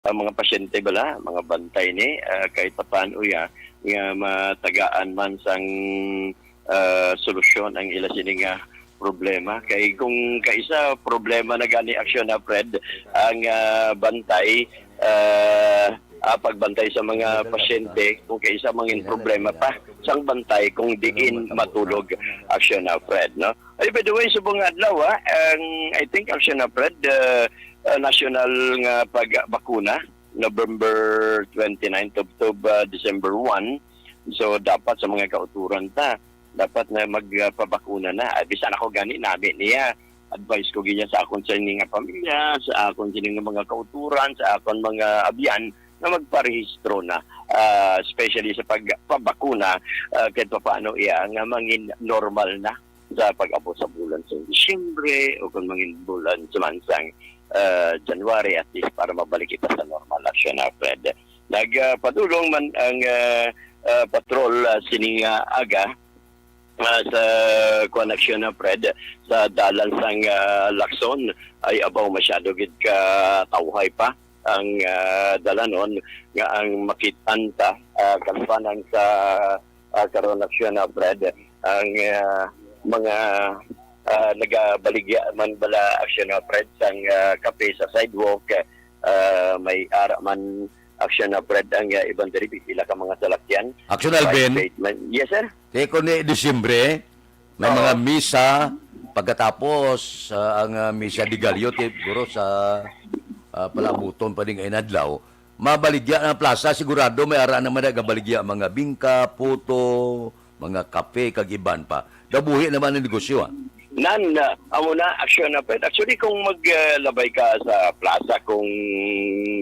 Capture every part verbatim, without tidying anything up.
ang mga pasyente bala, mga bantay ni, ah, kahit papaano ya, nga matagaan man sang, ah, solusyon ang ila sini nga problema. Kay kung kaisa problema na gani, Aksyon na Fred, ang, ah, bantay, ah, ah, pagbantay sa mga pasyente, kung kaisa mangin problema pa sang bantay kung diin matulog, Aksyon na Fred, no? Ay, by the way, subong nga adlaw, ha, ang, I think, Aksyon na Fred, ah, ah, national nga pagbakuna, November twenty-nine tubtob, ah, December one. So, dapat sa mga kauturan ta, dapat na magpabakuna na. Ah, bisan ako gani, nami niya. Advice ko gid sa akon sa ini nga pamilya, sa akon sini nga mga kauturan, sa akon mga abyan, nga magparehistro na, ah, especially sa pagpabakuna, ah, kahit papaano iya nga mangin normal na sa pag-abot sa bulan sa Disyembre o kung mangin bulan sa mansang, ah, January, at least para mabalik kita sa normal, Aksyon na Fred. Nagpadulong man ang, ah, ah, patrol, ah, sining, ah, aga, ah, sa kuan, Aksyon na Fred, sa dalan sang, ah, Lacson ay abaw masyado gid ka tawhay pa ang, ah, dalanon nga ang makit-an ta, ah, kalpanan sa, ah, karon, Aksyon na Fred, ang, ah, mga, ah, nagabaligya man bala, Aksyon na Fred, sang, ah, kape sa sidewalk, ah, may ara man, Aksyon na Fred, ang, ah, iban diri, pila ka mga salakyan. Aksyon, Alvin. Private man. Yes, sir. Kay kung ni Disyembre, may Oo. mga misa, pagkatapos, ah, ang, ah, misa de Gallo, ti-, siguro sa, ah, palabuton pa ding inadlaw, mabaligya ang plasa, sigurado may ara naman nagabaligya, mga bingka, puto, mga kape, kag iban pa. Daw buhi naman ang negosyo, ah. Nan, ah, amo na, Aksyon na Fred. Actually, kung maglabay ka sa plaza kung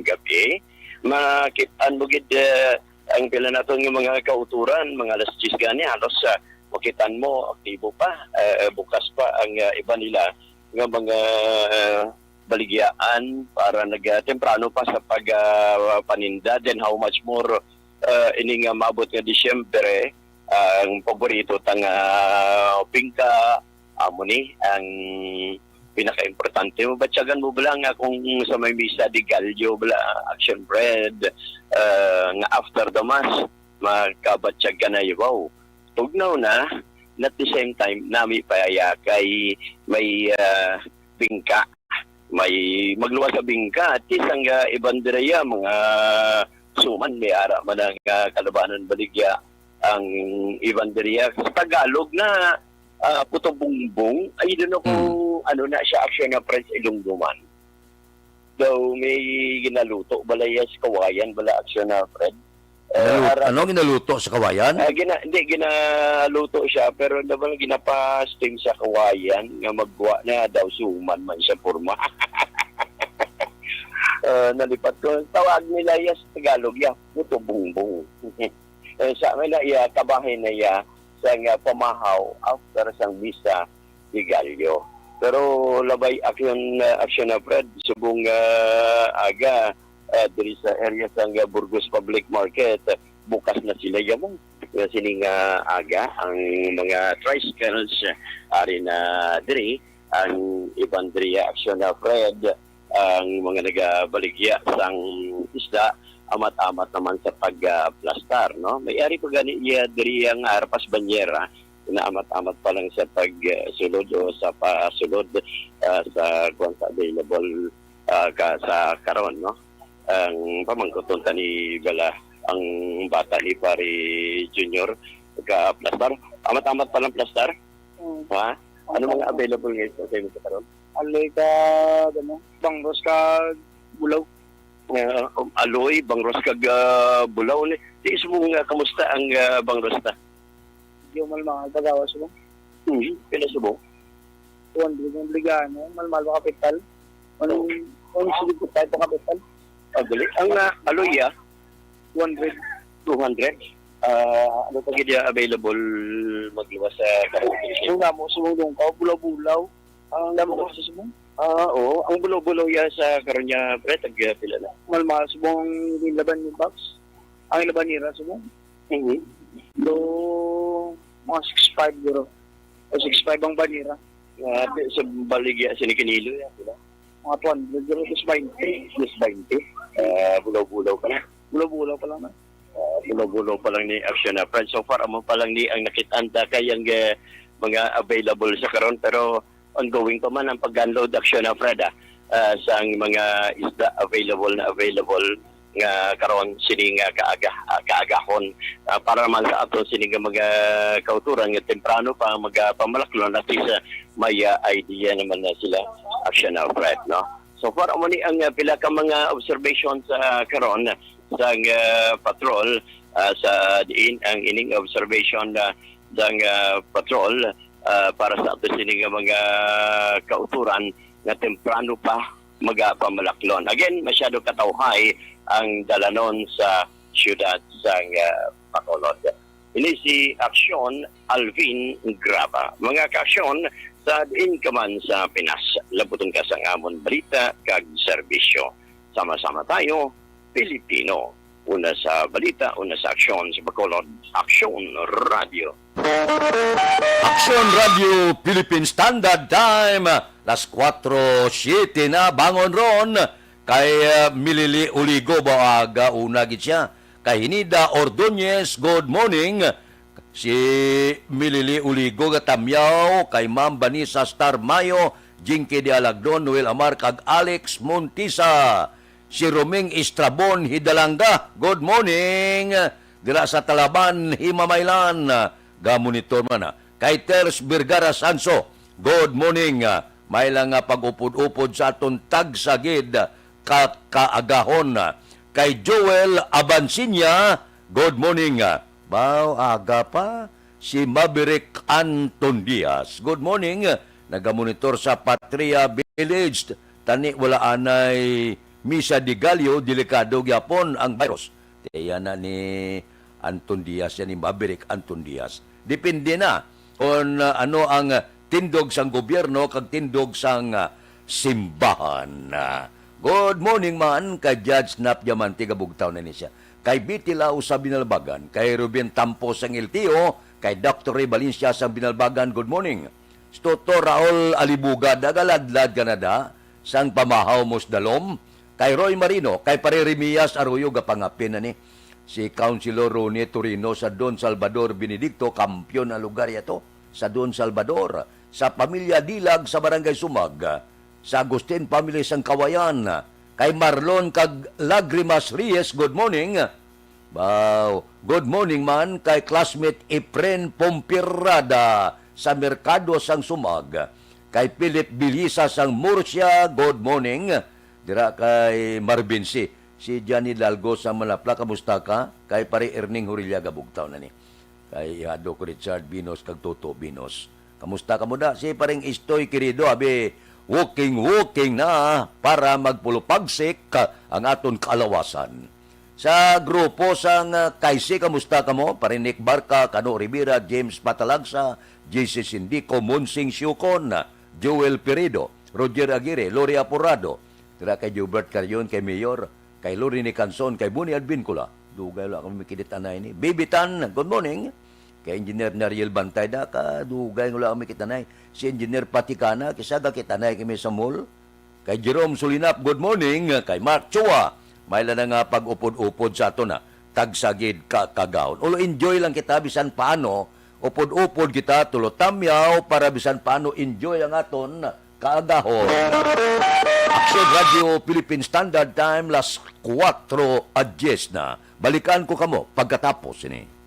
gabi, makit-an mo gid, ah, ang pila naton nga mga kauturan, mga alas diyes gani, halos, ah, makit-an mo, aktibo pa, ah, bukas pa ang, ah, iba nila nga mga, ah, baligyaan para nag, ah, temprano pa sa pag, ah, paninda. Then how much more, ah, ini nga maabot nga Disyembre, ang paborito ta nga bingka, amo ni ang pinakaimportante. Mabatyagan mo bala nga kung sa may misa de Gallo bala, Action Bread, ah, nga after the mass, makabatyag ka na, yabaw. Tugnaw na, and at the same time, nami pa ya kay may, ah, bingka. May magluwas sa bingka. At least ang, ah, iban dira ya, mga suman, may ara man ang, ah, kalabanan baligya. Ang iban dira ya, sa Tagalog na, ah, puto bumbong. I don't know kung Hmm. ano na siya, Action na Fred, sa Ilonggo man. Daw may ginaluto bala ya sa kawayan, bala, Action na Fred. Eh, Ginalu-, ara- ano, ginaluto sa kawayan? Ah, gina-, hindi, ginaluto siya, pero naman ginapa-steam sa kawayan nga magwa na daw suman man siya porma. Ah, nalipat ko. Tawag nila ya sa Tagalog, ya, puto bumbong. Eh, sa amin na iya, kabahin na iya sa nga pamahaw after sang misa de Gallo. Pero labay action, ah, action na, Fred, subong, ah, aga, ah, diri sa area sang, ah, Burgos Public Market, bukas na sila yamo. Nga sini nga aga, ang mga tricycles, ah, ari na diri, ang iban diri, action na, Fred, ang mga nagabaligya sang isda, amat-amat naman sa pagplastar, no? May ari pa gani iya diri ang Arpas Banyera, na amat-amat pa lang sa pagsulod o sa pasulod, ah, sa kuwan sa available, ah, ka, sa karon, no? Ang pamangkuton ta ni bala, ang bata ni Pare Junior, ka plastar. Amat-amat pa lang plastar? Mm. Ha? Ano mga available ngayon sa, sa inyo karon? Aloy ka, ano, bangros ka, bulaw. Ah, um, aloy, bangros kag, ah, bulaw ni. Di subong nga, kamusta ang, ah, bangros ta? Di umal mga bagawas mo. Hmm, pila subong? Two hundred ang obligado, malmal ang kapital. One, Oh. one seventy-five ang kapital. Ah, gali. Ang, ah, aloy, ah? Two hundred. Two hundred? Ah, ano pa gid ya available magluwas sa karon? Yung nga mo, subong dong ka, bulaw-bulaw. Ang damo ko sa subong. Ah, oo. Ang bulaw-bulaw ya sa karon niya, pre, tag, ah, pila na? Malmal, subong ang laban ni box. Ang laban nira, subong. Mhm. So, mga six five siguro. O six five ang banira. Ah, pi-, sa baligya, sini kinilo ya, pila? Mga two hundred siguro, dos baynte. Dos baynte? Ah, bulaw-bulaw pa na. Bulaw-bulaw pa lang na. Ah, bulaw-bulaw pa lang ni Action na Friends. So far, amo pa lang ni ang nakit-an ta kay ang, eh, mga available sa karon, pero ongoing pa man ang pag-unload, Action na Fred, ah, ah, sang mga isda available na available nga karon sini nga kaaga, ah, kaagahon. Ah, para naman sa ato sini nga mga kauturan nga temprano pa magapamalaklon, at least, ah, may, ah, idea naman na sila, Action na Fred, no? So far, amo ni ang, ah, pila ka mga observation sa karon sang, ah, patrol, ah, sa diin ang ining observation na sang, ah, patrol, ah, para sa ato sini nga mga kauturan nga temprano pa magapamalaklon. Again, masyado katawhay ang dalanon sa siyudad sang, ah, Bacolod. Ini si Aksyon Alvin Graba. Mga kaaksyon, sa diin ka man sa Pinas, labuton ka sang amon balita kag serbisyo. Sama-sama tayo, Pilipino. Una sa balita, una sa aksyon sa Bacolod, Aksyon Radio. Aksyon Radio Philippine Standard Time, las kuwatro siete na, bangon ron. Kay, ah, Milili Uligo ba, aga una gid siya. Kay Hinida Ordonez, good morning. Si Milili Uligo nga tamyaw, kay Ma'am Vanessa Star Mayo, Jinky de Alagdon, Noel Amar, kag Alex Montisa. Si Roming Estrabon Hidalanga, good morning. Dira sa Talaban, Himamaylan, gamonitor man, ah. Kay Ters Vergara Sanso, good morning. Ah, may lang nga pag-upod-upod sa aton tagsa gid ka kaagahon. Kay Joel Abansinya, good morning. Baw, aga pa. Si Maverick Anton Diaz, good morning. Nagamonitor sa Patria Village. Tani wala anay Misa de Gallo, delikado gyapon ang virus. Tiya na ni Anton Diaz, yan ni Maverick Anton Diaz. Depende na kung, uh, ano ang tindog sang gobyerno kag tindog sang, uh, simbahan. Uh, good morning man kay Judge Nap Diamante, gabugtaw na ni siya. Kay Betty Lau sa Binalbagan, kay Ruben Tampo sang L T O, kay Doctor Ray Valencia sang Binalbagan, good morning. Si Toto Raul Alibuga, nagaladlad ka na da sang pamahaw mo sa dalom. Kay Roy Marino, kay Pare Remias Arroyo, gapangapin na ni. Si Councilor Ronnie Torino sa Don Salvador Benedicto, kampiyon ang lugar yato sa Don Salvador. Sa pamilya Dilag sa Barangay Sumag, sa Agustin family sang Kawayan, kay Marlon kag Lagrimas Reyes, good morning. Wow. Good morning man kay classmate Efren Pompirada sa Merkado sang Sumag. Kay Philip Bilisa sang Murcia, good morning. Dira kay Marvin C. Si Johnny Dalgo sa Malapla, kamusta ka? Kay Pare Erning Hurilla, gabugtaw na ni. Kay Hadok Richard Binos kag Toto Binos. Kamusta kamo da? Si Paring Istoy Querido, abi, walking, walking na para magpulupagsik ang aton kaalawasan. Sa grupo sang, ah, Kaisi, kamusta kamo? Paring Nick Barca, Kano Rivera, James Patalagsa, J C Sindico, Monsing Siucon, Joel Peredo, Roger Aguirre, Lori Aporado, dira kay Gilbert Carion, kay Mayor, kay Lori Nicanson, kay Boni Alvin Cula. Dugay wala kami makit-anay ni. Baby Tan, good morning. Kay Engineer Nariel Bantay, da ka, dugay wala kami makit-anay. Si Engineer Patikana, kisa gakit-anay kami sa mall. Kay Jerome Sulinap, good morning. Kay Mark Chua, may lang nga pag-upod-upod sa aton, ha. Tagsa gid ka kaagahon. Ulo, enjoy lang kita bisan paano, upod-upod kita, tulo tamyaw para bisan paano enjoy ang aton kaagahon. Action Radio Philippine Standard Time, las kuwatro a dyes na. Balikan ko kamo pagkatapos ini.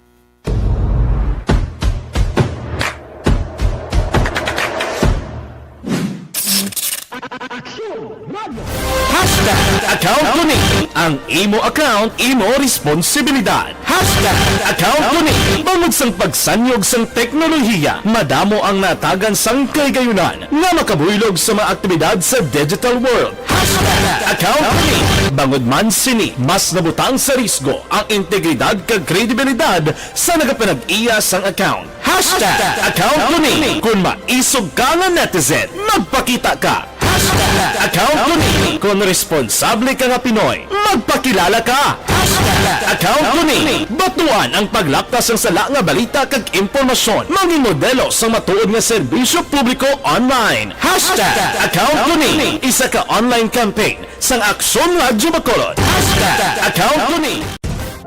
Hashtag account ko ni. Ang imo account, imo responsibilidad. Hashtag account ko ni. Bangod sang pagsanyog sang teknolohiya, madamo ang natagan sang kahigayunan nga makabuylog sa mga aktibidad sa digital world. Hashtag account ko ni. Bangod man sini, mas nabutang sa risgo ang integridad kag kredibilidad sa nagapanag-iya sang account. Hashtag account ko ni. Kung maisog ka nga netizen, magpakita ka. Hashtag account ko ni. Kung responsable ka nga Pinoy, magpakilala ka. Hashtag account ko ni. Batuan ang paglapta sang sala nga balita kag impormasyon. Manginmodelo sa matuod nga serbisyo publiko online. Hashtag account ko ni. Isa ka online campaign sang Aksyon Radyo Bacolod. Hashtag account ko ni.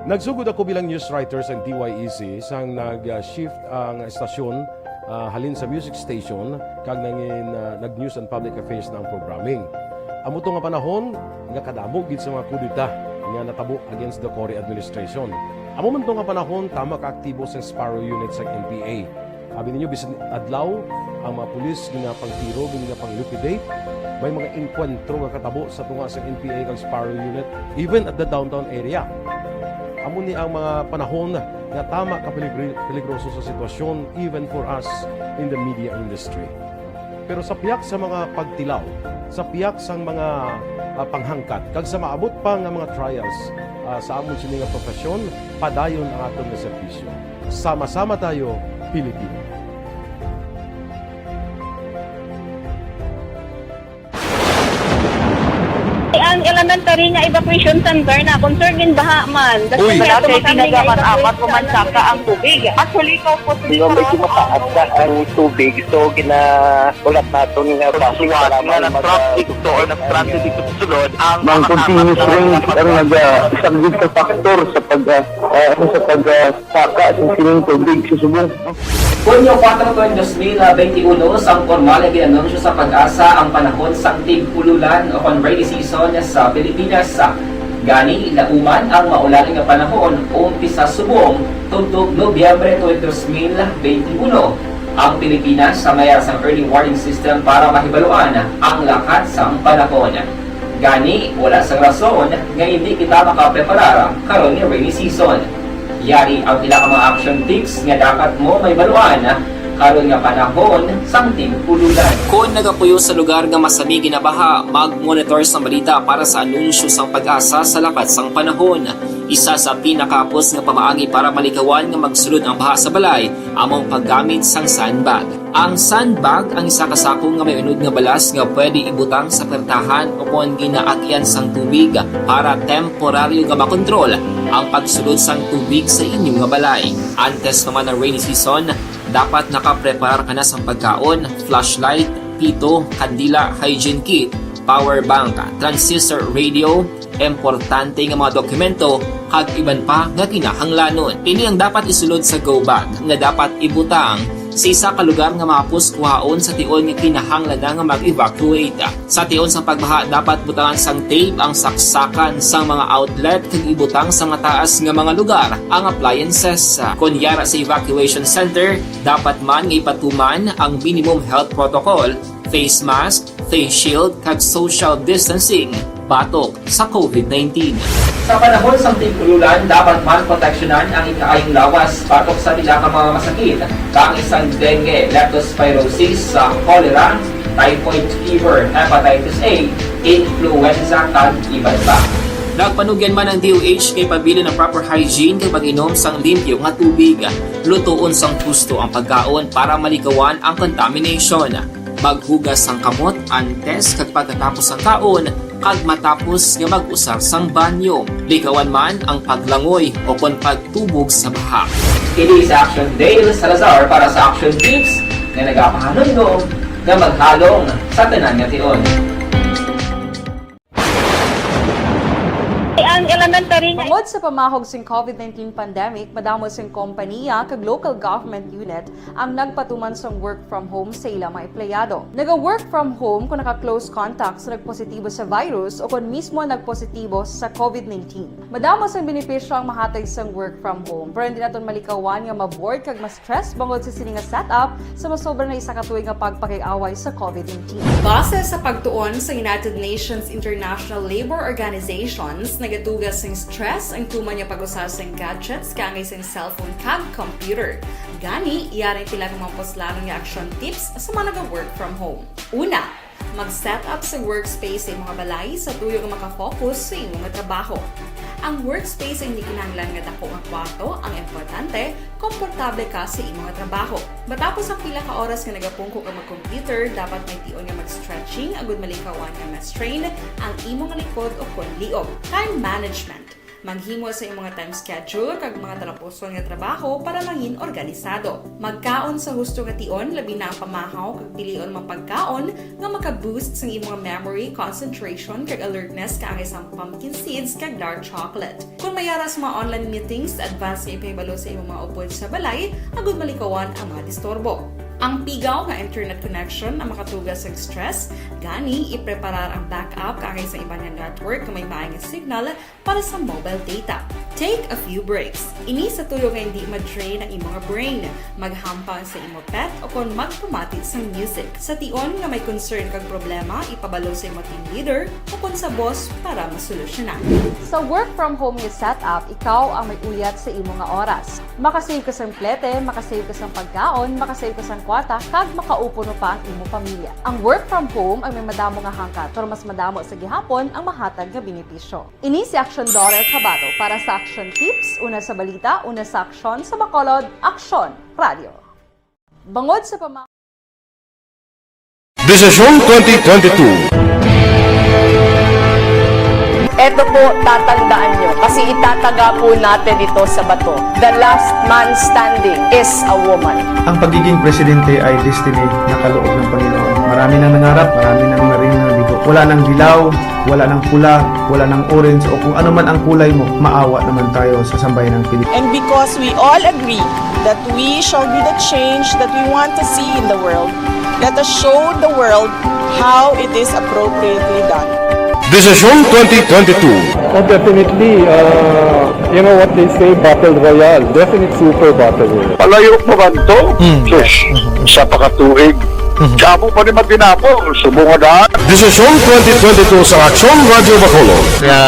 Nagsugod ako bilang news writer sang D Y E C sang nag-shift ang estasyon, ah, halin sa music station kag nangin, ah, nag-news and public affairs na ang programming. Amo to nga panahon nga kadamo gid sa mga kudeta nga natabo against the Cory administration. Amo man to nga panahon tama ka aktibo sang Sparrow Unit sang N P A. Abi ninyo, bisan adlaw, ang mga pulis ginapangtiro, ginapang-liquidate. May mga engkwentro nga katabo sa tunga sa N P A kag Sparrow Unit, even at the downtown area. Amo ni ang mga panahon nga tama ka peligri-, peligroso sa sitwasyon, even for us in the media industry. Pero sa pihak sa mga pagtilaw, sa pihak sang mga, ah, panghangkat, kag sa maabot pa nga mga trials, ah, sa amon sini nga profesyon, padayon ang aton nga serbisyo. Sama-sama tayo, Pilipino. Ang elementary nga evacuation center na, concern gid baha man. Uy. Wala kay tinaga man, apat ko man saka ang tubig. Actually, ikaw po sa Di ba, medyo mataas na ang tubig, so gina-, ulat naton nga basi nga nga nag-traffic to or nag-transit dito sa sulod, ang mga continuous rain ang nag-isang sa factor sa pag, ah, ah, ano, sa pag, ah, saka sa sining tubig sa subong. Hunyo kuwatro, twenty, dos mil benti uno, sang pormal nga gin-anunsyo sa PAGASA ang panahon sang tig-ululan o kon rainy season sa Pilipinas. Gani, lauman ang maulan nga panahon, umpisa subong tubtob Nobyembre twenty, dos mil benti uno. Ang Pilipinas sa may sang early warning system para mahibaluan ang lakat sang panahon. Gani, wala sang rason nga indi kita makapreparar karon nga rainy season. Yari ang pila ka mga action tips nga dapat mo mahibaluan karon nga panahon sang tig-ululan. Kon nagapuyo sa lugar nga masami ginabaha, mag-monitor sang balita para sa anunsyo sang PAGASA sa lakat sang panahon. Isa sa pinakahapos nga pamaagi para malikawan nga magsulod ang baha sa balay amo ang paggamit sang sandbag. Ang sandbag ang isa ka sako nga may unod nga balas nga pwede ibutang sa pertahan o kon ginaagyan sang tubig para temporaryo nga makontrol ang pagsulod sang tubig sa inyo nga balay. Antes pa man ang rainy season, dapat nakapreparar ka na sang pagkaon, flashlight, pito, kandila, hygiene kit, power bank, transistor radio, importante nga mga dokumento, kag iban pa nga kinahanglanon. Ini ang dapat isulod sa go bag nga dapat ibutang sa isa ka lugar nga mahapos kuhaon sa tion nga kinahanglan na nga mag-evacuate. Sa tion sang pagbaha, dapat butangan sang tape ang saksakan sang mga outlet kag ibutang sa mataas nga mga lugar ang appliances. Kon yara sa evacuation center, dapat man nga ipatuman ang minimum health protocol, face mask, face shield, kag social distancing batok sa COVID nineteen. Sa panahon sang tig-ululan, dapat man proteksyonan ang ikaayong lawas batok sa pila ka mga masakit, kaangay sang dengue, leptospirosis, sa cholera, typhoid fever, hepatitis A, influenza, kag iban pa. Nagpanugyan man ang D O H nga ipabilin ang proper hygiene kag pag-inom sang limpyo nga tubig. Lutoon sang husto ang pagkaon para malikawan ang contamination. Maghugas sang kamot antes kag pagkatapos sang kaon, kag matapos nga mag-usar sang banyo. Likawan man ang paglangoy o kon pagtubog sa baha. Kini si Action Dale Salazar para sa Action Tips nga nagapahanumdom nga maghalong sa tanan nga tion. Ang elementary nga Bangod sa pamahog sing COVID nineteen pandemic, madamo sing kompaniya kag local government unit ang nagpatuman sang work from home sa ila mga empleyado. Naga-work from home kon naka-close contact sa nagpositibo sa virus o kon mismo nagpositibo sa COVID nineteen. Madamo sang benepisyo ang mahatag sang work from home, pero hindi naton malikawan nga ma-bored kag ma-stress bangod sa sini nga setup sa masobra na isa ka tuig nga pagpakig-away sa COVID nineteen. Base sa pagtuon sa United Nations International Labour Organizations, nagatuga sing stress ang tuman nga pag-usa sing gadgets kaangay sing cellphone kag computer. Gani, yari ang pila ka mga puslanon nga action tips sa mga naga-work from home. Una, mag-set up sa workspace sa imo nga balay sa tuyo nga makafocus sa imo nga trabaho. Ang workspace ay hindi kinahanglan nga dako nga kwarto, ang importante, komportable ka sa imo nga trabaho. Matapos ang pila ka oras nga nagapungko ka mag-computer, dapat may tion nga mag-stretching agud malikawan nga ma-strain ang imo nga likod o kon liog. Time management. Maghimo sa imong time schedule kag mga talapuson nga trabaho para mangin organisado. Magkaon sa husto nga tion, labi na ang pamahaw kag pilion mga pagkaon nga maka-boost sang imong memory, concentration, kag alertness kaangay sang pumpkin seeds kag dark chocolate. Kung may ara sa mga online meetings, advance nga ipahibalo sa imong mga upod sa balay agud malikawan ang mga disturbo. Ang pigaw nga internet connection ang makatuga sa stress, gani ipreparar ang backup kaangay sa iban nga network nga may maay nga signal para sa mobile data. Take a few breaks. Ini sa tuyo nga hindi ma-drain ang imong brain. Maghampang sa imo pet o kon magpamati sang music. Sa tion nga may concern kag problema, ipabalo sa imo team leader o kon sa boss para masolusyonan. Sa work from home nga setup, ikaw ang may uyat sa imo nga oras. Makasave ka sang plete, makasave ka sang pagkaon, makasave ka sang kwarta, kag makaupo pa ang imo pamilya. Ang work from home ang may madamo nga hangkat, pero mas madamo sa gihapon ang mahatag nga benepisyo. Ini si Action Daughter Kabato para sa Action Tips, una sa balita, una sa aksyon, sa Bacolod, Aksyon Radio. Bangod sa pama- Desisyon twenty twenty-two. Eto po, tatandaan nyo, kasi itataga po natin ito sa bato. The last man standing is a woman. Ang pagiging presidente ay destiny na kaloob ng Panginoon. Marami nang nangarap, marami nang naring nabigo. Wala nang dilaw, wala nang pula, wala nang orange, o kung ano man ang kulay mo, maawa naman tayo sa sambayan ng Pilipinas. And because we all agree that we shall be the change that we want to see in the world, let us show the world how it is appropriately done. Desisyon twenty twenty-two. Oh, definitely, uh, you know what they say, battle royale. Definite super battle royale. Palayo pa man to? Hmm. Sus, sa pakatuig. Hmm. Damo pa ni Matinapo, subong nga daan. Desisyon twenty twenty-two sa Aksyon Radyo Bacolod. Nga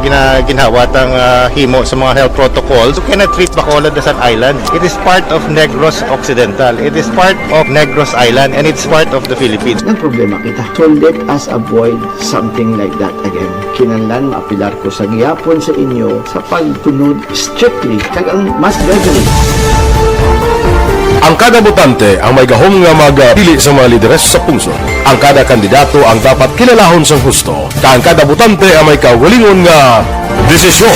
gina-, ginhawat ang, ah, himo sa mga health protocols. You cannot treat Bacolod as an island. It is part of Negros Occidental. It is part of Negros Island, and it's part of the Philippines. Nagproblema kita. So let us avoid something like that again. Kinahanglan maapilar ko sa gihapon sa inyo sa pagtunod strictly kag ang mas gradually. Ang kada botante ang may gahom nga magpili sa mga lideres sa pungsod. Ang kada kandidato ang dapat kilalahon sang husto, kag ang kada botante ang may kaugalingon nga desisyon.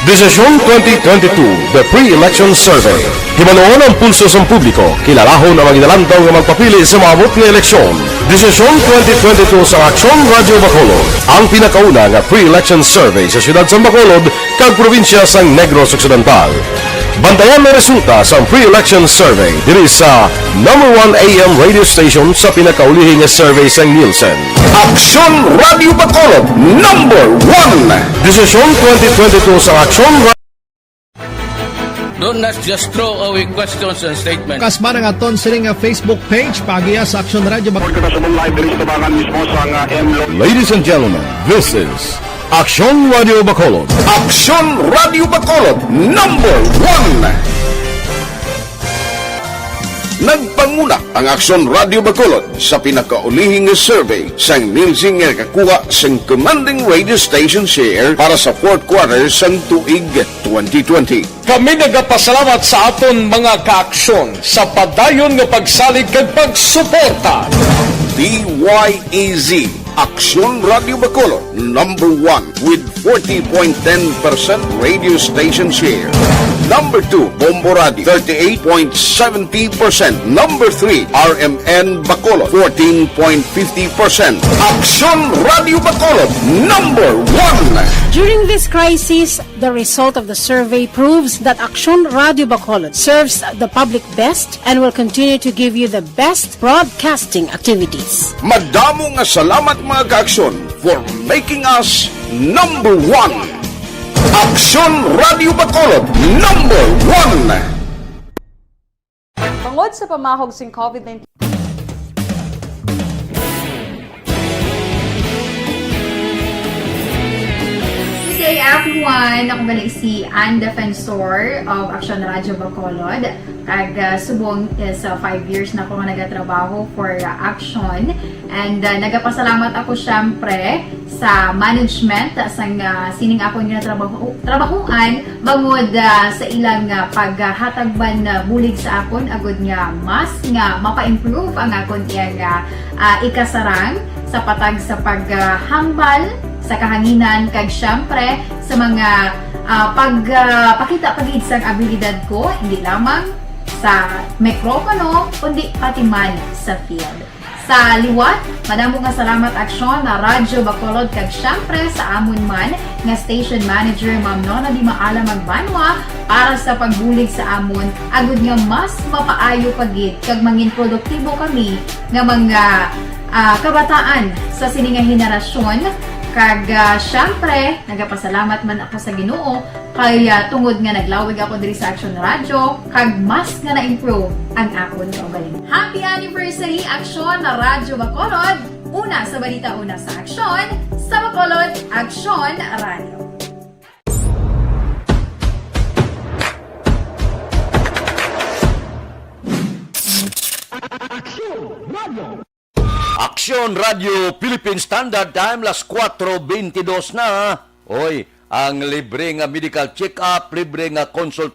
Desisyon twenty twenty-two, The Pre-Election Survey. Hibaluon ang pulso sang publiko, kilalahon ang mga ginalantaw nga magpapili sa maabot nga eleksyon. Desisyon twenty twenty-two sa Aksyon Radyo Bacolod, ang pinakauna nga pre-election survey sa siyudad sang Bacolod kag probinsya sang Negros Occidental. Bantayan ang resulta sang pre-election survey diri sa number one A M radio station sa pinakaulihi nga survey sang Nielsen. Aksyon Radyo Bacolod, number one. Desisyon twenty twenty-two sa Aksyon Ra- Do not just throw away questions and statements. Kasba ang aton sini nga Facebook page, paagiha sa Aksyon Radyo Bacolod. Kita sa live diri sa tubangan mismo sa nga M Lo- Ladies and gentlemen, this is Aksyon Radyo Bacolod. Aksyon Radyo Bacolod, number one. Nagpanguna ang Aksyon Radyo Bacolod sa pinakaulihi nga survey sang Nielsen nga nakakuha sang commanding radio station share para sa fourth quarter sang tuig twenty twenty. Kami nagapasalamat sa aton mga kaaksyon sa padayon nga pagsalig kag pagsuporta. D Y E Z, Aksyon Radyo Bacolod, number one with forty point ten percent radio station share. Number two, Bombo Radio, thirty-eight point seventy percent. Number three, R M N Bacolod, fourteen point fifty percent. Aksyon Radyo Bacolod, number one. During this crisis, the result of the survey proves that Aksyon Radyo Bacolod serves the public best and will continue to give you the best broadcasting activities. Madamo nga salamat, mga kaaksyon, for making us number one. Aksyon Radyo Bacolod, number one. Bangod sa pamahog sing COVID nineteen. Good day, everyone. Ako gali si Ann Defensor of Aksyon Radyo Bacolod. Kag, ah, subong is, ah, five years na ako nga nagatrabaho for, ah, Aksyon. And, ah, nagapasalamat ako, syempre, sa management, ah, sang, ah, sining akon nga trabaho, trabahuan, bangod, ah, sa ilang, ah, paghatag man, ah, bulig sa akon, agud nga mas nga mapa-improve ang akon iyang, ah, ah, ikasarang sa patag sa paghambal sa kahanginan, kag siyempre sa mga, ah, pag, ah, pakita pa gid sang abilidad ko, hindi lamang sa mikropono, kundi pati man sa field. Sa liwat, madamo nga salamat, Aksyon na Radyo Bacolod, kag siyempre sa amon man nga station manager, Ma'am Nona Di Maala Magbanwa, para sa pagbulig sa amon, agud nga mas mapaayo pa gid kag mangin produktibo kami nga mga, ah, kabataan sa sini nga henerasyon. Kag, ah, siyempre, nagapasalamat man ako sa Ginoo kay, ah, tungod nga naglawig ako diri sa Aksyon Radyo, kag mas nga na-improve ang akon kaugalingon. Happy anniversary, Aksyon na Radyo Bacolod! Una sa balita, una sa aksyon, sa Bacolod, Aksyon Radyo. Aksyon Radyo Philippine Standard Time, las kuwatro beintidos na. Oy, ang libre nga medical check-up, libre nga consult.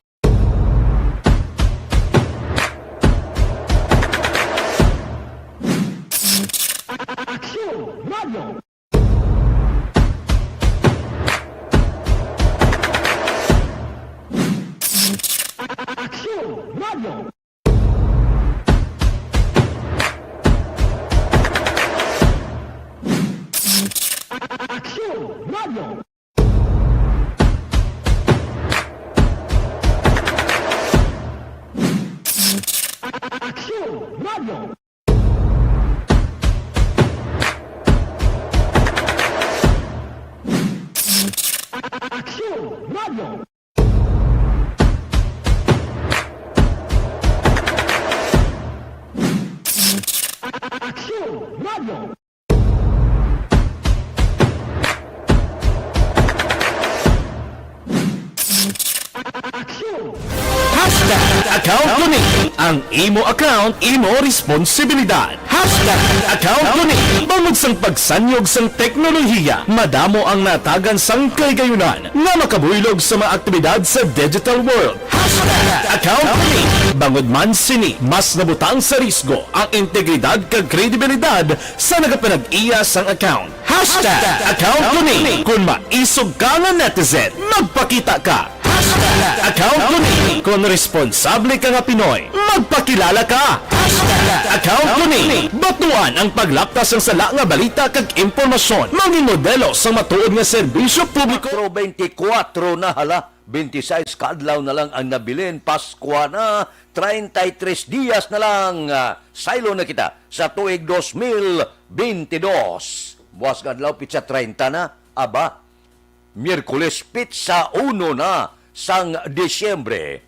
Aksyon Radyo. Aksyon Radyo. Aksyon Radyo. Aksyon Radyo. Aksyon Radyo. Aksyon Radyo. Aksyon. Hashtag account ko ni. Ang imo account, imo responsibilidad. Hashtag account ko ni. Bangod sang pagsanyog sang teknolohiya, madamo ang natagan sang kahigayunan nga makabuylog sa mga aktibidad sa digital world. Hashtag account ko ni. Bangod man sini, mas nabutang sa risgo ang integridad kag kredibilidad sa nagapanag-iya sang account. Hashtag account ko ni. Kung maisog ka nga netizen, magpakita ka. Hashtag account ko ni. Kung responsable ka nga Pinoy, magpakilala ka. Hashtag account ko ni. Batuan ang paglaptas sang sala nga balita kag impormasyon. Mangin modelo sa matuod nga serbisyo publiko. Kuwatro beintikwatro na, hala, twenty-six ka adlaw na lang ang nabilin. Paskwa na, treinta y tres dias na lang. Ah, saylo na kita sa tuig dos mil beintidos. Buas nga adlaw, pitsa treinta na. Aba, Miyerkules, pitsa uno na sang Disyembre.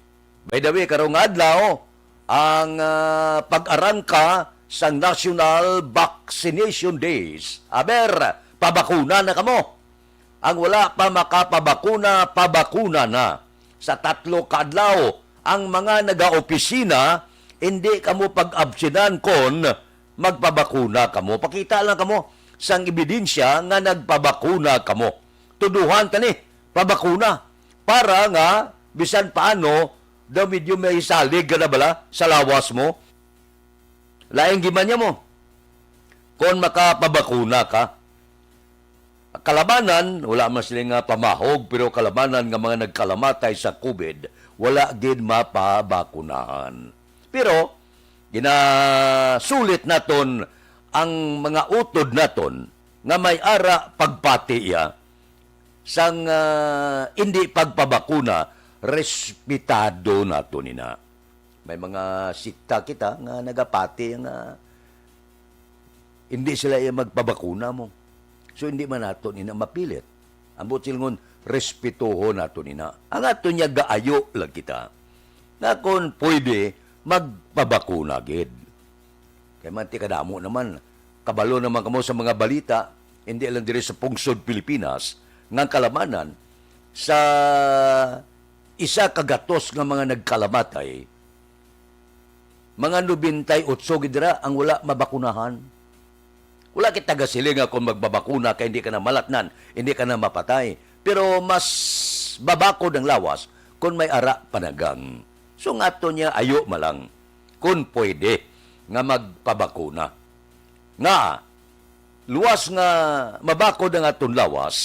By the way, karong adlaw ang, ah, pag-arangka sang National Vaccination Days. Aber, pabakuna na kamo. Ang wala pa makapabakuna, pabakuna na. Sa tatlo ka adlaw, ang mga nagaopisina, hindi kamo pag-absenan kon magpabakuna kamo. Pakita lang kamo sang ebidensya nga nagpabakuna kamo. Tuduhan ta ni, pabakuna. Para nga, bisan paano, daw medyo may salig ka na bala sa lawas mo. Laing gimanya mo. Kon makapabakuna ka, kalamanan, wala man sila nga pamahog, pero kalamanan nga mga nagkalamatay sa COVID, wala gid mapabakunahan. Pero, ginasulit naton ang mga utod naton nga may ara pagpati iya sang, ah, indi pagpabakuna, respetado naton ina. May mga sikta kita nga nagapati nga hindi sila iya magpabakuna mo. So, hindi man naton ina mapilit. Ang buot silingon, respetuhon naton ina. Ang aton niya gaayo lang kita nga kon pwede, magpabakuna gid. Kay man, ti kadamo naman, kabalo naman kamo sa mga balita, hindi lang diri sa pungsod Pilipinas, nga ang kalamanan sa isa ka gatos nga mga nagkalamatay, mga nobenta y otso gid dira ang wala mabakunahan. Wala kita gasiling nga kung magbabakuna ka, hindi ka na malatnan, hindi ka na mapatay. Pero mas babakod ang lawas kung may ara panagang. So, nga ato niya, ayo malang, kung pwede, nga magpabakuna. Nga, Luwas nga mabakod ang aton lawas,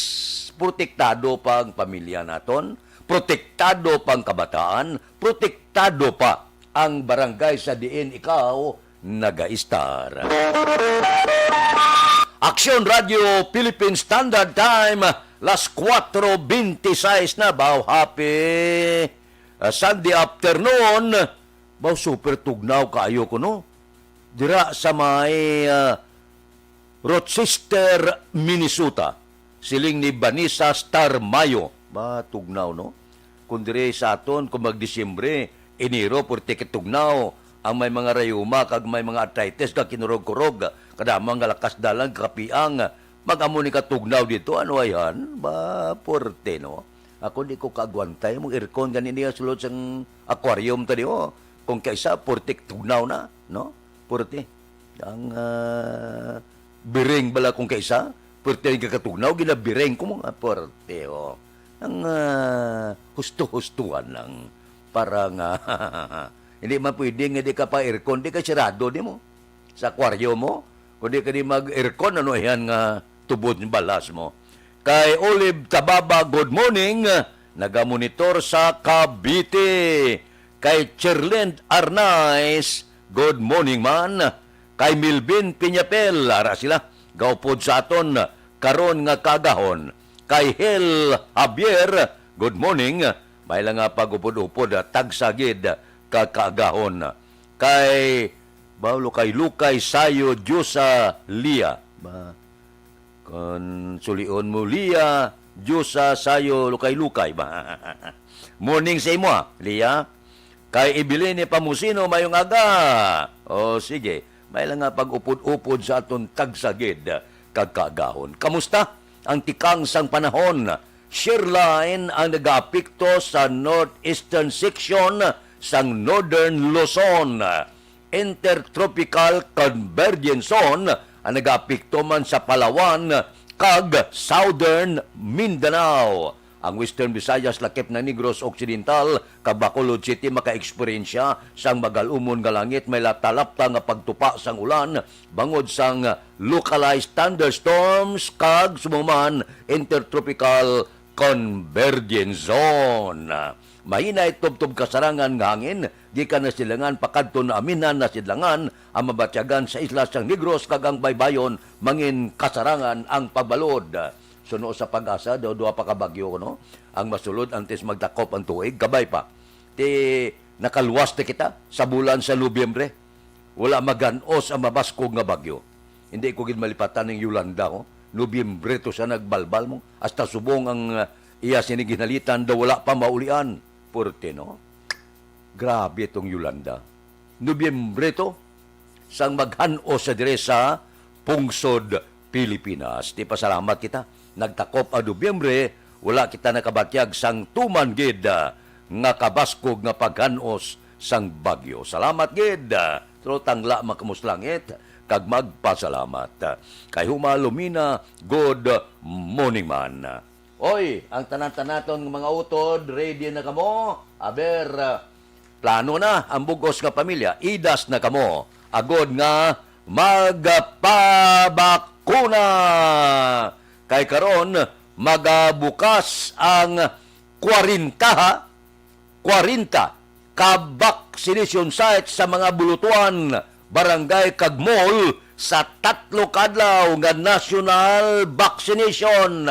protektado pa ang pamilya naton, protektado pa ang kabataan, protektado pa ang barangay sa diin ikaw nagaistar. Aksyon Radio Philippine Standard Time, las kuwatro bente sais na. Baw, happy, ah, Sunday afternoon. Baw, super tugnaw kaayo ko, no? Dira sa may, ah, Rochester, Minnesota. Siling ni Vanessa Star Mayo. Ba, tugnaw, no? Kung diri sa aton, kung mag-Disyembre, Enero, purti katugnaw, ang may mga rayuma kag may mga arthritis nga kinurog-kurog, kadamo nga lakas dalan, kapiang, mag-amo ni katugnaw dito, ano ayhan? Ba, purti, no? Ako di ko kaagwantay mo aircon gani niya sulod sang aquarium ta di, oh. Kung kaisa, purti tugnaw na, no? Purti. Ang, ah, biring bala kung kaisa, purti ang kakatugnaw, ginabiring ko mga purti, oh. Ang, ah, husto-hustuhan lang para nga hindi man pwede nga di ka pa aircon, di ka sirado, di mo? Sa aquarium mo? Kung di ka di mag-aircon, ano yan nga tubod ng balas mo? Kay Olive Tababa, good morning. Nagamonitor sa Cavite. Kay Cherlend Arnaiz, good morning man. Kay Milvin Piñapel, ara sila, gaupod sa aton karon nga kaagahon. Kay Hel Javier, good morning. May lang nga pag-upod-upod, ah, tagsa gid ka kaagahon. Kay, ba, lukay-lukay sayo, Diyosa Lia. Ba, kon sulion mo, Lia, Diyosa sayo, lukay-lukay. Ba, morning sa imo, ah, Lia. Kay Evelyn Pamusino, mayong aga. O, sige. May lang nga pag-upod-upod sa aton tagsa gid kag kaagahon. Kamusta ang tikang sang panahon? Shear line ang nagaapekto sa northeastern section sang Northern Luzon. Intertropical Convergence Zone ang nagaapekto man sa Palawan kag Southern Mindanao. Ang Western Visayas, lakip na Negros Occidental, kag Bacolod City makaeksperyensya sang magalumon nga langit, may lapta-lapta nga pagtupa sang ulan bangod sang localized thunderstorms kag sumuman intertropical convergence zone. Mahinay tubtob kasarangan nga hangin gikan na silangan pakadto na aminan na sidlangan ang mabatyagan sa isla sang Negros kag ang baybayon mangin kasarangan ang pagbalod. Suno sa PAGASA, daw duha pa ka bagyo, no? Ang masulod antes magdakop ang tuig, kabay pa. Ti nakaluwas na kita sa bulan sa Nobyembre. Wala magan-os ang mabaskog nga bagyo. Hindi ko gid malipatan ning Yolanda, oh. Nobyembre to siya nagbalbal mo. Hasta subong ang, ah, iya sini ginhalitan daw wala pa maulian. Purte, no? Grabe tong Yolanda. Nobyembre to, sang maghan-os sa dire sa pungsod Pilipinas. Ti pasalamat kita. Nagtakop ang Nobyembre, wala kita nakabatyag sang tuman gid, ah, nga kabaskog nga paghan-os sang bagyo. Salamat gid. Pero tangla makamuslangit kag magpasalamat. Kay Huma Lumina, good morning man. Oy, ang tanan-tanaton nga mga utod, ready na kamo? Aber, ah, plano na ang bugos nga pamilya. Idas na kamo. Agod nga magpabakuna. Kay karon, magabukas ang kwarenta, ha? Kwarenta ka vaccination site sa mga bulutuan, barangay kag mall sa tatlo ka adlaw nga national vaccination.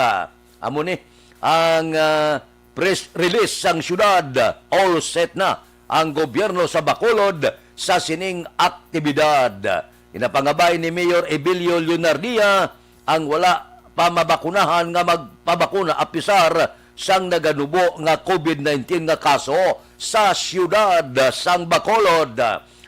Amo ni ang, ah, press release sang syudad. All set na ang gobyerno sa Bacolod sa sining aktibidad. Ginapangabay ni Mayor Ebilio Leonardia ang wala pa mabakunahan nga magpabakuna apisar sang naganubo nga COVID nineteen nga kaso sa siyudad sang Bacolod.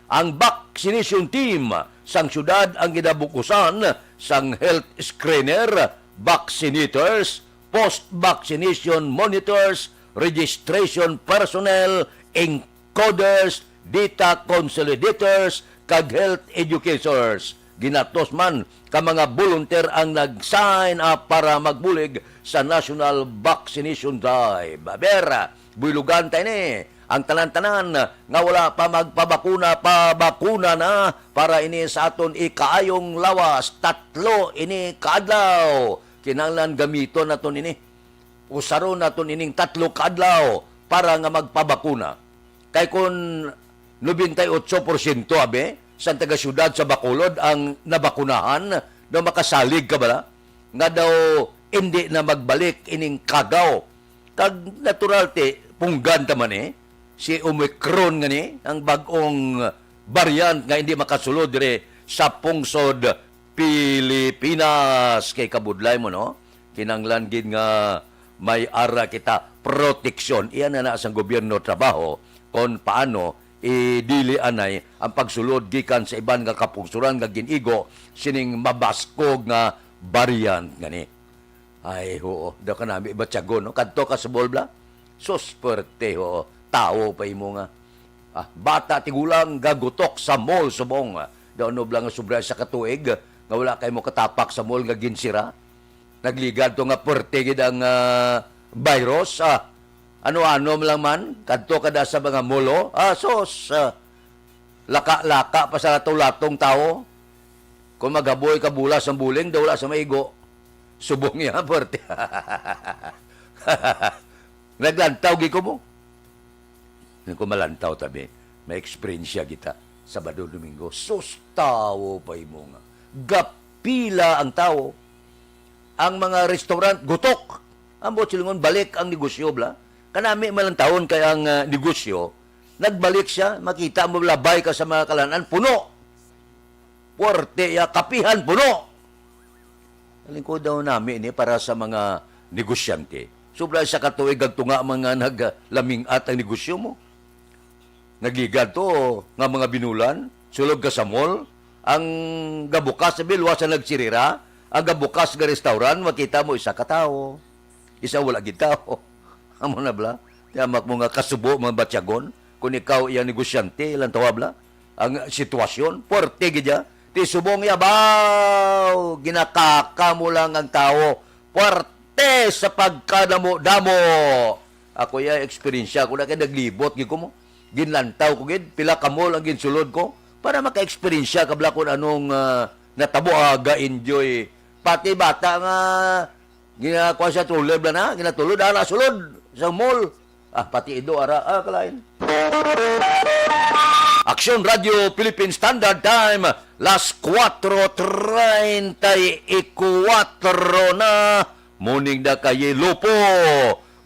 Ang vaccination team sang siyudad ang ginabukusan sang health screener, vaccinators, post-vaccination monitors, registration personnel, encoders, data consolidators, kag health educators. Ginatos man ka mga volunteer ang nag-sign up para magbulig sa National Vaccination Drive. Aber, buylogan ta ini. Ang tanan-tanan nga wala pa magpabakuna, pabakuna na para ini sa aton ikaayong lawas. Tatlo ini ka adlaw. Kinahanglan gamiton naton ini. Usaron naton ining tatlo ka adlaw para nga magpabakuna. Kay kun nobenta y otso porsyento, abi, sang taga-siyudad sa Bacolod ang nabakunahan, daw makasalig ka bala nga daw indi na magbalik ining kagaw. Kag natural ti, punggan ta man, eh, si Omicron nga ni, ang bag-ong variant nga hindi makasulod diri sa pungsod Pilipinas. Kay kabudlay mo, no? Kinanglan gid nga may ara kita proteksyon. Iyan na na sang gobyerno trabaho kon paano idili anay ang pagsulod gikan sa iban nga kapungsuran nga gin-igo sining mabaskog nga variant nga ni. Ay, oo. Daw ka nami batyagon, no? Kadto ka sa mall, bla? Sus, pwerte, oo. Tawo pa imo nga. Ah, bata tigulang gagutok sa mall subong. Daw ano bla nga sobra sa katuig nga wala kay mo katapak sa mall nga ginsira. Nagligad to nga pwerte gid ang, ah, virus. Ah, ano-ano man lang man, kadto ka da sa mga mall, oh. Ah, sus, ah, laka-laka pa sa latong-latong tawo. Kung maghaboy ka bulas ang buling, daw wala sa maigo. Subong niya, pwerte. Naglantaw gid ko mo. Kung malantaw tabi, may eksperyensya kita. Sabado, Domingo, sus, tawo pa imo nga. Gapila ang tawo. Ang mga restaurant, gutok. Ang buot silingon, balik ang negosyo, bla. Kanami malantawon kay ang, ah, negosyo, nagbalik siya, makita mo, labay ka sa mga kalan-an, puno. Puwerte ya, kapihan, puno. Lingkod daw nami ni para sa mga negosyante. Sobra sa katuig ang tunga mga naglaming-at ang negosyo mo. Nagligad to nga mga binulan, sulod ka sa mall, ang gabukas sa bilwa sa nagsirira, ang gabukas nga restaurant, makita mo isa ka tawo. Isa wala gid tawo. Amo na bla. Tiamak mo nga kasubo, mga batyagon. Kung ikaw iyang negosyante, ilang tawab la. Ang sitwasyon, puwerte gid ya. Ti subong ya, baw, ginakaka mo lang ang tawo. Puwerte sa pagkadamo-damo. Ako ya, eksperyensya ko na kay naglibot gid ko mo. Ginlantaw ko gid, pila ka mall ang ginsulod ko para maka-eksperyensya ka bla kung anong, ah, natabo, ah, ga-enjoy. Pati bata nga ginakuha sa trolley bla na, ginatulod, ara sulod sa mall. Ah, pati ido, ara, ah, kalain. Aksyon Radio Philippine Standard Time, las kuwatro treinta y kuwatro na. Morning da kay Lupo,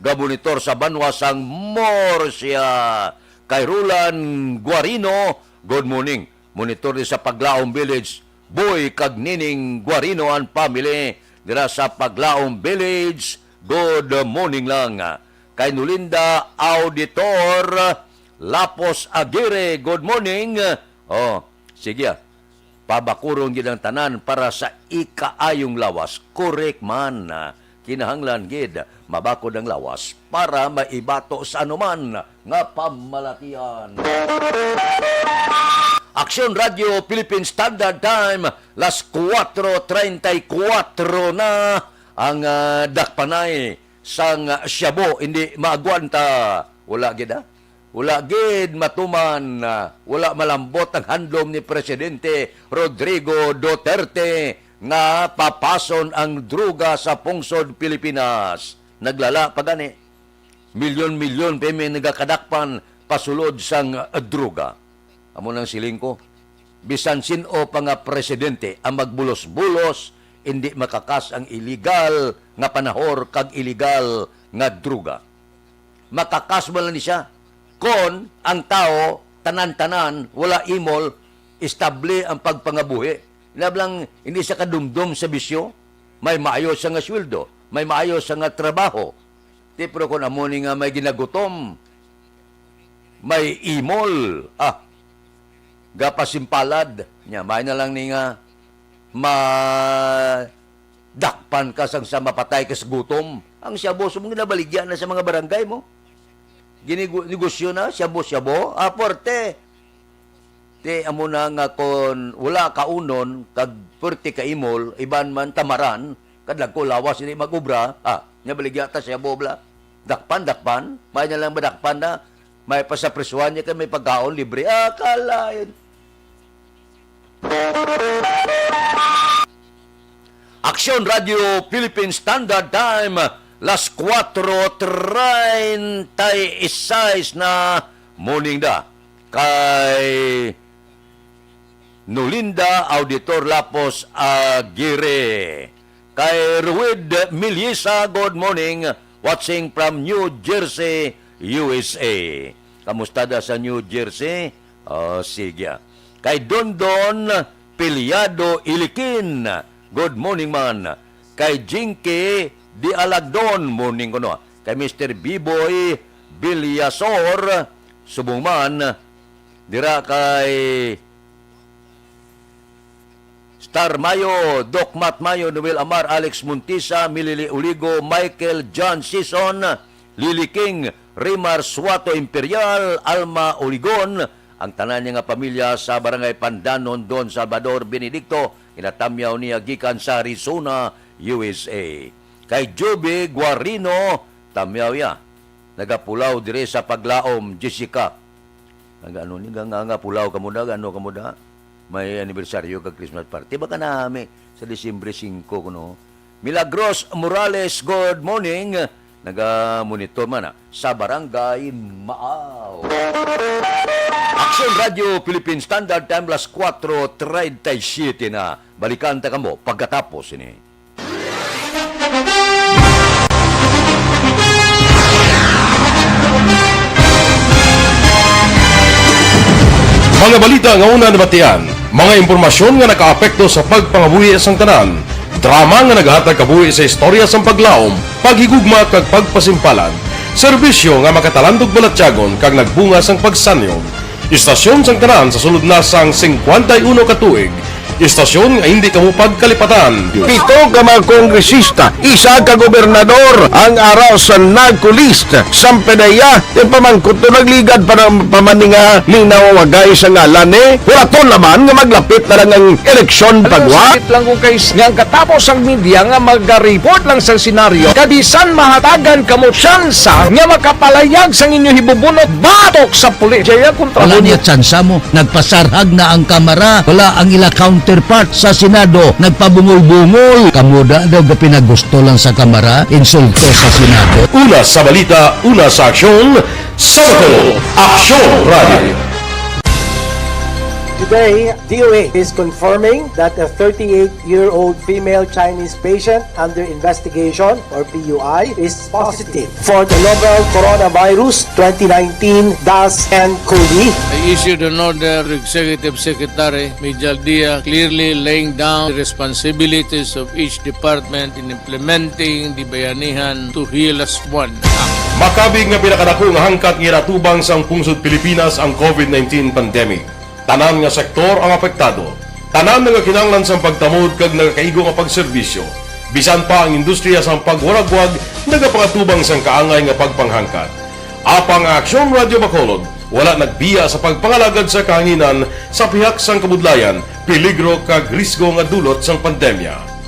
gamonitor sa banwa sang Murcia. Kay Roland Guarino, good morning. Monitor ni sa Paglaom Village, Boy kag Nining Guarino and family dira sa Paglaom Village. Good morning lang. Kay Nulinda Auditor Lapos Aguirre, good morning. Oh, sige, ah. Pabakuron gid ang tanan para sa ikaayong lawas. Correct man. Kinahanglan gid mabakod ang lawas para maibato sa anuman nga pamalatian. Aksyon Radio Philippine Standard Time, las kuwatro treinta y kuwatro na ang, ah, dakpanay sang shabu, hindi maagwanta. Wala gid, ah. Wala gid matuman, ah, wala malambot ang handom ni Presidente Rodrigo Duterte nga papason ang droga sa pungsod Pilipinas. Naglala pa gani. Milyon-milyon pa may nagakadakpan pasulod sang, ah, droga. Amo nang siling ko, bisan sin-o pa nga presidente ang magbulos-bulos, indi makakas ang iligal nga panahor kag iligal nga droga. Makakas man lang ni siya kon ang tawo, tanan-tanan, wala imol, estable ang pagpangabuhi. Inablang hindi siya kadumdom sa bisyo, may maayo siya nga sweldo, may maayo siya nga trabaho. Ti, pero kung amo ni nga may ginagutom, may imol, ah, gapasimpalad niya, may na lang ni nga madakpan ka sang sa mapatay ka sa gutom. Ang shabu, sumong ginabaligya na sa mga barangay mo. Ginigu-, negosyo na, shabu-shabu. Ah, puwerte. Ti, amo na nga kon wala ka unon, kag puwerte ka imol, iban man tamaran, kadagko lawas, hindi mag-obra, ah, nya baligya ta shabu bla. Dakpan, dakpan. May na lang madakpan na. May pa sa prisuhan niya kay may pagkaon libre. Ah, kalain. Aksyon Radio Philippine Standard Time, las cuatro treinta y seis na morning da. Kay Nulinda Auditor Lapos Aguirre. Kay Ruid Miliesa, good morning. Watching from New Jersey, U S A. Kamusta da sa New Jersey? Oh, sige. Kay Dondon Piliado Ilikin, good morning man. Kay Jinky Dialagdon, morning kuno. Kay Mister Biboy Villasor, subong man. Dira kay Star Mayo, Doc Matt Mayo, Noel Amar, Alex Montisa, Milili Uligo, Michael John Sison, Lily King, Rimar Suato Imperial, Alma Uligon, ang tanan niya nga pamilya sa Barangay Pandanon, Don Salvador Benedicto, ginatamyaw niya gikan sa Arizona, U S A. Kay Joby Guarino, tamyaw ya. Nagapulaw dire sa Paglaom, Jessica. Nag-ano ni, nga, nga, nga pulaw kamo da, ano kamo da? May anibersaryo kag Christmas party. Baka nami sa Disyembre singko, kuno. Milagros Morales, good morning. Naga-monitor man, ah, sa Barangay Maaw. Aksyon Radio Philippine Standard Time, las cuatro treinta y siete na. Balikan ta kamo pagkatapos ini. Mga balita nga una nabatian, mga impormasyon nga nakaapekto sa pagpangabuhi sang tanan, drama nga nagahatag kabuhi sa istorya sang paglaom, paghigugma kag pagpasimpalan, serbisyo nga makatalandog balatyagon kag nagbunga sang pagsanyog. Istasyon sang tanan sa sulod na sang cincuenta y uno ka tuig, istasyon nga hindi kamo pagkalipatan. Pito ka mga kongresista, isa ka gobernador ang ara sa NAGCO list. Sampedeya, yung pamangkot to nagligad pa ng pamaninga, linaw wagay sa ngalan ni. Hulaton naman nga maglapit na lang ang eleksyon pagwa. Sakit lang kung kay nga ang katapos ang media nga magariport lang sa senaryo. Kabisan mahatagan kamo tsansa nga makapalayag sang inyo hibubunot batok sa pulis. Jaya kontra Wala mo niya tsansa mo. Nagpasarhag na ang Kamara. Wala ang ila counterpart sa Senado. Nagpabungol-bungol. Kamo da daw gapinagusto lang sa Kamara. Insulto sa Senado. Una sa balita, una sa aksyon, sa Bacolod, Aksyon Radio. Today, D O A is confirming that a thirty-eight-year-old female Chinese patient under investigation, or P U I, is positive for the novel coronavirus twenty nineteen dash N COVID. I issued an order to Executive Secretary Mijal Dia, clearly laying down the responsibilities of each department in implementing the Bayanihan to Heal Us One Act. Makabig nga pinakadako nga hangkat nga ginatubang sang pungsod Pilipinas ang COVID nineteen pandemic. Tanan nga sektor ang apektado. Tanan nagakinahanglan sang pagtamod kag nagakaigo nga pagserbisyo. Bisan pa ang industriya sang pagwaragwag nagapangatubang sang kaangay nga pagpanghangkat. Apang ang Aksyon Radyo Bacolod wala nagbiya sa pagpangalagad sa kahanginan sa pihak sang kabudlayan, peligro kag risgo nga dulot sang pandemya.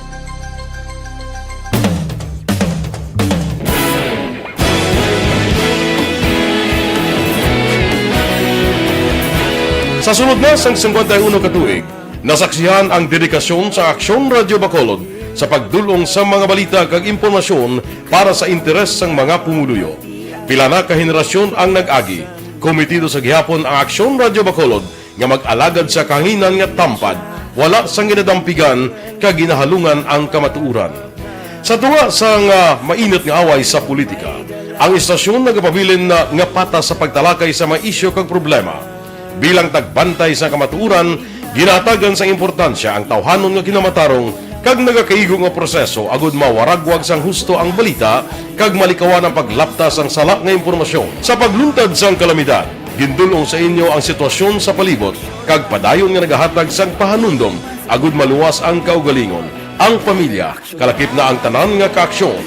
Sa sulod na sang cincuenta y uno ka tuig, nasaksihan ang dedikasyon sa Aksyon Radyo Bacolod sa pagdul-ong sa mga balita kag impormasyon para sa interes sang mga pumuluyo. Pila na ka henerasyon ang nag-agi. Komitido sa gihapon ang Aksyon Radyo Bacolod nga mag-alagad sa kahanginan nga tampad, wala sang ginadampigan kag ginahalungan ang kamatuoran. Sa tunga sang, ah, mainit nga away sa politika, ang istasyon nagapabilin na nga patas sa pagtalakay sa mga isyu kag problema. Bilang tagbantay sa kamatuoran, ginahatagan sang importansya ang tawhanon nga kinamatarong kag nagakaigo nga proseso agud mawaragwag sang husto ang balita kag malikawan ang paglapta sang sala nga impormasyon. Sa pagluntad sang kalamidad, gindul-ong sa inyo ang sitwasyon sa palibot kag padayon nga nagahatag sang pahanumdom agud maluwas ang kaugalingon, ang pamilya, kalakip na ang tanan nga kaaksyon.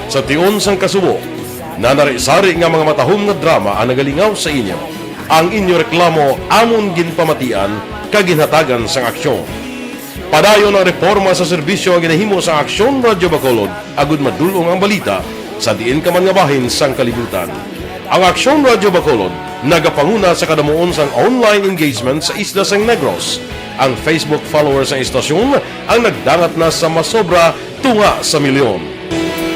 Sa tion sang kasubo, nanari-sari nga mga matahom nga drama ang nagalingaw sa inyo. Ang inyo reklamo amon ginpamatian kag ginhatagan sang aksyon. Padayon ang reporma sa serbisyo nga ginahimo sa Aksyon Radyo Bacolod agud madul-ong ang balita sa diin ka man nga bahin sang kalibutan. Ang Aksyon Radyo Bacolod Nagapanguna sa kadamuon sang online engagement sa isla sang Negros. Ang Facebook followers sang istasyon ang nagdangat na sa masobra tunga sa milyon.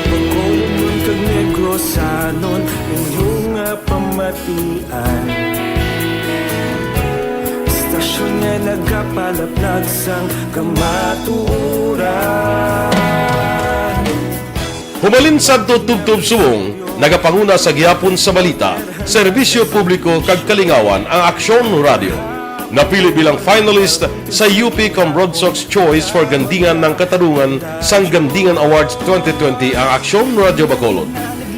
Bacolod kag Negrosanon, inyo nga pamatian. Istasyon nga nagapalaplag sang kamatuoran. Hubalin sadto tubtob subong, nagapanguna sa gihapon sa balita, serbisyo publiko kag kalingawan ang Aksyon Radio. Napili bilang finalist sa U P Cambronsox Choice for Gandingan ng Katarungan sang Gandingan Awards twenty twenty ang Aksyon Radio Bacolod.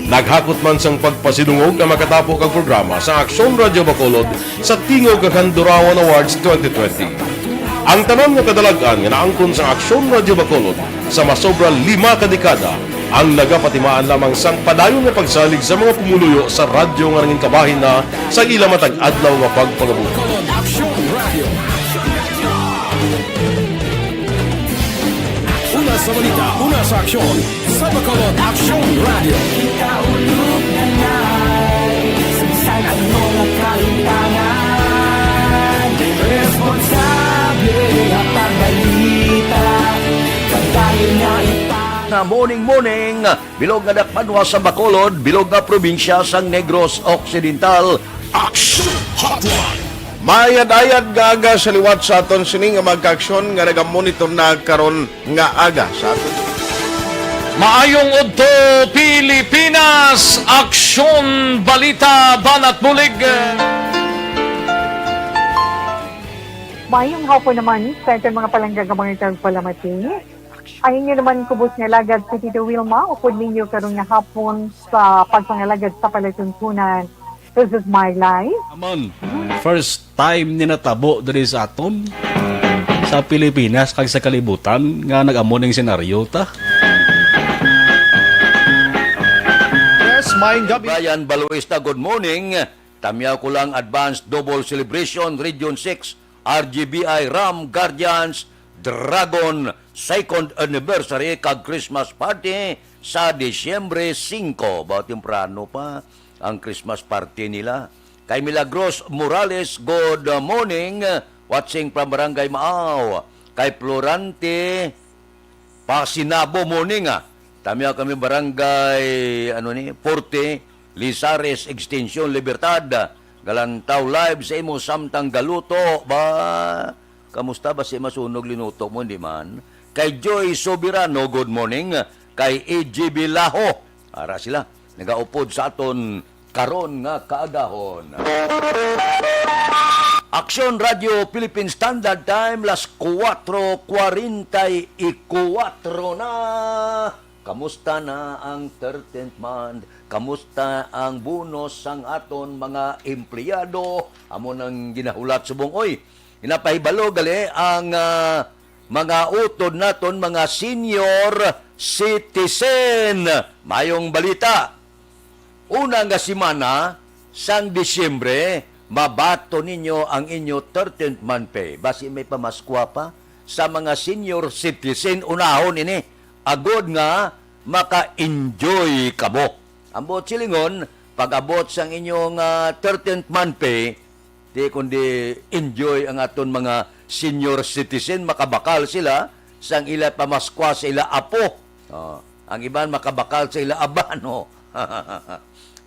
Naghakot man sang pagpasidungog ang makatapo kag programa sa Aksyon Radio Bacolod sa Tingog kag Handurawan Awards twenty twenty. Ang tanan nga kadalag-an nga naangkon sang Aksyon Radio Bacolod sa masobra lima ka dekada ang nagapatimaan lamang sang padayon nga pagsalig sa mga pumuluyo sa radyo nga nangin kabahin na sa ila matag adlaw nga pagpangabuhi. Bacolod Aksyon Radio. Una sa balita, una sa aksyon, sa Bacolod Aksyon Radio. Kita ulog na nai, sa bisan ano nga kalimtangan, responsable nga pagbalita, pagdayon nga ipa- Nga morning, morning, bilog nga dakpanwa sa Bacolod, bilog nga probinsya sang Negros Occidental. Action Hotline. Mayad-ayad nga aga sa liwat sa aton sini nga mga kaaksyon nga nagamonitor na karon nga aga sa aton. Maayong udto, Pilipinas! Aksyon, balita, banat bulig. Maayong hapon naman sa aton mga palangga nga mga tagpalamati. Ang inyo naman kubos nga alagad si Tito Wilma, upod ninyo karon nga hapon sa pagpangalagad sa palatuntunan. This is my life. Amon, first time ni natabo diri sa aton, sa Pilipinas kag sa kalibutan nga nag-amo ning senaryo ta. Yes, maayong gabi. Brian Baluista, good morning. Tamyaw ko lang advance double celebration, Region six, R G B I, Ram, Guardians, Dragon, second anniversary kag Christmas party sa Disyembre singko. Ba, temprano pa ang Christmas party nila. Kay Milagros Morales, good morning. Watching from Barangay Maaw. Kay Florante Pasinabo, morning, ah. Tamyaw kami, Barangay, ano ni, forty, Lizares Extension, Libertad. Galantaw live sa imo samtang galuto. Ba, kamusta ba si masunog linuto mo, hindi man? Kay Joy Soberano, good morning. Kay E G B Laho, ara sila, nagaupod sa aton karon nga kaagahon. Aksyon Radio Philippine Standard Time, las kuwatro kwarenta y kuwatro na. Kamusta na ang thirteenth month? Kamusta ang bonus sang aton mga empleyado? Amo nang ginahulat subong, oy. Ginapahibalo gali ang, ah, mga utod naton, mga senior citizen. Mayong balita. Una nga semana sang Disyembre, mabaton ninyo ang inyo thirteenth month pay. Basi may pamaskwa pa sa mga senior citizen, unahon ini, agod nga maka-enjoy kamo. Ang buot silingon, pag-abot sang inyong, ah, thirteenth month pay, di kundi enjoy ang aton mga senior citizen, makabakal sila sang ila pamaskwa sa ila apo. Oh, ang iban makabakal sa ila abano.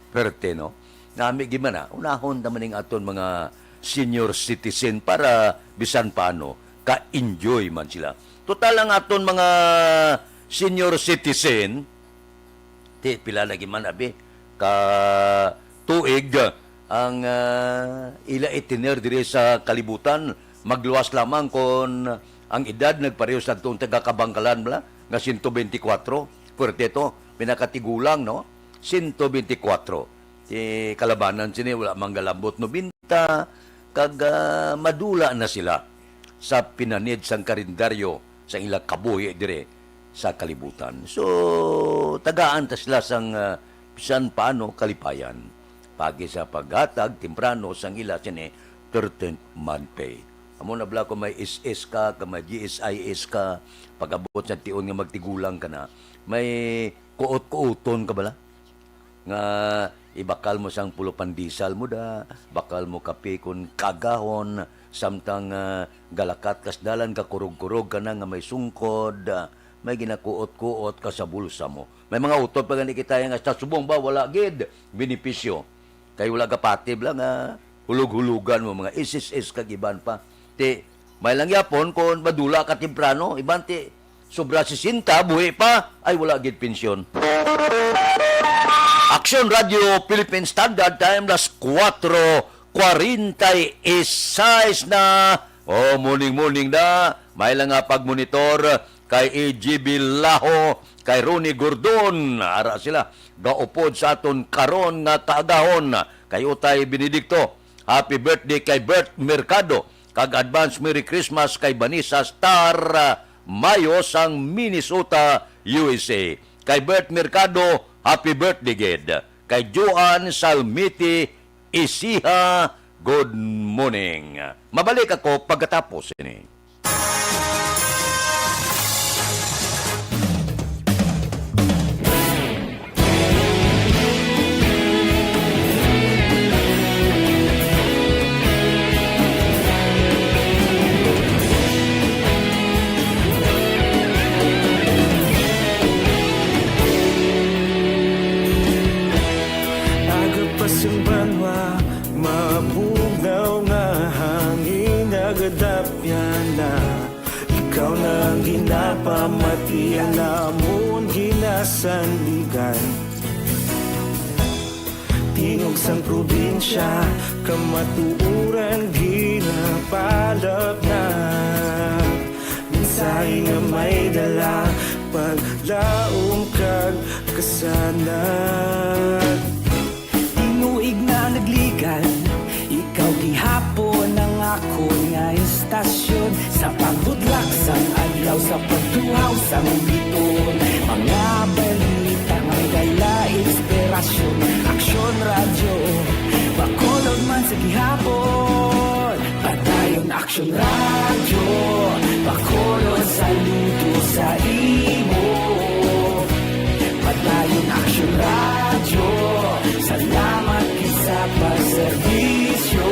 Perte, no? Nami gid man, ah, unahon ta man ning aton mga senior citizen para bisan paano ka-enjoy man sila. Total, ang aton mga senior citizen, ti, pila lagi man, abi, ka tuig ang, ah, ila itiner diri sa kalibutan. Magluwas lamang kon ang edad nagpareho sa atong taga-Kabangkalan, bala, nga sento bentikwatro. Puwerte to, pinakatigulang, no? Sento bentikwatro. Ti kalabanan sini, wala man galambot nobenta, kag, ah, madula na sila sa pinanid sang kalendaryo sa ila kabuhi diri sa kalibutan. So, tagaan ta sila sang, ah, bisan paano kalipayan. Pagi sa paghatag temprano sang ila sini thirteenth month pay. Amo na bala kung may S S ka, kung may G S I S ka, pag-abot sa tion nga magtigulang ka na, may kuot-kuoton ka bala? Nga Ibakal mo sang pulupan diesel mo da, bakal mo kape kon kaagahon, samtang, ah, galakat kas dalan, gakurog-kurog ka na nga may sungkod, ah, may ginakuot-kuot ka sa bulsa mo. May mga utod pa gani kita nga sa subong ba, wala gid benepisyo. Kay wala gapatib lang nga hulog-hulogan mo, mga S S S kag iban pa. Ti, may lang yapon kon madula ka temprano, iban ti sobra sesenta, buhi pa, ay wala gid pensyon. Aksyon Radio Philippine Standard Time, las kuwatro kwarenta y seis na. Oh, morning, morning na. May lang nga pagmonitor kay A G B Laho, kay Ronnie Gordon. Ara sila, gaupod sa aton karon nga kaagahon. Kay Utay Benedicto, happy birthday kay Bert Mercado. Kag advance Merry Christmas kay Vanessa Star, ah, Mayo sang Minnesota, U S A. Kay Bert Mercado, happy birthday gid. Kay Joan Salmiti Isiha, good morning. Mabalik ako pagkatapos ini. Aga pa sing banwa, mabugnaw nga hangin, nagadapyan na. Ikaw na ang ginapamati, ang amon ginasandigan. Tingog sang probinsya, kamatuoran ginapalapnag. Mensahe nga may dala, paglaom kag kasanag. Tinuig na nagligad, ikaw gihapon ang akon nga istasyon. Sa pagbudlak sang adlaw, sa pagtuhaw sang bituon, mga balita nga may dala inspirasyon. Aksyon Radyo, Bacolod man sa gihapon. Padayon Aksyon Radyo, Bacolod, saludo sa imo. Padayon Aksyon Radyo, salamat gid sa pagserbisyo.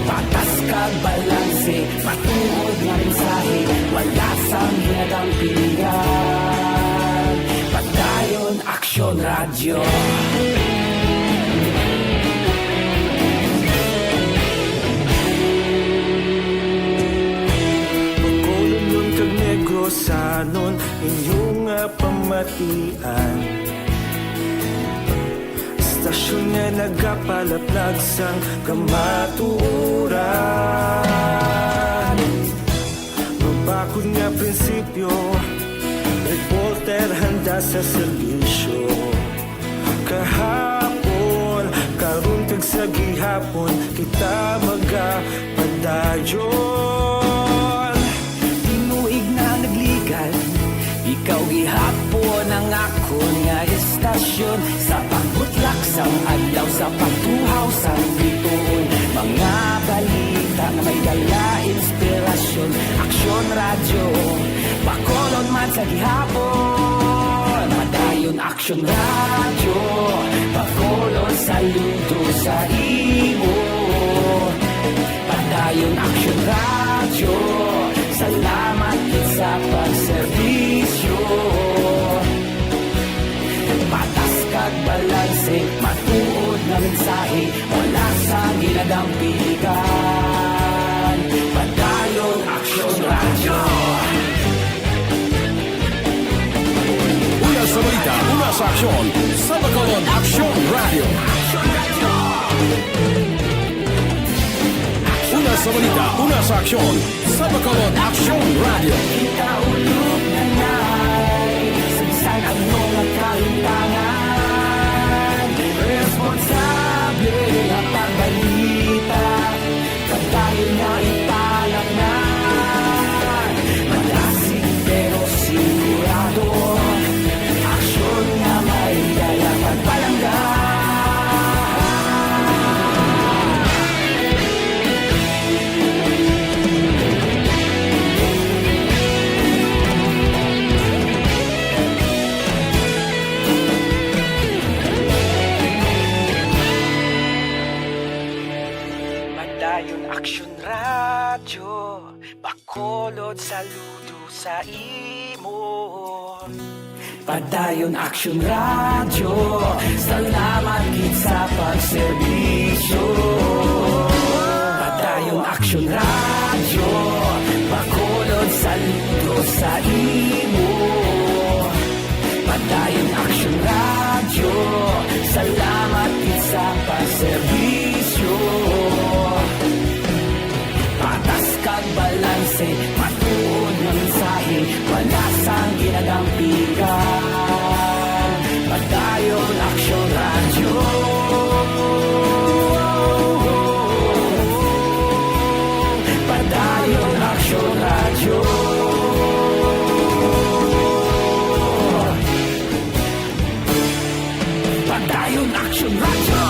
Patas kag balanse, matuod nga mensahe, wala sang ginadampigan. Padayon Aksyon Radyo. Bacolodnon kag Negrosanon, inyo nga pamatian. Istasyon nga nagapalaplag sang kamatuoran. Mabakod nga prinsipyo, reporter handa sa serbisyo. Kahapon, karon kag sa gihapon, kita magapadayon. Tinuig na nagligad, ikaw gihapon ang akon nga istasyon. Sa pagbutlak sang adlaw, sa pagtuhaw sang bituon, mga balita nga may dala inspirasyon. Aksyon Radyo, Bacolod man sa gihapon. Padayon Aksyon Radyo, Bacolod, saludo sa imo. Padayon Aksyon Radyo, salamat gid sa pagserbisyo. Patas kag balanse, matuod nga mensahe, wala sang ginadampigan. Padayon Aksyon Radyo. Una sa balita, una sa aksyon, sa Bacolod Aksyon Radyo. Una sa balita, una sa aksyon, sa Bacolod Aksyon Radyo. Kita ulog na nai, sa bisan ano nga kahitangan, responsable nga pagbalita. Padayon nga ipalapngan, malasig pero sigurado. Aksyon nga may dala pagpalangga. Lord, saludo sa imo. Padayon Action Radio, salamat gid sa pagserbisyo. Padayon Action Radio, Bacolod, saludo sa imo. Padayon Action Radio, salamat gid sa pagserbisyo. Patas kag balanse, matuod nga mensahe, wala sang ginadampigan. Padayon Action Radio. Padayon Action Radio. Padayon Action Radio.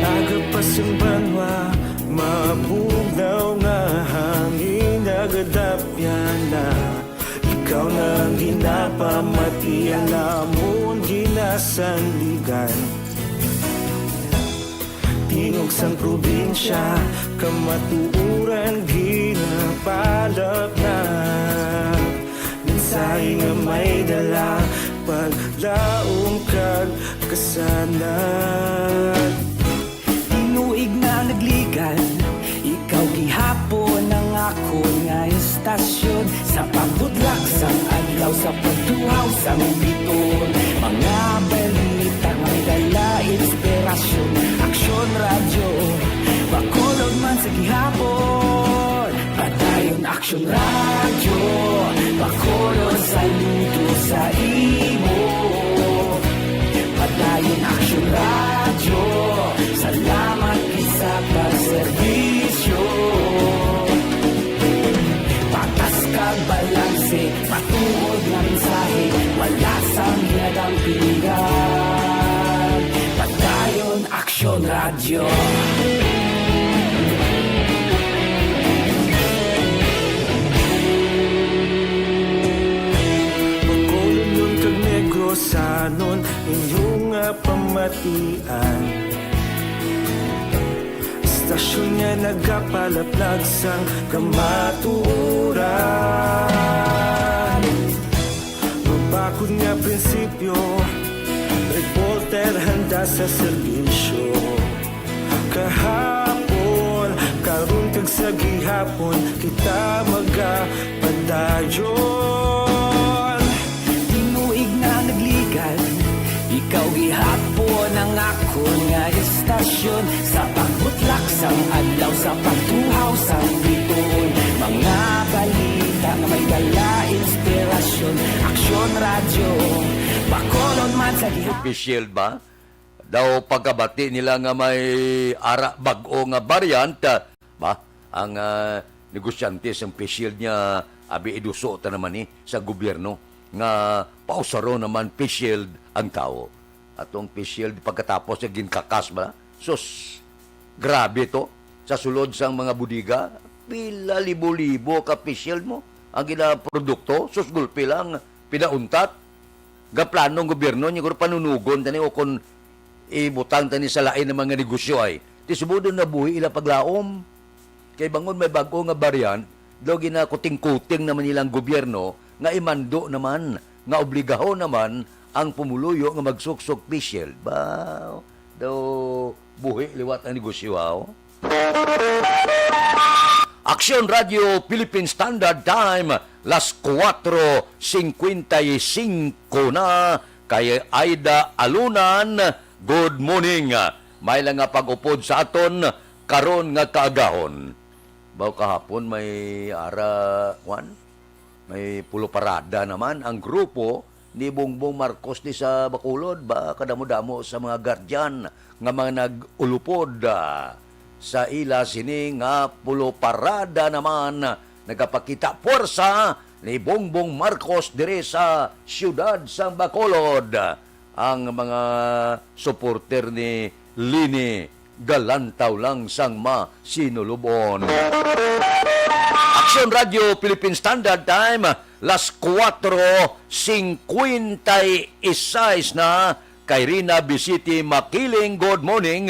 Aga pa sang banwa, mabugnaw nga hangin nagadapyan na. Ikaw na ang ginapamati, ang amon ginasandigan. Tingog sang probinsya, kamatuoran ginapalag na. Mensahe nga may dala, paglaom kag kasanag. Tinuig na nagligad, ikaw gihapon ang akon nga istasyon. Sa pagbudlak sang adlaw, sa pagtuhaw sang biton, mga balita nga may dala inspirasyon. Aksyon Radyo, Bacolod man sa gihapon. Padayon Aksyon Radyo, Bacolod, saludo sa imo. Padayon Aksyon Radyo, salamat gid sa pagserbisyo. Patas kag balanse, matuod nga mensahe, wala sang ginadampigan. Padayon Aksyon Radyo. Bacolodnon kag Negrosanon, inyo nga pamatian. Istasyon nga nagapalaplag sang kamatuoran. Mabakod nga prinsipyo, reporter handa sa serbisyo. Kahapon, karon kag sa gihapon, kita magapadayon. Tinuig na nagligad, ikaw gihapon ang akon nga istasyon. Sa pagbutlak sang adlaw, sa pagtuhaw sang biton, mga balita nga may dala inspirasyon. Aksyon Radyo, Bacolod man sa gihapon. Official ba? Daw pagkabati nila nga may ara bag-o nga variant, ah, ba? Ang, ah, negosyante sang face shield niya, abi, iduso ta naman ni sa gobyerno nga pausaron naman face shield ang tawo. Atong face shield pagkatapos nga ginkakas ba? Sus, grabe to. Sa sulod sang mga bodega, pila libo-libo ka face shield mo ang ginaprodukto. Sus, gulpi lang, pinauntat. Gaplano ang gobyerno, niya guro panunugon tani o kon ibutang tani sa lain nga mga negosyo ay. Ti subod na buhi ila paglaom. Kay bangon may bag-o nga variant, daw ginakuting-kuting naman nilang gobyerno nga imando naman, nga obligahon naman ang pumuluyo nga magsuksok face shield. Ba, daw buhi liwat ang negosyo, ha, oh. Aksyon Radio Philippine Standard Time, las kuwatro singkwenta y singko na, kay Aida Alunan. Good morning. May lang nga pag-upod sa aton karon nga kaagahon. Baw kahapon may ara, kwan? May pulo parada naman ang grupo ni Bongbong Marcos di sa Bacolod, ba, kadamo-damo sa mga guardian nga mga nag-ulupod, ah, Sa ila sini nga pulo parada naman, nagapakita puwersa ni Bongbong Marcos diri sa siyudad sang Bacolod. Ang mga suporter ni Leni galantaw lang sang masinulobon. Aksyon Radyo Philippine Standard Time, las kuwatro singkwenta y seis na. Kay Rina Bisiti Makiling, good morning.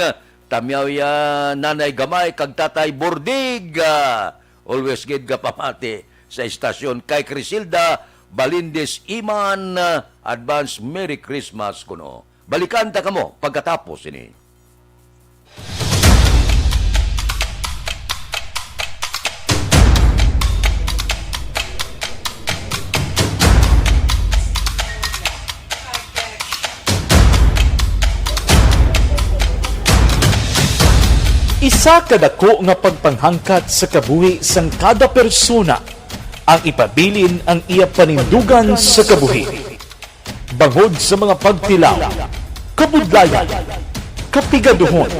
Tamyaw ya, Nanay Gamay kag Tatay Bordig. Ah, always gid gapamati sa istasyon. Kay Crisilda Balindis Iman, ah, advance Merry Christmas kuno. Balikan ta kamo pagkatapos ini. Isa ka dako nga pagpanghangkat sa kabuhi sang kada persona ang ipabilin ang iya panindugan sa kabuhi. Bangod sa mga pagtilaw, kabudlayan, kapigaduhon,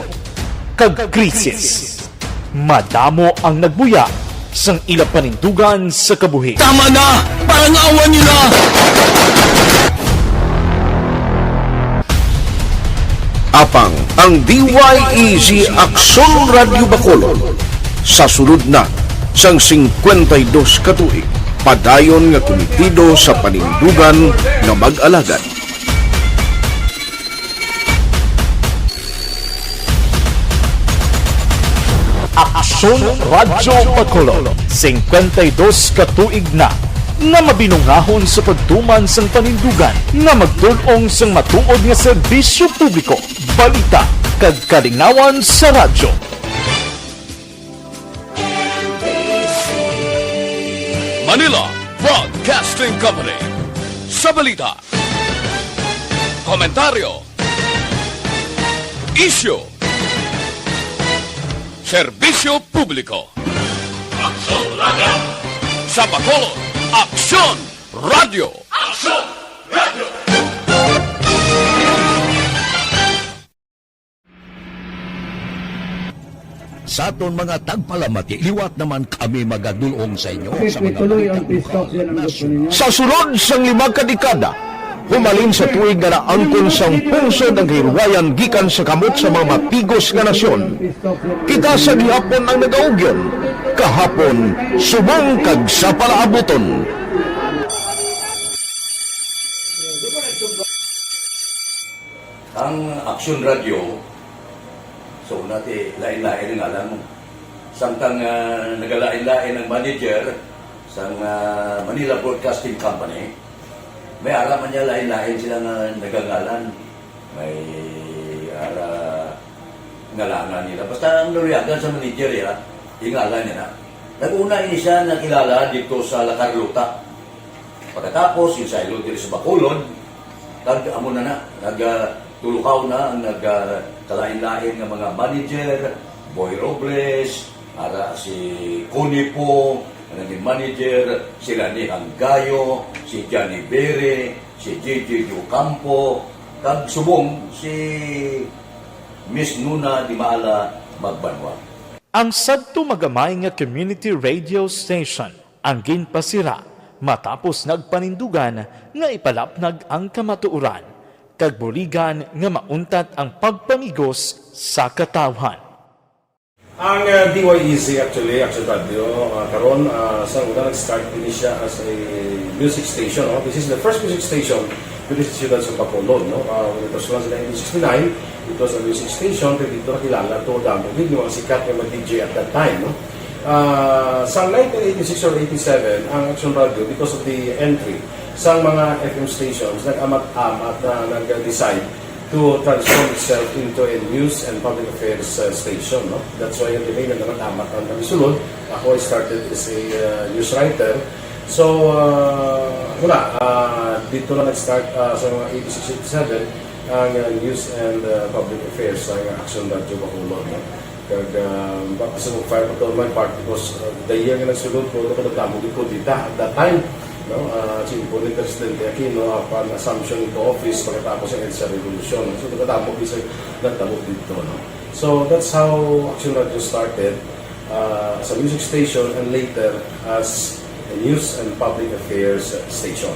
kag krisis, madamo ang nagbuya sang ila panindugan sa kabuhi. Tama na! Parang awa niyo na! Apang ang D Y E Z Aksyon Radyo Bacolod sa sulod na sang singkwenta y dos ka tuig, padayon nga kumitido sa panindugan nga mag-alagad. Aksyon Radyo Bacolod, singkwenta y dos ka tuig na nga mabinungahon sa pagtuman sang panindugan nga magtul-ong sang matuod nga serbisyo publiko, balita, kag kalinawan sa radyo. Manila Broadcasting Company. Sa balita, komentaryo, isyu, serbisyo publiko. Aksyon Radyo. Sa Bacolod, Aksyon Radyo. Aksyon Radyo. Sa aton mga tagpalamati, liwat naman kami magadul-ong sa inyo sa mga balita buhaton sa nasyon. Sa sulod sang lima ka dekada, humalin sa tuig nga naangkon sang pungsod ang kahilwayan gikan sa kamot sa mga matigos nga nasyon, kita sa gihapon ang nagaugyon, kahapon, subong kag sa palaabuton. Ang Aksyon Radyo, so, una ti, lain-lain ang ngalan mo. Samtang, ah, nagalain-lain ang manager sang, ah, Manila Broadcasting Company, may ara man niya lain-lain sila nga nagangalan. May ara ngalanan nila. Basta ang naluyagan sa manager, ya, yung ngalan niya na. Nag-una ini siya nakilala dito sa La Carlota. Pagkatapos, yung saylo diri sa Bacolod, kag amo na na, nag, ah, tulukaw na ang nag, ah, kalain-lain nga mga manager, Boy Robles, ara si Connie Po, ang naging manager, si Rani Hanggayo, si Johnny Bere, si J J Ocampo, kag subong si Miss Nuna Dimaala Magbanwa. Ang sadto magamay nga community radio station ang ginpasira matapos nagpanindugan nga ipalapnag ang kamatuoran kag buligan nga mauntat ang pagpamigos sa katawhan. Ang, uh, D Y E Z actually, Action Radio, uh, karon, uh, sa una nag-start din siya as a music station, no? This is the first music station diri sa siyudad sa Bacolod, no? Uh, when it was launched in nineteen sixty-nine, it was a music station, kay dito nakilala to damo gid yung mga sikat nga mga D J at that time, no? Ah, sa nineteen eighty-six or eighty-seven, ang Action Radio, because of the entry sa mga F M stations, nag-amat-amat na nag-decide to transform itself into a news and public affairs, uh, station, no? That's why, ang name na amat-amat ang kami sulod. Ako, I started as a, uh, news writer. So, uh, wala, uh, dito na nag-start, uh, sa mga eighty-six, eighty-seven, ang, uh, news and, uh, public affairs sa Action Radio Bacolod, no? Kag, ah, ba, kasi mag-fire pa to my part because, ah, the year nga nagsulod ko, ano ko, nagdamo gid ko dita at that time. No? Ah, si Presidente Aquino, upon assumption into office pagkatapos ng EDSA Revolution. So, nagkatapos isa nagtabok dito, no? So, that's how Action Radio started, ah, as a music station and later as a news and public affairs station.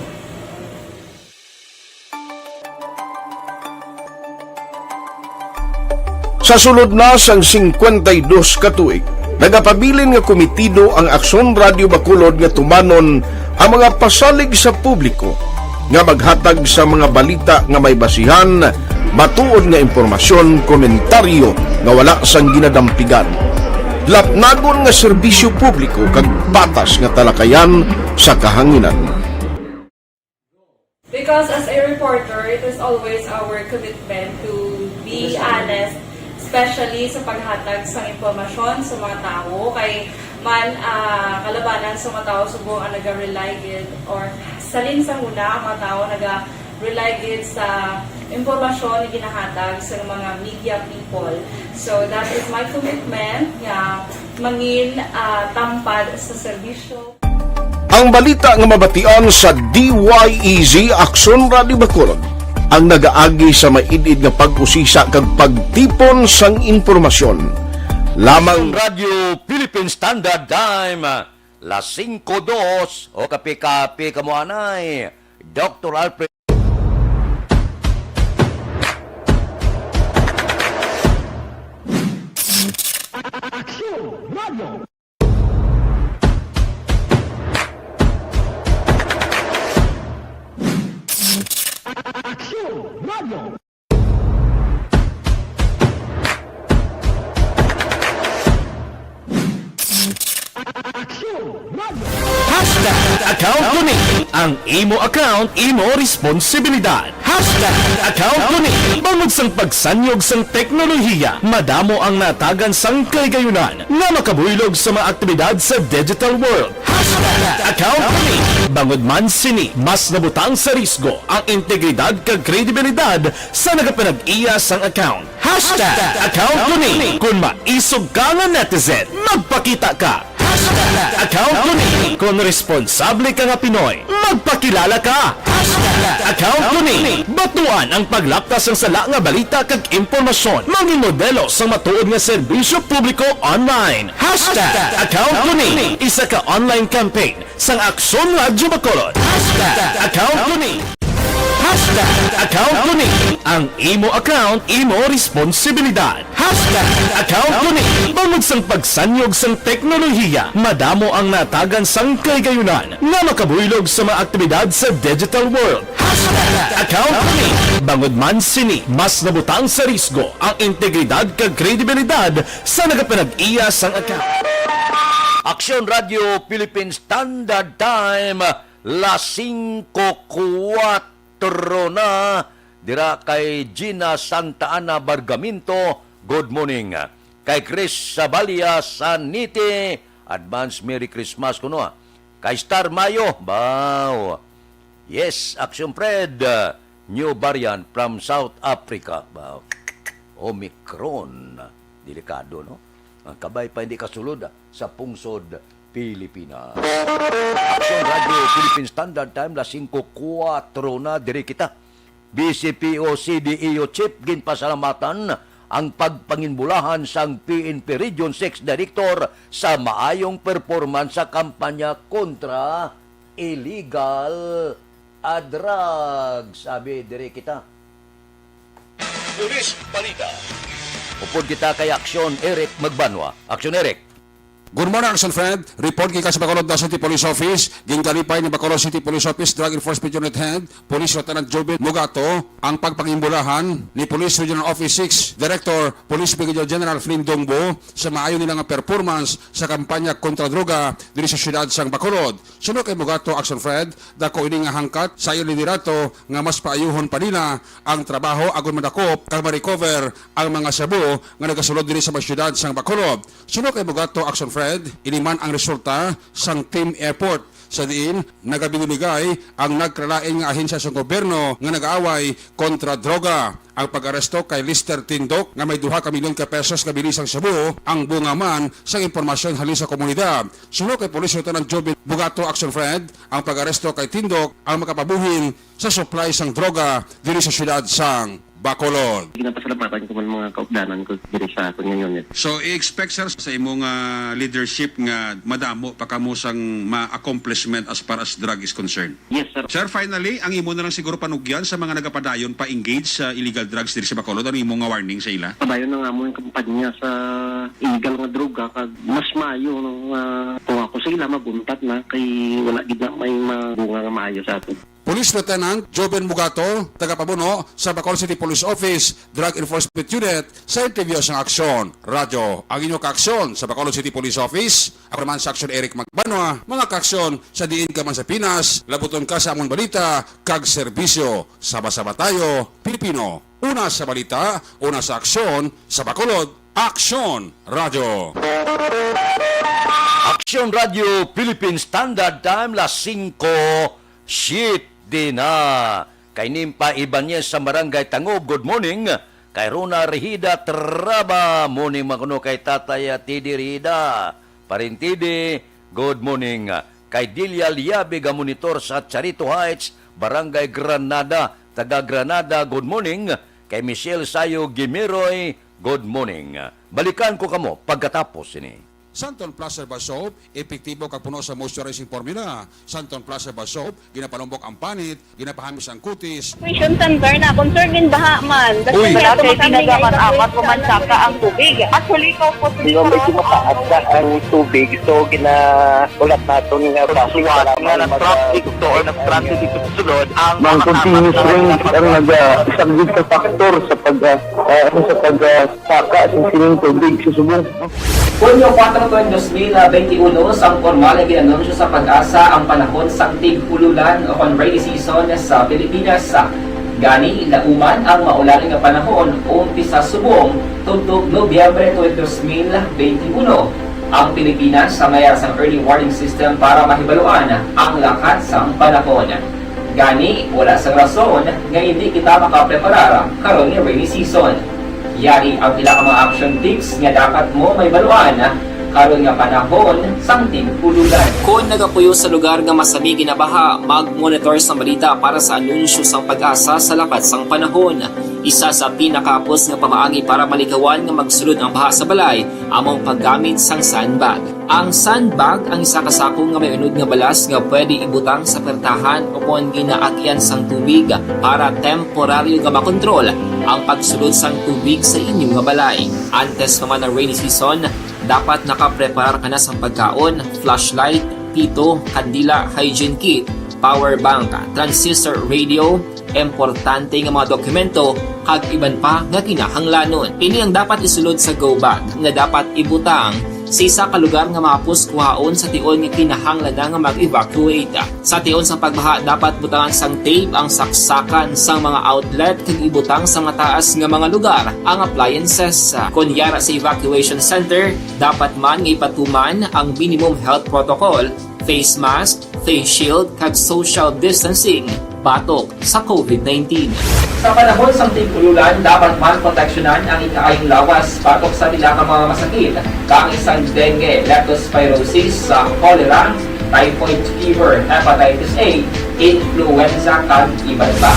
Sa sulod na sang singkwenta y dos ka tuig, nagapabilin nga komitido ang Aksyon Radio Bacolod nga tumanon ang mga pasalig sa publiko nga maghatag sa mga balita nga may basihan, matuod nga impormasyon, komentaryo nga wala sang ginadampigan, lapnagon nga serbisyo publiko kag patas nga talakayan sa kahanginan. Because as a reporter, it is always our commitment to be honest, especially sa paghatag sa impormasyon sa mga tawo. Kay man, ah, kalabanan sa mga tawo subong ang naga-rely gid, or salin sa huna ang mga tawo naga-rely gid sa impormasyon na ginahatag sa mga media people. So that is my commitment nga mangin, ah, tampad sa serbisyo. Ang balita nga mabatian sa D Y E Z Aksyon Radio Bacolod ang nagaagi sa maid-id nga pag-usisa kag pagtipon sang impormasyon. Lamang Radyo Philippine Standard Time, las singko dos, o kape-kape kamo anay, Doktor Alfred. Aksyon Radio. Aksyon Radio. Aksyon Radio. Hashtag account ko ni. Ang imo account, imo responsibilidad. Hashtag account ko ni. Bangod sang pagsanyog sang teknolohiya, madamo ang natagan sang kaligayunan nga makabuylog sa mga aktibidad sa digital world. Hashtag account ko ni. Bangod man sini, mas nabutang sa risgo ang integridad kag kredibilidad sa nagapanag-iya sang account. Hashtag account ko ni. Kung maisog ka nga netizen, magpakita ka. Hashtag account ko ni. Kung responsable ka nga Pinoy, magpakilala ka. Hashtag account ko ni. Batuan ang paglaptas sang sala nga balita kag impormasyon. Mangin modelo sang matuod nga serbisyo publiko online. Hashtag account ko ni. Isa ka online campaign sang Aksyon Radyo Bacolod. Hashtag account ko ni. Hashtag account ko ni. Ang imo account, imo responsibilidad. Hashtag account ko ni. Bangod sang pagsanyog sang teknolohiya, madamo ang natagan sang kaligayunan nga makabuylog sa mga aktibidad sa digital world. Hashtag account ko ni. Bangod man sini, mas nabutang sa risgo ang integridad kag kredibilidad sa nagapanag-iya sang account. Aksyon Radio Philippine Standard Time, las singko kuwatro na. Dira kay Gina Santa Ana Bargamento, good morning. Kay Chris Sabalia Saniti, advance Merry Christmas kuno, ah. Kay Star Mayo, baw. Yes, Action Fred, uh, new variant from South Africa. Baw. Omicron. Delikado, no? Ang kabay pa hindi kasulod, ah, sa pungsod Pilipinas. Action Radio Philippine Standard Time, las singko kuwatro na, diri kita. B C P O C D E O Chief, ginpasalamatan ang pagpanginbulahan sang P N P Region six Director sa maayong performance sa kampanya kontra illegal a drugs. Abi, diri kita. Pulis Balita. Upod kita kay Aksyon Eric Magbanwa. Aksyon Eric. Good morning, Action Fred. Report gikan sa Bacolod City Police Office. Ginkalipay ni Bacolod City Police Office Drug Enforcement Unit Head, Police Lieutenant Joven Mugato, ang pagpangimbulahan ni Police Regional Office six Director Police Brigadier General Flynn Dongbo sa maayo nila nga performance sa kampanya kontra droga diri sa siyudad sang Bacolod. Suno kay Mugato, Action Fred, dako ini nga hangkat sa iyang liderato nga mas paayuhon pa nila ang trabaho agud madakop kag ma-recover ang mga shabu nga nagasulod diri sa mga siyudad sang Bacolod. Suno kay Mugato, Action Fred, ini man ang resulta sang team effort sa diin nagabinuligay ang nagkalalain nga ahensya sang gobyerno nga nag-aaway kontra droga. Ang pag-aresto kay Lester Tindok nga may duha ka milyon ka pesos nga bilisang shabu ang bunga man sang impormasyon halin sa komunidad. Suno kay Police Lieutenant Joven Bugato, Action Fred, ang pag-aresto kay Tindok ang makapabuhin sa supply sang droga diri sa siyudad sang Bacolod. Ginapasalamatan ko man mga kaupdanan ko diri sa aton nga unit. So, i-expect, sir, sa imong, ah, leadership nga madamo pa kamo sang ma-accomplishment as far as drug is concerned? Yes, sir. Sir, finally, ang imo na lang siguro panugyan sa mga nagapadayon pa engage sa illegal drugs diri sa Bacolod, ano imong nga warning sa ila? Padayon na nga mo ang kampanya sa illegal nga droga, kag mas maayo nga kung ako sa ila, maguntat na kay wala gid na may mabunga nga maayo sa aton. Police Lieutenant Joven Bugato, tagapamuno sa Bacolod City Police Office Drug Enforcement Unit, sa interview sang Aksyon Radyo. Ang inyo kaaksyon sa Bacolod City Police Office, ako naman sa Aksyon Eric Magbanwa, mga kaaksyon sa diin ka man sa Pinas, labuton ka sa amon balita kag serbisyo. Saba-saba tayo, Pilipino. Una sa balita, una sa aksyon, sa Bacolod, Aksyon Radyo. Aksyon Radyo Philippine Standard Time, las singko siyete na. Kay Nimpa Ibanez sa Barangay Tangob, good morning. Kay Rona Rehida Traba, morning man kuno kay Tatay Tidi Rehida. Parintidi, good morning. Kay Delia Liabig, ang monitor sa Charito Heights, Barangay Granada, taga Granada, good morning. Kay Michelle Sayo Gimiroy, good morning. Balikan ko kamo pagkatapos sini. Santon Plus Herbal Soap, epektibo kag puno sa moisturizing formula. Santon Plus Herbal Soap, ginapalumbok ang panit, ginapahamis ang kutis. Question center na, concern din baha man. Uy. Wala kay tinaga man apat ko man saka ang tubig. Actually, ko po. Di ba, medyo mataas na ang tubig, so ginaulat naton nga suwat nga nag-traffic to or nag-transit dito sa sulod ang mga continuous rain ang nagasaglit sa factor sa pag, ah, ah, ano, sa pag, ah, saka sa sining tubig sa subong. Hunyo kuwatro, dos mil benti uno, sang pormal nga gin-anunsyo sa PAGASA ang panahon sang tig-ululan o kon rainy season sa Pilipinas. Gani, lauman ang maulan nga panahon umpisa subong tubtob Nobyembre twenty, dos mil benti uno. Ang Pilipinas sa mayar sang early warning system para mahibaluan ang lakat sang panahon. Gani, wala sang rason nga indi kita makapreparar karon nga rainy season. Yari ang pila ka mga action tips nga dapat mo mahibaluan karon nga panahon sang tig-ululan. Kon nagapuyo sa lugar nga masami ginabaha, mag-monitor sang balita para sa anunsyo sang PAGASA sa lakat sang panahon. Isa sa pinakahapos nga pamaagi para malikawan nga magsulod ang baha sa balay amo ang paggamit sang sandbag. Ang sandbag ang isa ka sako nga may unod nga balas nga pwede ibutang sa pertahan o kon ginaagyan sang tubig para temporaryo nga makontrol ang pagsulod sang tubig sa inyo nga balay. Antes pa man ang rainy season, dapat nakapreparar ka na sang pagkaon, flashlight, pito, kandila, hygiene kit, power bank, transistor radio, importante nga mga dokumento, kag iban pa nga kinahanglanon. Ini ang dapat isulod sa go bag nga dapat ibutang sa isa ka lugar nga mahapos kuhaon sa tion nga kinahanglan na nga mag-evacuate. Sa tion sa pagbaha, dapat butangan sang tape ang saksakan sang mga outlet kag ibutang sa mataas nga mga lugar ang appliances. Kon yara sa evacuation center, dapat man nga ipatuman ang minimum health protocol, face mask, face shield, kag social distancing batok sa COVID nineteen. Sa panahon sang tig-ululan, dapat man proteksyonan ang ikaayong lawas batok sa pila ka mga masakit, kaangay sang dengue, leptospirosis, sa cholera, typhoid fever, hepatitis A, influenza, kag iban pa.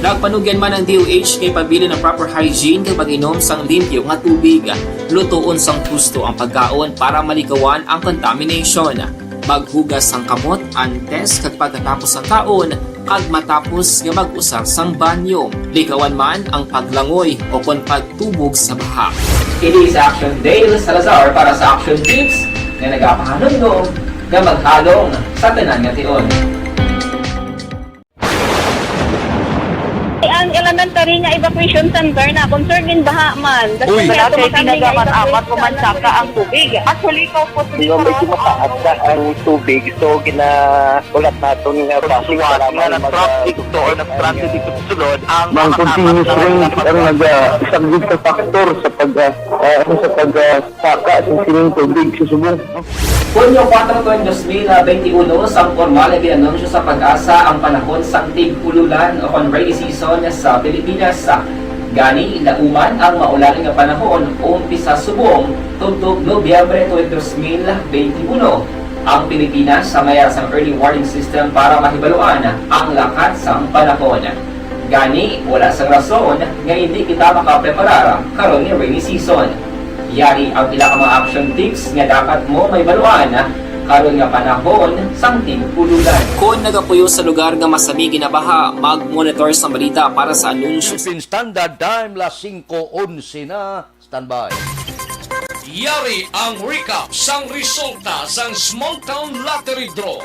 Nagpanugyan man ang D O H kay pabilin ang proper hygiene kag pag-inom sang limpyo nga tubig, lutoon sang husto ang pagkaon para malikawan ang contamination. Maghugas sang kamot antes kag pagkatapos sang kaon, kag matapos nga mag-usar sang banyo. Likawan man ang paglangoy o kon pagtubog sa baha. Ini si Action Dale Salazar para sa Action Tips nga nagapahanumdom nga maghalong sa tanan nga tion. Ang elementary nga evacuation center na, concern din baha man. Uy. Wala kay tinaga man apat ko man saka ang tubig. Actually, ko po. Di ba, medyo mataas na ang tubig, so ginaulat naton nga suwat nga nag-traffic to or nag-transit dito sa sulod ang mga continuous rain ang nagasaglit sa factor sa pag, ah, ah, ano, sa pag, ah, saka sa sining tubig sa subong. Hunyo kuwatro tuwing dos mil benti uno, sang pormal nga gin-anunsyo sa PAGASA ang panahon sang tig-ululan o kon rainy season sa Pilipinas. Gani, lauman ang maulan nga panahon umpisa subong tubtob Nobyembre tuig dos mil benti uno. Ang Pilipinas may ara sang early warning system para mahibaluan ang lakat sang panahon. Gani, wala sang rason nga hindi kita makapreparar karon nga rainy season. Yari ang pila ka mga action tips nga dapat mo mahibaluan karon nga panahon sang tig-ululan. Kon nagapuyo sa lugar nga masami ginabaha, mag-monitor sa balita para sa anunsyo. Philippine Standard Time, las singko onse na. Standby. Yari ang recap sang resulta sang Small Town Lottery Draw.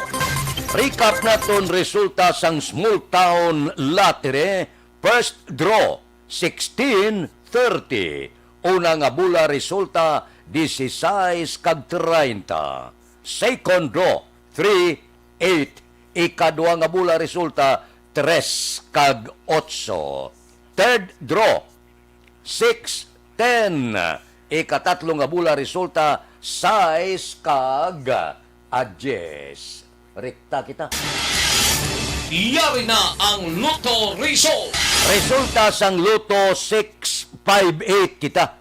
Recap naton resulta sang Small Town Lottery. First draw, sixteen thirty. Una nga bola resulta, dieciséis kag treinta. Second draw, three eight. Ikadua nga bola resulta, tres kag otso. Third draw, six ten. Ikatatlo nga bola resulta, sais kag a diyes. Rekta kita. Yari na ang Lotto result. Resulta sang Lotto, six five eight kita.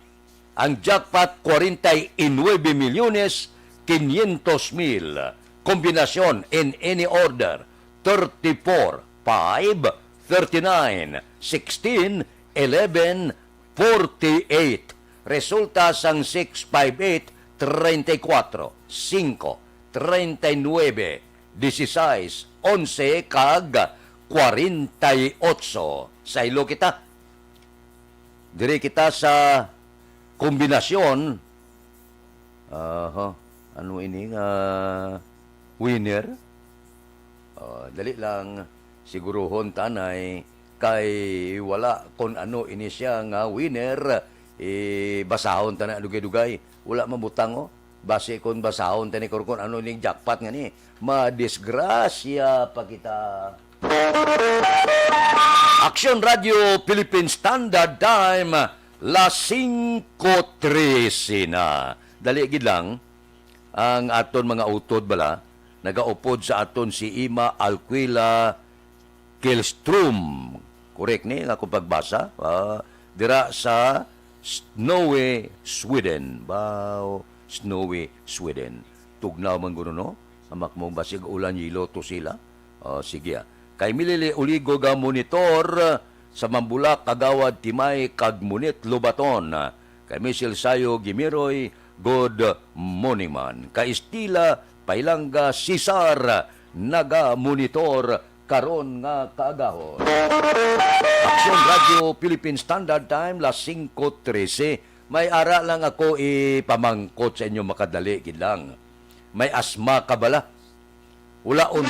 Ang jackpot, kwarenta y nuebe milyones kinyentos mil. Kombinasyon in any order, thirty-four, five, thirty-nine, sixteen, eleven, forty-eight. Resulta sang six five eight, treinta y cuatro, cinco, treinta y nueve, dieciséis, once, kag kwarenta y otso. Saylo kita. Diri kita sa kombinasyon. Aha. Ano ini nga winner? Ah, dali lang, siguruhon tanay kay wala kon ano ini siya nga winner. Eh, basahon ta na dugay-dugay. Wala mabutang, oh. Basi kon basahon ta ni kon, kon ano ning jackpot nga ni, madisgrasya pa kita. Aksyon Radio Philippine Standard Time, las singko trese na. Dali gid lang, ang aton mga utod bala, nagaupod sa aton si Ima Alquila Kihlström. Correct ni nga akong pagbasa? Ah, dira sa Snowy, Sweden. Wow, Snowy, Sweden. Tugnaw man guro, no? Amak mo, basig ulan, yelo to sila. Oh, sige, ah. Kay Milili Uligo ga monitor, ah, sa Mambulak, Kagawad Timay, kag Munit Lobaton. Ah, kay Michelle Sayo Gimiroy, good morning man. Kay Estila Pailanga Cesar, naga-monitor karon nga kaagahon. Aksyon Radio Philippine Standard Time, las singko trese. May ara lang ako ipamangkot sa inyo, makadali gid lang. May asma ka bala? Ulaon.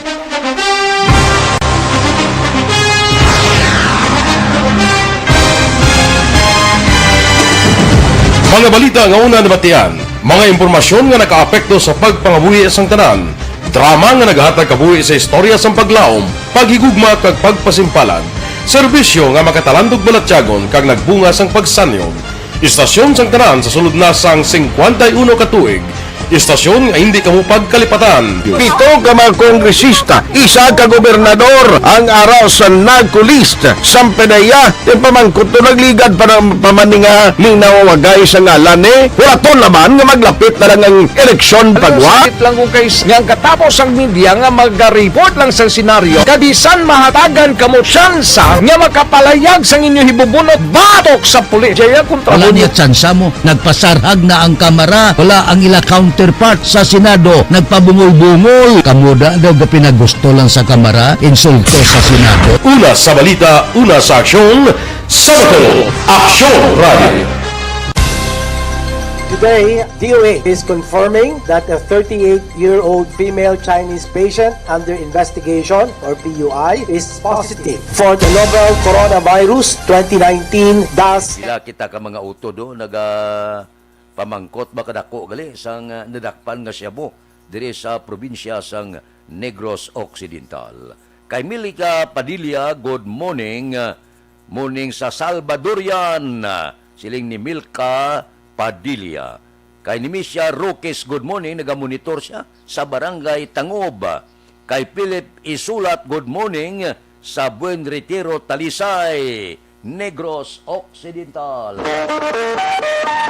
Mga balita nga una nabatian, mga impormasyon nga nakaapekto sa pagpangabuhi sang tanan, drama nga nagahatag kabuhi sa istorya sang paglaom, paghigugma kag pagpasimpalan, serbisyo nga makatalandog balatyagon kag nagbunga sang pagsanyog. Istasyon sang tanan sa sulod na sang singkwenta y uno ka tuig. Istasyon nga hindi kamo pagkalipatan. Pito ka mga kongresista, isa ka gobernador, ang ara sa NAGCO list. Sampanaya, yung pamangkot to nagligad pa ng pamaninga ning nawawagay sa ngalan ni. Hulaton naman nga maglapit na lang ang eleksyon. Ano, pagwa? Sakit lang kung kay nga ang katapos ang media nga magariport lang sa senaryo. Kabisan mahatagan kamo tsansa nga makapalayag sang inyo hibubunot batok sa pulis. Jaya kontra. Wala mo niya tsansa mo. Nagpasarhag na ang Kamara. Wala ang ila counterpart sa Senado. Nagpabungol-bungol. Kamo da daw gapinagusto lang sa Kamara. Insulto sa Senado. Una sa balita, una sa aksyon, sa Bato, Aksyon Radio. Today, D O H is confirming that a thirty-eight-year-old female Chinese patient under investigation, or P U I, is positive for the novel coronavirus twenty nineteen dash. Pila kita ka mga utod, oh, naga pamangkot ba kadako gali sang, ah, nadakpan nga shabu diri sa probinsya sang Negros Occidental. Kay Milica Padilla, good morning. Ah, morning sa Salvadorian, ah, siling ni Milka Padilla. Kay Nemesio Roques, good morning, nagamonitor siya sa Barangay Tangob. Kay Philip Isulat, good morning, sa Buen Retiro, Talisay, Negros Occidental.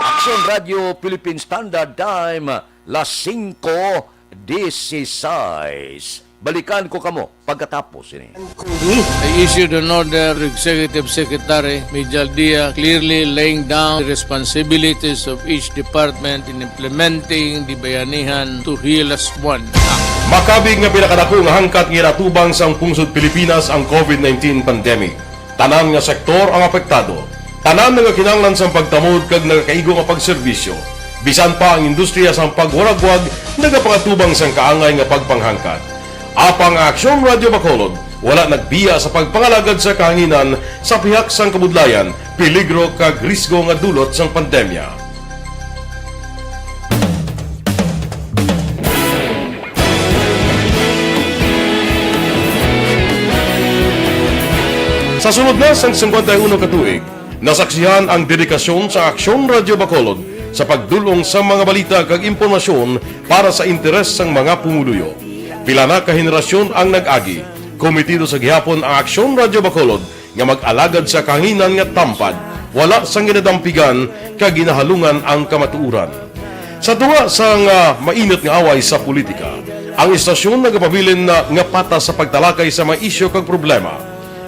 Aksyon Radio Philippine Standard Time, las singko disisais. Balikan ko kamo pagkatapos ini. I issued an order to Executive Secretary Mijal Dia, clearly laying down the responsibilities of each department in implementing the Bayanihan to Heal as One Act. Makabig nga pinakadako nga hangkat nga ginatubang sang pungsod Pilipinas ang COVID nineteen pandemic. Tanan nga sektor ang apektado. Tanan nagakinahanglan sang pagtamod kag nagakaigo nga pagserbisyo. Bisan pa ang industriya sang pagwaragwag nagapangatubang sang kaangay nga pagpanghangkat. Apang ang Aksyon Radio Bacolod wala nagbiya sa pagpangalagad sa kahanginan sa pihak sang kabudlayan, peligro kag risgo nga dulot sang pandemya. Sa sulod na sang singkwenta y uno ka tuig, nasaksihan ang dedikasyon sa Aksyon Radio Bacolod sa pagdul-ong sa mga balita kag impormasyon para sa interes sang mga pumuluyo. Pila na ka henerasyon ang nag-agi, kometido sa gihapon ang Aksyon Radio Bacolod nga mag-alagad sa kahanginan nga tampad, wala sang ginadampigan kag ginahalungan ang kamatuoran. Sa tunga sang, ah, mainit nga away sa politika, ang istasyon nagapabilin na nga patas sa pagtalakay sa mga isyu kag problema.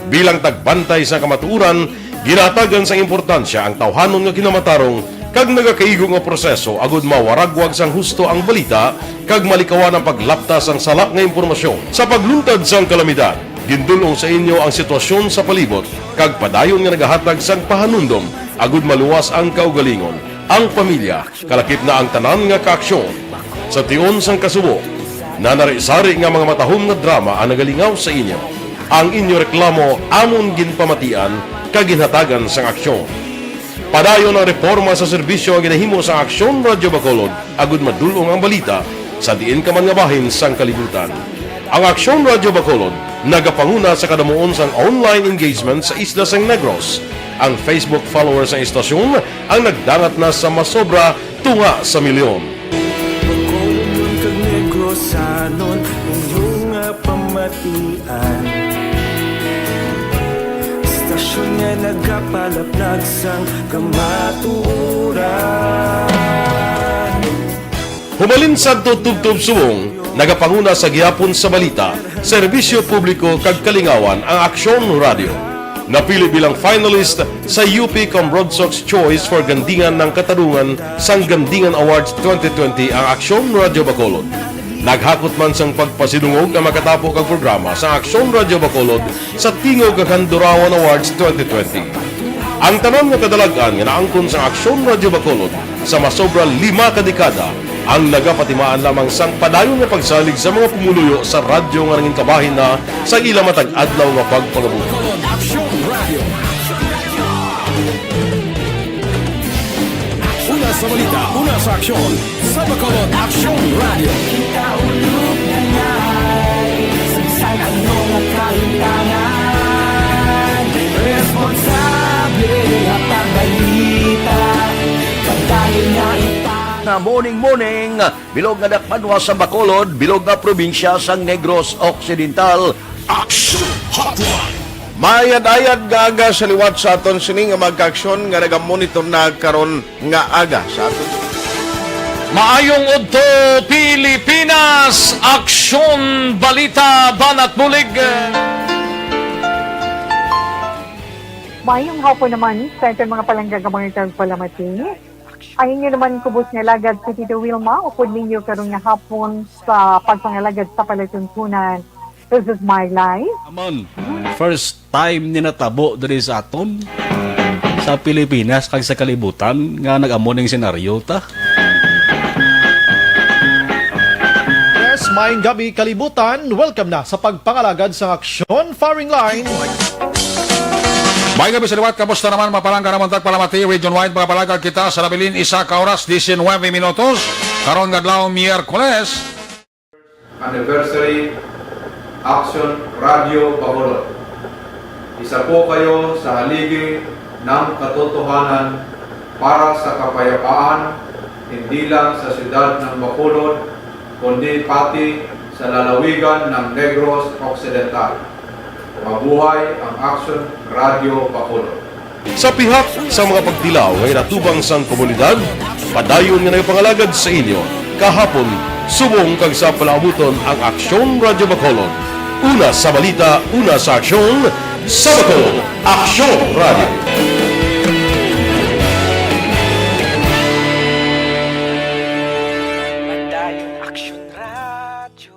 Bilang tagbantay sa kamatuoran, ginahatagan sang importansya ang tawhanon nga kinamatarong kag nagakaigo nga proseso agud mawaragwag sang husto ang balita kag malikawan ang paglapta sang sala nga impormasyon. Sa pagluntad sang kalamidad, gindul-ong sa inyo ang sitwasyon sa palibot kag padayon nga nagahatag sang pahanumdom agud maluwas ang kaugalingon, ang pamilya, kalakip na ang tanan nga kaaksyon. Sa tion sang kasubo, nanari-sari nga mga matahom nga drama ang nagalingaw sa inyo. Ang inyo reklamo amon ginpamatian kag ginhatagan sang aksyon. Padayon ang reporma sa serbisyo nga ginahimo sa Aksyon Radio Bacolod agud madul-ong ang balita sa diin ka man nga bahin sang kalibutan. Ang Aksyon Radio Bacolod nagapanguna sa kadamuon sang online engagement sa isla sang Negros. Ang Facebook followers sang istasyon ang nagdangat na sa masobra tunga sa milyon. Bacolodnon kag Negrosanon, inyo nga pamatian. Istasyon nga nagapalaplag sang kamatuoran. Hubalin sadto tubtob subong, nagapanguna sa gihapon sa balita, serbisyo publiko kag kalingawan ang Aksyon Radio. Napili bilang finalist sa U P Cambronsox Choice for Gandingan ng Katarungan sang Gandingan Awards twenty twenty ang Aksyon Radio Bacolod. Naghakot man sang pagpasidungog ang makatapo kag programa sa Aksyon Radio Bacolod sa Tingog kag Handurawan Awards twenty twenty. Ang tanan nga kadalag-an nga naangkon sang Aksyon Radio Bacolod sa masobra lima ka dekada ang nagapatimaan lamang sang padayon nga pagsalig sa mga pumuluyo sa radyo nga nangin kabahin na sa ila matag adlaw nga pagpangabuhi. Aksyon Radio. Una sa balita, una sa aksyon, sa Bacolod Aksyon Radio. Kita ulog na ngay, sa bisan ano nga kahintangan, responsable nga pagbalita, padayon nga ipang- Na morning, morning, bilog nga dakpanwa sa Bacolod, bilog nga probinsya sang Negros Occidental. Action Hotline. Maayad-ayad nga aga sa liwat sa aton sini nga mga kaaksyon nga nagamonitor na karon nga aga sa aton. Maayong udto, Pilipinas! Aksyon, balita, banat, bulig. Maayong hapon naman sa aton mga palangga nga mga tagpalamati. Ang inyo naman kubos nga alagad si Tito Wilma, upod ninyo karon nga hapon sa pagpangalagad sa palatuntunan. This is my life. Amon, first time ni natabo diri sa aton, sa Pilipinas kag sa kalibutan nga nag-amo ning senaryo ta. Yes, maayong gabi, kalibutan. Welcome na sa pagpangalagad sa Aksyon Firing Line. May gabi sa liwat, kamusta naman, mga palangga namon tagpalamati, region-wide, mga palagad kita sa nabilin, isa ka oras, diecinueve minutos, karon nga adlaw, Miyerkules. Anniversary, Action Radio Bacolod. Isa po kayo sa haligi ng katotohanan para sa kapayapaan, hindi lang sa siyudad ng Bacolod, kundi pati sa lalawigan ng Negros Occidental. Mabuhay ang Action Radio Bacolod! Sa pihak sa mga pagtilaw nga ginatubang sang komunidad, padayon nga nagapangalagad sa inyo kahapon, subong kag sa palaabuton ang Aksyon Radio Bacolod. Una sa balita, una sa aksyon, sa Bacolod, Aksyon Radio. Padayon Aksyon Radio.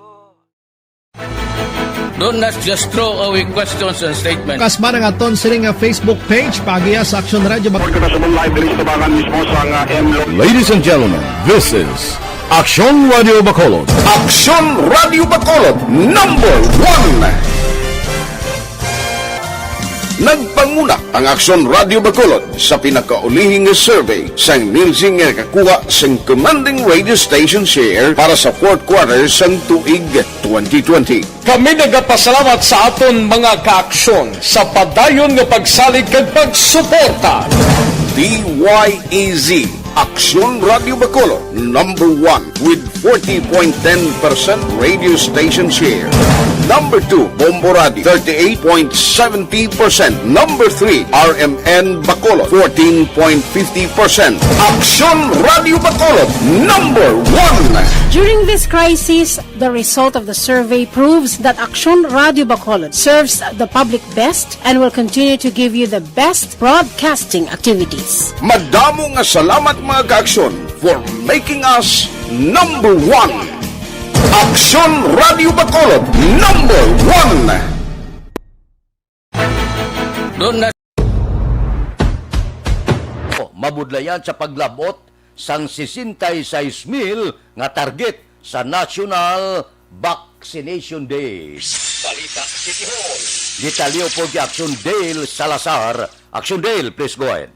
Don't just throw away questions and statements. Kasba na nga ton sining nga Facebook page, paagiha sa Aksyon Radio Bacolod. Report kita sa live diri sa tabangan mismo sa nga M Lo- Ladies and gentlemen, this is Aksyon Radio Bacolod. Aksyon Radio Bacolod, number one. Nagpanguna ang Aksyon Radio Bacolod sa pinakaulihi nga survey sang Nielsen nga nakakuha sang commanding radio station share para sa fourth quarter sang tuig twenty twenty. Kami nagapasalamat sa aton mga kaaksyon sa padayon nga pagsalig kag pagsuporta. D Y E Z, Aksyon Radio Bacolod, number one with forty point ten percent radio station share. Number two, Bombo Radio, thirty-eight point seventy percent. Number three, R M N Bacolod, fourteen point fifty percent. Aksyon Radio Bacolod, number one. During this crisis, the result of the survey proves that Aksyon Radio Bacolod serves the public best and will continue to give you the best broadcasting activities. Madamo nga salamat, mga kaaksyon, for making us number one. Aksyon Radio Bacolod, number one. Doon na. Mabudlayan sa paglabot sang sesenta y seis mil nga target sa National Vaccination Day. Balita City Hall. Detalye pod kay Aksyon Dale Salazar. Aksyon Dale, please go ahead.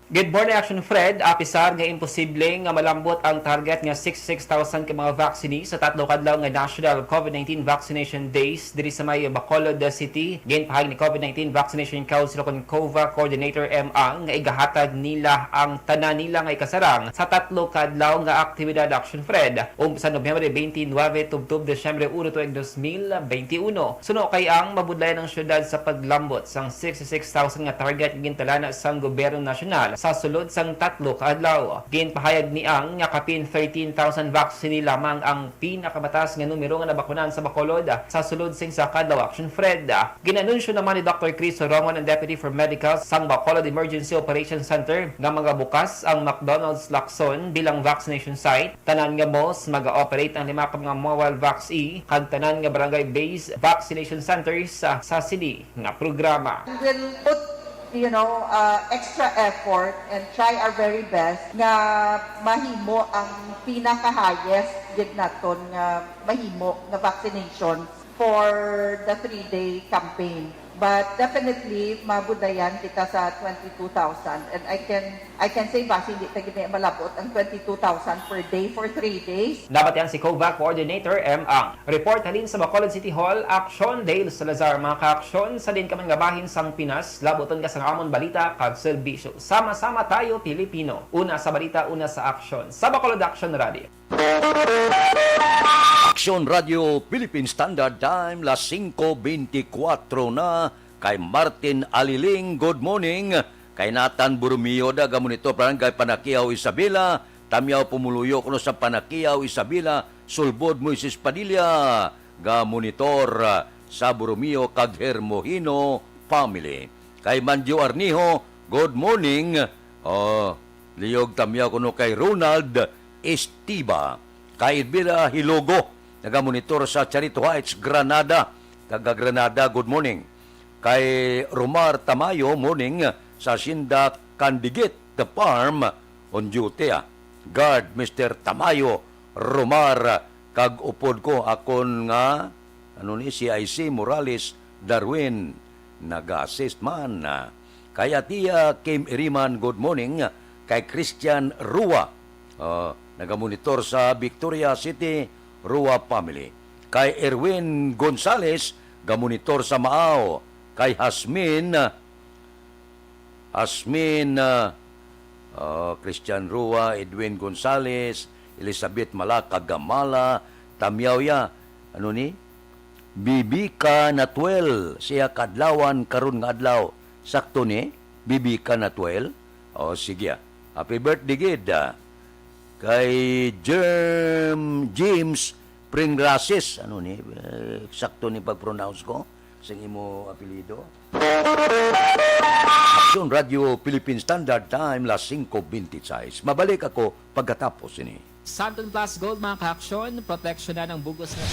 Good morning, Action Fred. Apisar nga imposible nga malambot ang target nga sixty-six thousand ka mga vaccine sa tatlo ka adlaw nga National COVID nineteen Vaccination Days diri sa may Bacolod City, ginpahayag ni COVID nineteen Vaccination Council o kon COVA Coordinator M Ang nga igahatag nila ang tanan nila nga ikasarang sa tatlo ka adlaw nga aktibidad, Action Fred, umpisa Nobyembre twenty-nine tubtob Disyembre uno tuig dos mil benti uno. Suno kay Ang, mabudlayan ang syudad sa paglambot sang sixty-six thousand nga target nga gintalana sang gobyerno nasyonal sa sulod sang tatlo ka adlaw. Ginpahayag ni Ang nga kapin thirteen thousand vaccine lamang ang pinakamataas nga numero nga nabakunan sa Bacolod sa sulod sing isa ka adlaw, Action Fred. Gin-anunsyo naman ni Doctor Chris Sorongon, ang Deputy for Medical sang Bacolod Emergency Operations Center, nga magabukas ang McDonald's Lacson bilang vaccination site. Tanan nga malls maga-operate ang lima ka mga mobile vax-e kag tanan nga barangay-based vaccination centers sa, sa sini nga programa. We will put, you know, uh, extra effort and try our very best nga mahimo ang pinaka-highest gid naton nga mahimo nga vaccination for the three-day campaign. But definitely, mabudlayan kita sa twenty-two thousand. And I can, I can say, basi hindi ta gid malabot ang twenty-two thousand per day for three days. Nabatian si COVA Coordinator M Ang. Report halin sa Bacolod City Hall, Aksyon Dale Salazar. Mga kaaksyon, sa diin ka man nga bahin sang Pinas, labuton ka sang amon balita kag serbisyo. Sama-sama tayo, Pilipino. Una sa balita, una sa aksyon. Sa Bacolod Aksyon Radio. Aksyon Radio Philippine Standard Time, las singko bentikwatro na. Kay Martin Aliling, good morning. Kay Nathan Borromeo, da, ga monitor, Barangay Panakiaw, Isabela. Tamiao Pumuluyo kuno sa Panakiaw, Isabela. Sulbod Moises Padilla, ga monitor, ah, sa Borromeo kag Hermohino family. Kay Manjo Arnijo, good morning. Oh, liyog tamiao kuno kay Ronald Estiba. Kay Elvira Hilogo, nagamonitor sa Charito Heights, Granada. Taga Granada, good morning. Kay Romar Tamayo, morning, sa Hacienda Candigit, the farm, on duty, ah. Guard, Mister Tamayo, Romar, kag upod ko akon nga, ano ni, C I C Morales Darwin, naga-assist man. Kay Atia Kim Iriman, good morning. Kay Christian Rua, ah, nagamonitor sa Victoria City, Rua family. Kay Erwin Gonzales, gamonitor sa Maaw. Kay Hasmin, Asmin, ah, Oh, Christian Rua, Edwin Gonzales, Elizabeth Malaka Gamala, Tamyaw ya. Ano ni? Bibi ka na twelve, siya kadlawan karon nga adlaw. Sakto ni? Bibi ka na twelve? Oh, sige, ah. Happy birthday gid, ah. Kay Germ-, James Pringrases, ano ni? Eh, sakto ni pag-pronounce ko sa imo apelyido? Aksyon Radio Philippine Standard Time, las singko bente sais. Mabalik ako pagkatapos ini. Santon Plus Gold, mga kaaksyon, proteksyonan ang bug-os nga.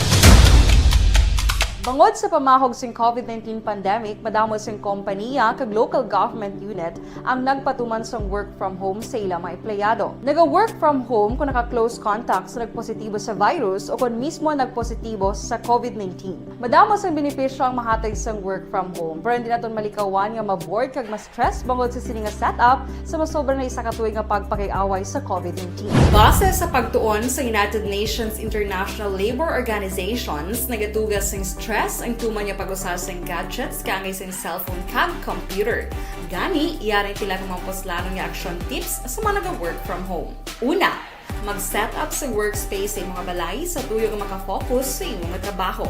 Bangod sa pamahog sing covid nineteen pandemic, madamo sing kompaniya kag local government unit ang nagpatuman sang work from home sa ila mga empleyado. Naga-work from home kung naka-close contact sa nagpositibo sa virus o kon mismo nagpositibo sa covid nineteen. Madamo sang benepisyo ang mahatag sang work from home, pero hindi naton malikawan nga ma-bored kag ma-stress bangod sa sini nga setup sa masobra na isa ka tuig nga pagpakig-away sa covid nineteen. Base sa pagtuon sa United Nations International Labour Organizations, nagatuga sing stress ang tuman nga pag-usa sing gadgets kaangay sing cellphone kag computer. Gani, yari ang pila ka mga puslanon nga action tips sa mga naga-work from home. Una, mag-set up sa workspace sa imo nga balay sa tuyo nga makafocus sa imo nga trabaho.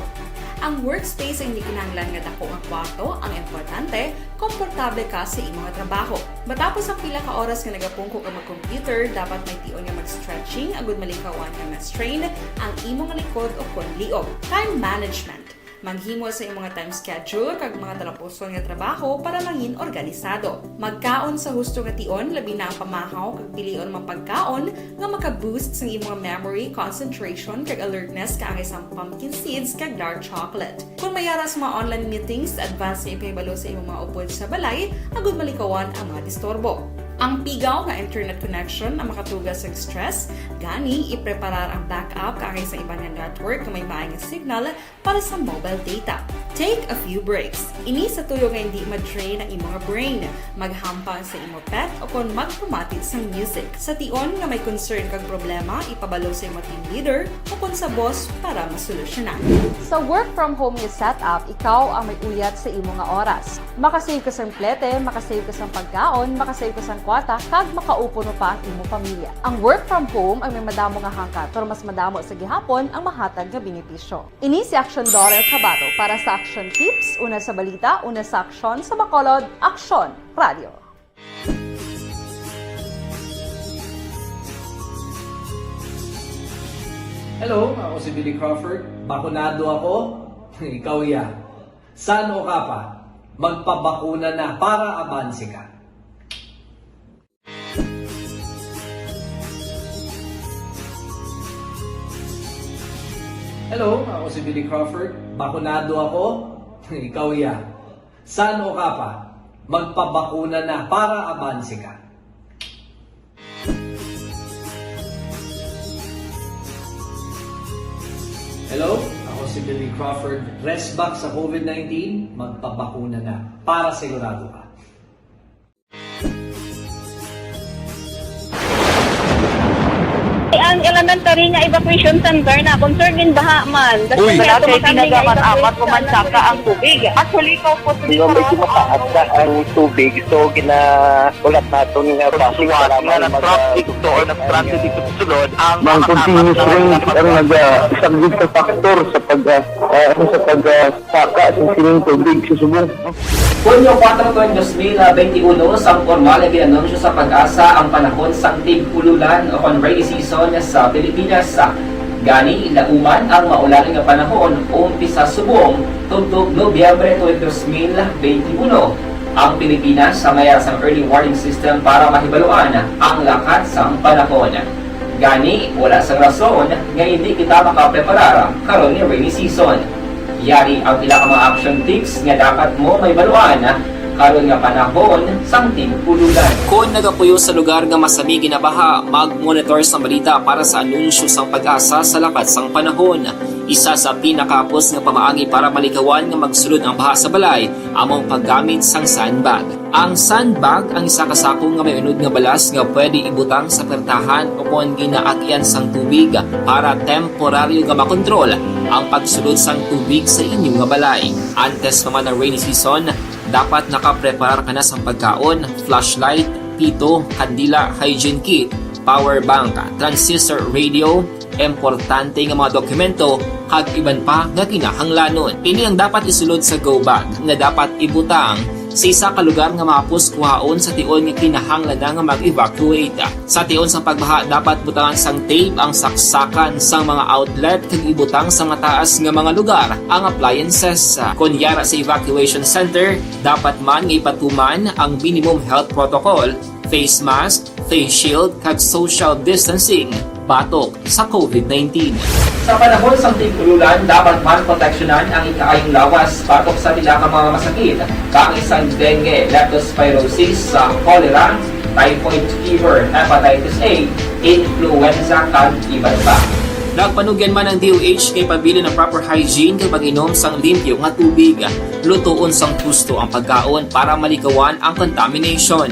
Ang workspace ay hindi kinahanglan nga dako nga kwarto, ang importante, komportable ka sa imo nga trabaho. Matapos ang pila ka oras nga nagapungko ka mag-computer, dapat may tion nga mag-stretching agud malikawan nga ma-strain ang imo nga likod o kon liog. Time management. Maghimo sa imo nga time schedule kag mga talapuson nga trabaho para mangin organisado. Magkaon sa husto nga tion, labi na ang pamahaw kag pilion ang mga pagkaon nga maka-boost sang imo nga memory, concentration, kag alertness kaangay sang pumpkin seeds kag dark chocolate. Kon may ara sa mga online meetings, advance nga ipahibalo sa imo mga upod sa balay agud malikawan ang mga disturbo. Ang pigaw nga internet connection ang makatuga sa stress, gani ipreparar ang backup kaangay sa iban nga network nga may maay nga signal para sa mobile data. Take a few breaks. Ini sa tuyo nga hindi ma-drain ang imo nga brain. Maghampang sa imo pet o kon magpamati sang music. Sa tion nga may concern kag problema, ipabalo sa imo team leader o kon sa boss para masolusyonan. Sa work from home nga setup, ikaw ang may uyat sa imo nga oras. Makasave ka sang plete, makasave ka sang pagkaon, makasave ka sang kwarta, kag makaupo mo pa ang imo pamilya. Ang work from home ay may madamo nga hangkat, pero mas madamo sa gihapon ang mahatag nga benepisyo. Ini si Action Daughter Kabato para sa Action Tips, una sa balita, una sa aksyon, sa Bacolod, Aksyon Radio. Hello, ako si Billy Crawford. Bakunado ako. Ikaw ya. San-o ka pa? Magpabakuna na para abanse ka. Hello, ako si Billy Crawford. Bakunado ako. Ikaw ya. San-o ka pa? Magpabakuna na para abanse ka. Hello, ako si Billy Crawford. Rest back sa covid nineteen, magpabakuna na para sigurado ka. Ang elementary nga evacuation center na concern in baha man. Uy. Kaya wala kay tumakan nga tinaga man, evacuation apat ko man na saka ang tubig. Actually, ikaw po, sino, medyo mataas na ang tubig. So, gina-, ulat naton nga bus, nga nag-traffic to or nag-transit dito sa sulod, ang mga continuous rain ang naga-, isa gid sa factor sa pag, ah, ah, ano, sa pag, ah, saka sa sining tubig sa subong. Hunyo kuwatro, dos mil benti uno, sang pormal nga gin-anunsyo sa PAGASA ang panahon sang tig-ululan o kon rainy season sa Pilipinas. Gani, lauman ang maulan nga panahon, umpisa subong tubtob Nobyembre tuig dos mil benti uno. Ang Pilipinas may ara sang early warning system para mahibaluan ang lakat sang panahon. Gani, wala sang rason nga hindi kita makapreparar karon nga rainy season. Yari ang pila ka mga action tips nga dapat mo mahibaluan karon nga panahon sang tig-ululan. Kon nagapuyo sa lugar nga masami ginabaha, mag-monitor sang balita para sa anunsyo sang PAGASA sa lakat sang panahon. Isa sa pinakahapos nga pamaagi para malikawan nga magsulod ang baha sa balay amo ang paggamit sang sandbag. Ang sandbag ang isa ka sako nga may unod nga balas nga pwede ibutang sa pertahan o kon ginaagyan sang tubig para temporaryo nga makontrol ang pagsulod sang tubig sa inyo nga balay. Antes pa man ang rainy season, dapat nakapreparar ka na sang pagkaon, flashlight, pito, kandila, hygiene kit, power bank, transistor radio, importante nga mga dokumento, kag iban pa nga kinahanglanon. Ini ang dapat isulod sa go bag nga dapat ibutang sa isa ka lugar nga mahapos kuhaon sa tion nga kinahanglan na nga mag-evacuate. Sa tion sang pagbaha, dapat butangan sang tape ang saksakan sang mga outlet kag ibutang sa mataas nga mga lugar ang appliances. Kon yara sa evacuation center, dapat man nga ipatuman ang minimum health protocol, face mask, face shield, kag social distancing batok sa covid nineteen. Sa panahon sang tig-ululan, dapat man proteksyonan ang ikaayong lawas batok sa pila ka mga masakit, kaangay sang dengue, leptospirosis, sa cholera, typhoid fever, hepatitis A, influenza, kag iban pa. Nagpanugyan man ang D O H nga ipabilin ang proper hygiene kag pag-inom sang limpyo nga tubig. Lutoon sang husto ang pagkaon para malikawan ang contamination.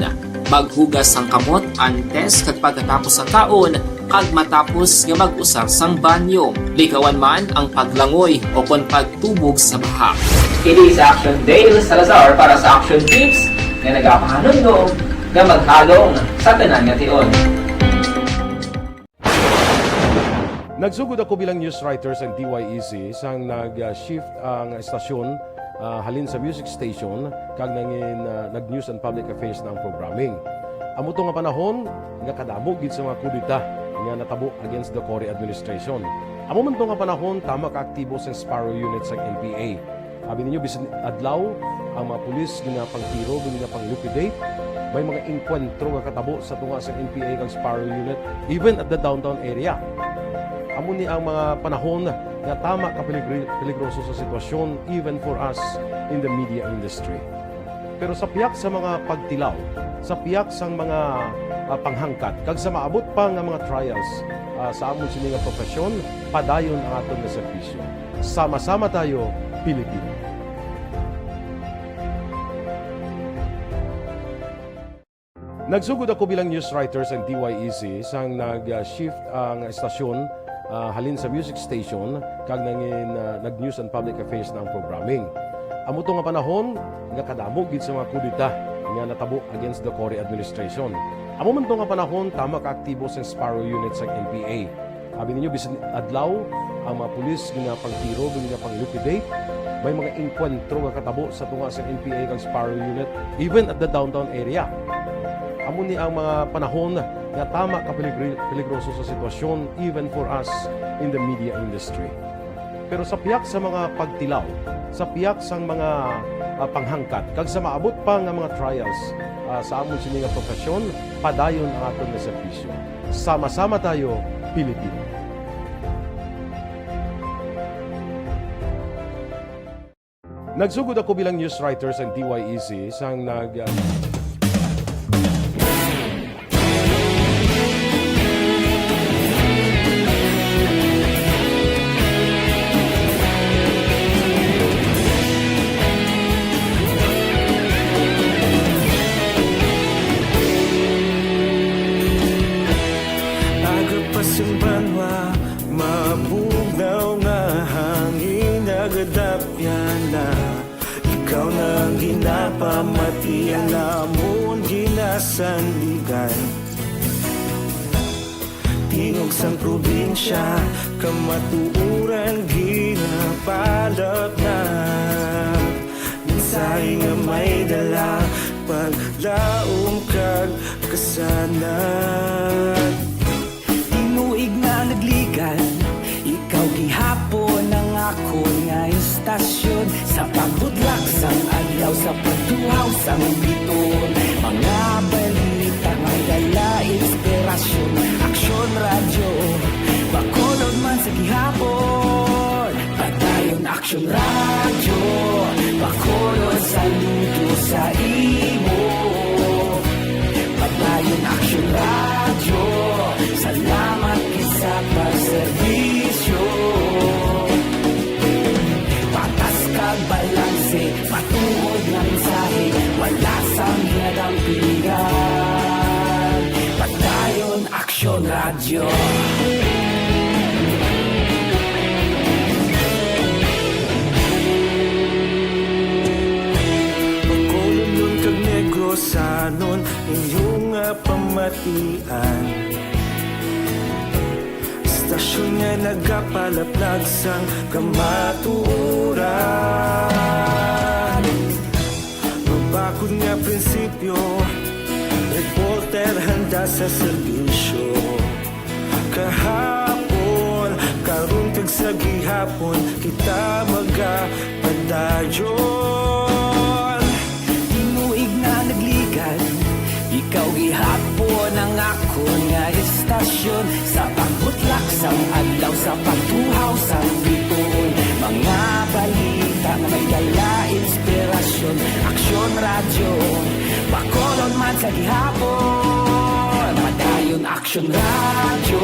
Maghugas sang kamot antes kag pagkatapos sang kaon, kag matapos nga mag-usar sang banyo. Likawan man ang paglangoy o kon pagtubog sa baha. Kini si Action Dale Salazar para sa Action Tips nga nagapahanumdom nga maghalong sa tanan nga tion. Nagsugod ako bilang news writer sa D Y E C sang nag-shift ang estasyon, ah, halin sa music station kag nangin, ah, nag-news and public affairs na ang programming. Amo to nga panahon nga kadamo gid sa mga kudeta nga natabo against the Cory administration. Amo man to nga panahon tama ka aktibo sang Sparrow Unit sang N P A. Abi ninyo, bisan adlaw, ang mga pulis ginapangtiro, ginapang-liquidate. May mga engkwentro nga katabo sa tunga sa N P A kag Sparrow Unit, even at the downtown area. Amo ni ang mga panahon nga tama ka peligri-, peligroso sa sitwasyon, even for us in the media industry. Pero sa pihak sa mga pagtilaw, sa pihak sang mga, ah, panghangkat, kag sa maabot pa nga mga trials, ah, sa amon sini nga profesyon, padayon ang aton nga serbisyo. Sama-sama tayo, Pilipino. Nagsugod ako bilang news writer sa D Y E C sang nag-shift ang estasyon, ah, halin sa music station kag nangin, ah, nag-news and public affairs na ang programming. Amo to nga panahon nga kadamo gid sa mga kudeta nga natabo against the Cory administration. Amo man to nga panahon tama ka aktibo sa Sparrow Unit sa N P A. Abi ninyo, bisan adlaw, ang mga pulis ginapangtiro, ginapang-liquidate. May mga engkwentro nga katabo sa tunga sa N P A kag Sparrow Unit, even at the downtown area. Amo ni ang mga panahon nga tama ka peligri-, peligroso sa sitwasyon, even for us in the media industry. Pero sa pihak sa mga pagtilaw, sa pihak sang mga, ah, panghangkat, kag sa maabot pa nga mga trials, ah, sa amon sini nga profesyon, padayon ang aton nga serbisyo. Sama-sama tayo, Pilipino. Nagsugod ako bilang news writer sa D Y E C sang nag, ah, Aga pa sang banwa, mabugnaw nga hangin nagadapyan na. Ikaw na ang ginapamati, ang amon ginasandigan. Tingog sang probinsya, kamatuoran ginapalapnag. Mensahe nga may dala, paglaom kag kasanag. Tinuig nga nagligan, ikaw gihapon ang akon nga istasyon. Sa pagbudlak sang adlaw, sa pagtuhaw sang biton, mga balita nga dala inspirasyon. Aksyon Radyo Bacolod man sa gihapon. Padayon Aksyon Radyo Bacolod, saludo sa imo. Padayon Aksyon Radyo, salamat gid sa pagserbisyo. Patas kag balanse, matuod nga mensahe, wala sang ginadampingan. Padayon Aksyon Radyo. Bacolodnon kag Negrosanon, inyong matian. Istasyon nga nagapalaplag sang kamatuoran. Mabakod nga prinsipyo, reporter handa sa serbisyo. Kahapon, karon kag sa gihapon, kita magapadayon. Tinuig na nagligad, ikaw gihapon ang akon nga istasyon. Sa pagbutlak sang adlaw, sa pagtuhaw sang bituon, mga balita nga may dala inspirasyon. Aksyon Radyo, Bacolod man sa gihapon. Padayon Aksyon Radyo,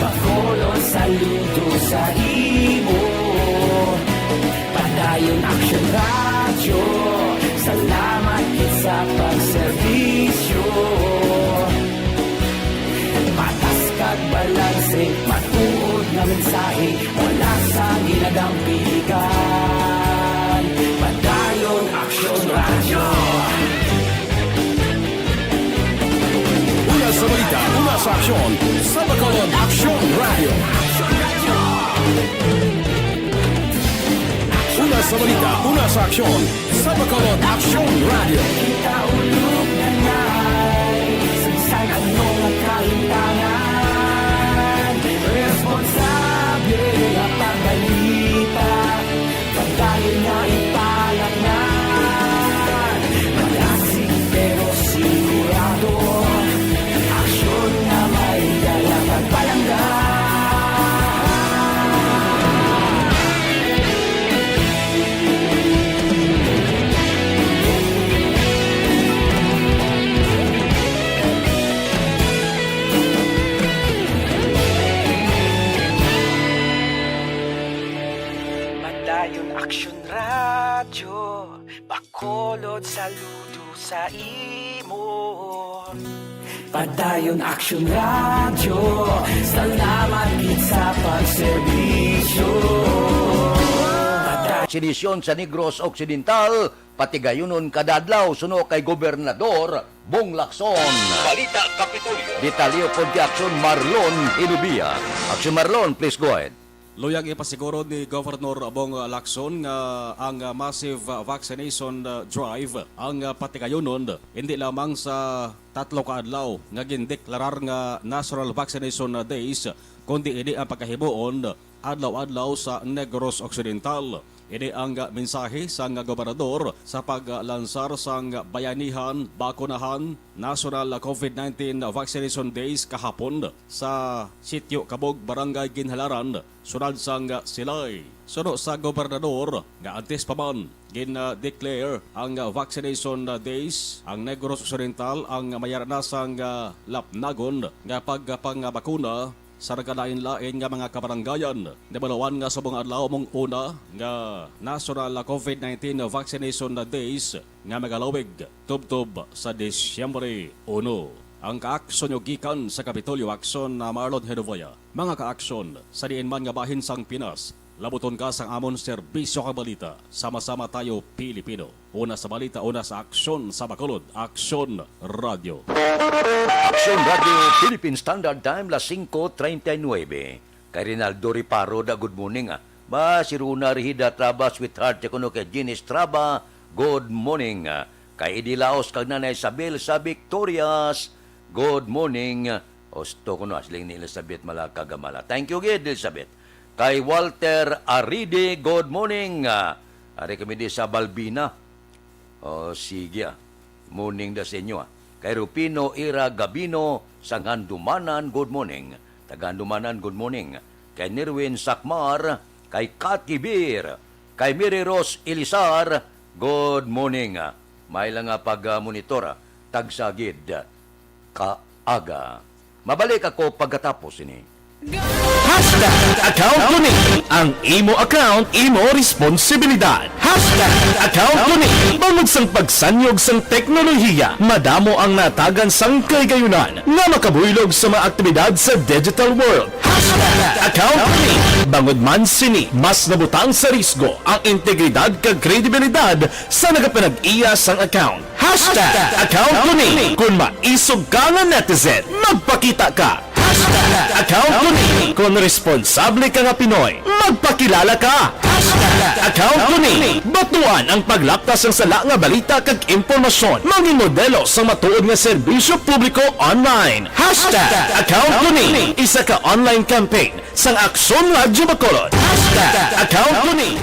Bacolod, saludo sa imo. Padayon Aksyon Radyo, salamat gid sa pagserbisyo. Patas kag balanse, matuod nga mensahe, wala sa ginadampigan. Padayon Aksyon Radyo. Una sa balita, una sa aksyon, sa Bacolod Aksyon Radyo. Una sa balita, una sa aksyon, sa Bacolod Aksyon Radyo. Kita ulog na nay, sa bisan ano nga kalimtangan, responsable nga pagbalita, pagdayon nga ipalatnan. Malasig pero sigurado, aksyon nga may dala kag palangga. Padayon Aksyon Radyo, Bacolod, saludo sa imo. Padayon Aksyon Radyo, salamat gid sa pagserbisyo. Padayon Sa edisyon sa Negros Occidental, patigayunon kada adlaw suno kay Gobernador Bong Lacson. Balita Kapitolyo. Detalye ukon kay Aksyon Marlon Ilubia. Aksyon Marlon, please go ahead. Luyag ipasiguro ni Governor Bong Lacson nga ang massive vaccination drive ang patigayunon hindi lamang sa tatlo ka adlaw nga gindeklarar nga National Vaccination Days, kundi ini ang pagkahimuon adlaw-adlaw sa Negros Occidental. Ini ang mensahe sang gobernador sa paglansar sang Bayanihan Bakunahan National COVID nineteen Vaccination Days kahapon sa Sitio Kabog, Barangay Ginhalaran, Syudad sang Silay. Suno sa gobernador nga antes pa man gin-declare ang vaccination days, ang Negros Occidental ang may ara na sang lapnagon nga pagpangabakuna sa nagkalain-lain nga mga kabaranggayan. Nabaluan nga subong adlaw mong una nga National COVID nineteen Vaccination Days nga magalawig tubtob sa Disyembre uno. Ang kaaksyon nyo gikan sa Kapitolyo Aksyon na Marlon Hedovoya. Mga kaaksyon, sa diin man nga bahin sang Pinas, labuton ka sang amon serbisyo kag balita. Sama-sama tayo, Pilipino. Una sa balita, una sa aksyon sa Bacolod. Aksyon Radyo. Aksyon Radyo, Philippine Standard Time, las singko treinta y nuebe. Kay Rinaldo Reparo, da, good morning, ah. Ba, si Runa Rihida Traba, sweetheart, siya kuno kay Jean Estraba, good morning, ah. Kay Eddie Laos kag Nanay Isabel sa Victorias, good morning. Osto kuno, ah, siling ni Elizabeth Malacagamala. Thank you gid, Elizabeth. Kay Walter Aride, good morning, ah. Ari kami di sa Balbina. O, sige, ah. Morning da sa inyo, ah. Kay Rufino Ira Gabino sang Handumanan, good morning. Taga Handumanan, good morning. Kay Nirwin Sakmar, kay Kati Beer, kay Mary Rose Ilisar, good morning. May lang nga pag-monitor, ah. Tagsa gid kaaga. Mabalik ako pagkatapos ini. Happy Hashtag account ko ni. Ang imo account, imo responsibilidad. Hashtag account ko ni. Bangod sang pagsanyog sang teknolohiya, madamo ang natagan sang kahigayonan nga makabuylog sa mga aktibidad sa digital world. Hashtag account ko ni. Bangod man sini, mas nabutang sa risgo ang integridad kag kredibilidad sa nagapanag-iya sang account. Hashtag account ko ni. Kung maisog ka nga netizen, magpakita ka. Hashtag account ko ni. Kung responsable ka nga Pinoy, magpakilala ka. Hashtag account ko ni. Batuan ang paglaptas sang sala nga balita kag impormasyon. Mangin modelo sang matuod nga serbisyo publiko online. Hashtag account ko ni. Isa ka online campaign sang Aksyon Radyo Bacolod. Hashtag account ko ni.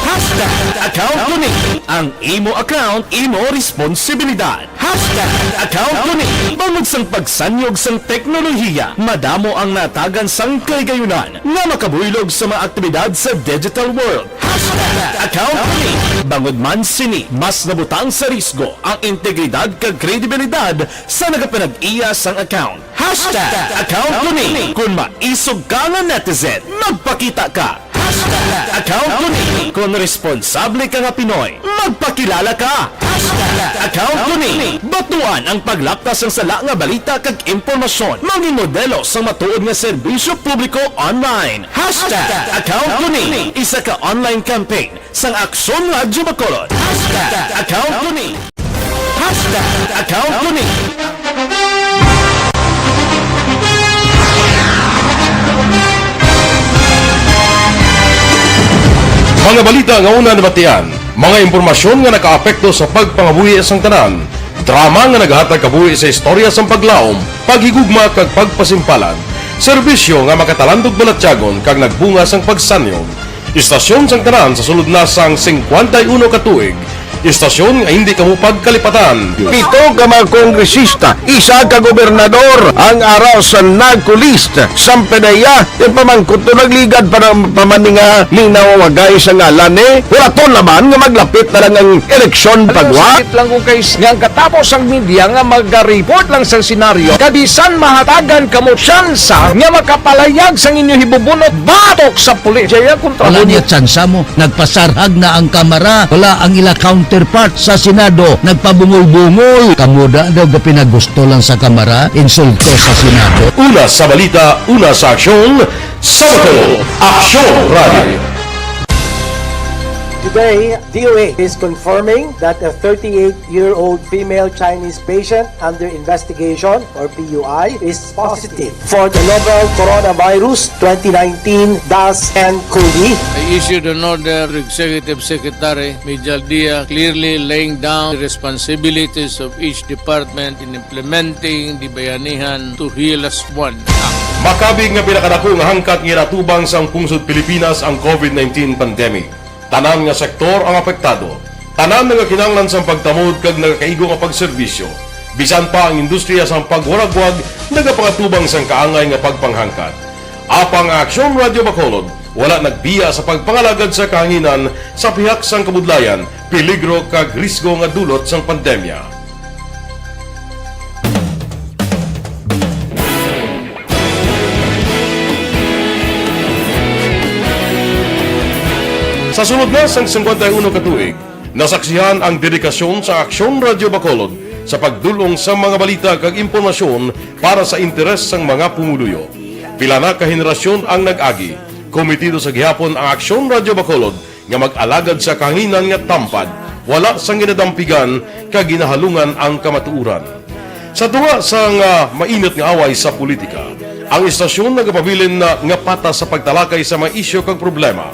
Hashtag account ko ni. Ang imo account, imo responsibilidad. Hashtag account ko ni. Bangod sang pagsanyog sang teknolohiya, madamo ang natagan sang kahigayonan nga makabuylog sa mga aktibidad sa digital world. Hashtag account ko ni. Bangod man sini, mas nabutang sa risgo ang integridad kag kredibilidad sa nagapanag-iya sang account. Hashtag account ko ni. Kung maisog ka nga netizen, magpakita ka. Hashtag account ko ni. Kung responsable ka nga Pinoy, magpakilala ka. Hashtag account ko ni. Batuan ang paglaptas sang sala nga balita kag impormasyon. Mangin modelo sang matuod nga serbisyo publiko online. Hashtag account ko ni. Isa ka online campaign sang Aksyon Radyo Bacolod. Hashtag account ko ni. Hashtag account ko ni. Mga balita nga una nabatian, mga impormasyon nga nakaapekto sa pagpangabuhi sang tanan, drama nga nagahatag kabuhi sa istorya sang paglaom, paghigugma kag pagpasimpalan, serbisyo nga makatalandog balatyagon kag nagbunga sang pagsanyog, istasyon sang tanan sa sulod na sang singkwenta y uno ka tuig, istasyon nga hindi kamo pagkalipatan. Pito ka mga kongresista, isa ka gobernador ang ara sa NAGCO list. Samtang iya, yung pamangkot to nagligad pa ng pamaninga, linaw wagay sa ngalan ni. Wala to naman nga maglapit na lang ang eleksyon pagwa. Sakit lang kung kay nga ang katapos ang media nga magareport lang sa senaryo, kabisan mahatagan kamo tsansa nga makapalayag sang inyo hibubunot batok sa pulis. Jaya kontra Wala mo niya niya. Tsansa mo. Nagpasarhag na ang Kamara. Wala ang ila counterpart sa Senado. Nagpabungol-bungol. Kamo da daw gapinagusto lang sa Kamara. Insulto sa Senado. Una sa balita, una sa aksyon, sa Bacolod, Aksyon Radio. Today, D O H is confirming that a thirty-eight-year-old female Chinese patient under investigation, or P U I, is positive for the novel coronavirus twenty nineteen dash N COVID. I issued an order to Executive Secretary Mijal Dia, clearly laying down the responsibilities of each department in implementing the Bayanihan to Heal Us One Act. Makabig nga pinakadako nga hangkat nga ginatubang sang pungsod Pilipinas ang COVID nineteen pandemic. Tanan nga sektor ang apektado. Tanan nagakinahanglan sang pagtamod kag nagakaigo nga pagserbisyo. Bisan pa ang industriya sang pagwaragwag nagapangatubang sang kaangay nga pagpanghangkat. Apang ang Aksyon Radio Bacolod wala nagbiya sa pagpangalagad sa kahanginan sa pihak sang kabudlayan, peligro kag risgo nga dulot sang pandemya. Sa sulod na sang singkwenta y uno ka tuig, nasaksihan ang dedikasyon sa Aksyon Radio Bacolod sa pagdul-ong sa mga balita kag impormasyon para sa interes sang mga pumuluyo. Pila na ka henerasyon ang nag-agi, kometido sa gihapon ang Aksyon Radio Bacolod nga mag-alagad sa kahanginan nga tampad, wala sang ginadampigan kag ginahalungan ang kamatuoran. Sa tunga sang, ah, mainit nga away sa politika, ang istasyon nagapabilin na nga patas sa pagtalakay sa mga isyu kag problema.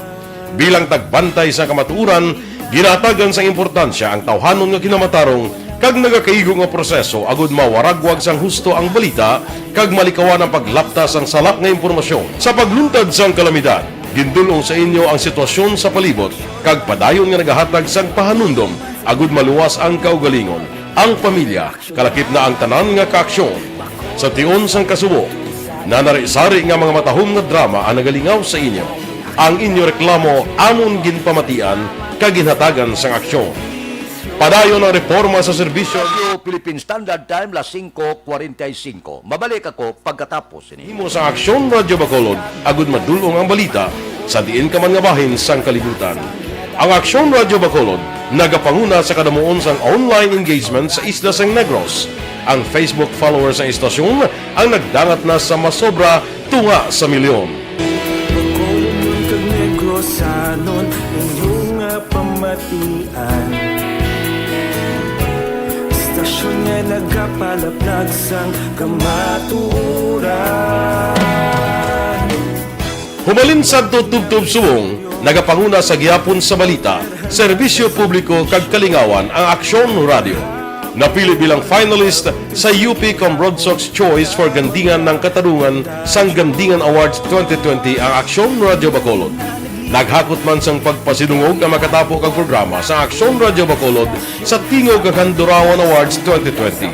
Bilang tagbantay sa kamatuoran, ginahatagan sang importansya ang tawhanon nga kinamatarong kag nagakaigo nga proseso agud mawaragwag sang husto ang balita kag malikawan ang paglapta sang sala nga impormasyon. Sa pagluntad sang kalamidad, gindul-ong sa inyo ang sitwasyon sa palibot kag padayon nga nagahatag sang pahanumdom agud maluwas ang kaugalingon, ang pamilya, kalakip na ang tanan nga kaaksyon. Sa tion sang kasubo, nanari-sari nga mga matahom nga drama ang nagalingaw sa inyo. Ang inyo reklamo amon ginpamatian kag ginhatagan sang aksyon. Padayon ang reforma sa serbisyo. Radio Philippine Standard Time, las singko kwarenta y singko. Mabalik ako pagkatapos sini. Himo sa Aksyon Radyo Bacolod, agud madul-ong ang balita sa diin ka man nga bahin sang kalibutan. Ang Aksyon Radyo Bacolod nagapanguna sa kadamuon sang online engagement sa isla sang Negros. Ang Facebook followers sang istasyon ang nagdangat na sa masobra tunga sa milyon. Bacolod kag Negrosanon, inyo nga pamatian. Istasyon nga nagapalaplag sang kamatuoran. Humalin sadto tubtob subong, nagapanguna sa gihapon sa balita, serbisyo publiko kag kalingawan ang Aksyon Radyo. Napili bilang finalist sa U P Cambroadsox Choice for Gandingan ng Katarungan sang Gandingan Awards twenty twenty ang Aksyon Radyo Bacolod. Naghakot man sang pagpasidungog ang makatapo kag programa sa Aksyon Radyo Bacolod sa Tingog kag Handurawan Awards twenty twenty.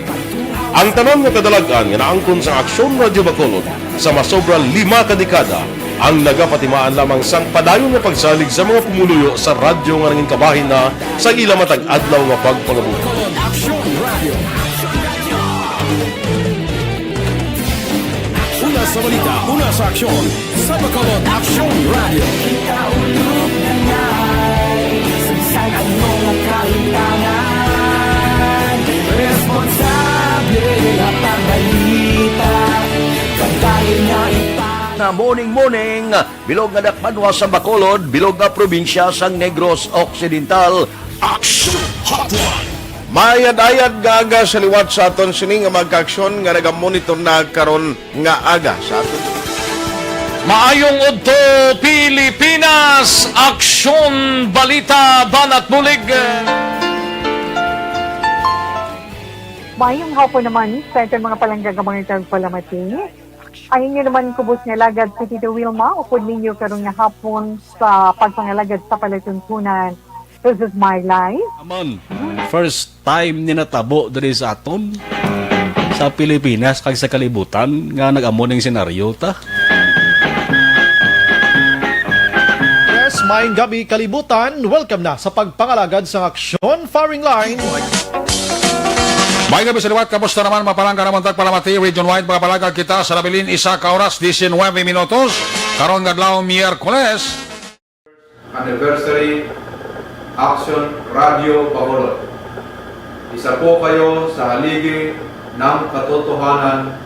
Ang tanan nga kadalag-an nga naangkon sa Aksyon Radyo Bacolod sa masobra lima ka dekada ang nagapatimaan lamang sang padayon nga pagsalig sa mga pumuluyo sa radyo nga nangin kabahin na sa ila matag adlaw nga pagpangabuhi. Aksyon Radio. Una sa balita, una sa aksyon, sa Bacolod Aksyon Radio. Kita ulog na ngay, sagsag ang mga kalintangan. Responsable, hatag balita, kadali nga ipa- Na morning, morning. Bilog nga dakbanwa sa Bacolod, bilog nga probinsya sang Negros Occidental. Action Hotline. Mayad-ayad nga aga sa liwat sa aton sini nga mga kaaksyon nga nagamonitor na karon nga aga sa aton. Maayong udto, Pilipinas! Aksyon, balita, banat, bulig. Maayong hapon naman sa aton mga palangga nga mga tagpalamati. Ang inyo naman kubos nga alagad si Tito Wilma, upod ninyo karon nga hapon sa pagpangalagad sa palatuntunan. This is my life. Amon, first time ni natabo diri sa aton, sa Pilipinas kag sa kalibutan, nga nag-amo ning senaryo ta. Yes, maayong gabi, kalibutan. Welcome na sa pagpangalagad sang aksyon, firing line. May gabi sa liwat, kamusta naman, mapalangga naman tagpalamati, region-wide, mga palagad kita sa nabilin, isa ka oras, diecinuebe minutos, karon nga adlaw, Miyerkules. Anniversary, Action Radio Bacolod. Isa po kayo sa haligi ng katotohanan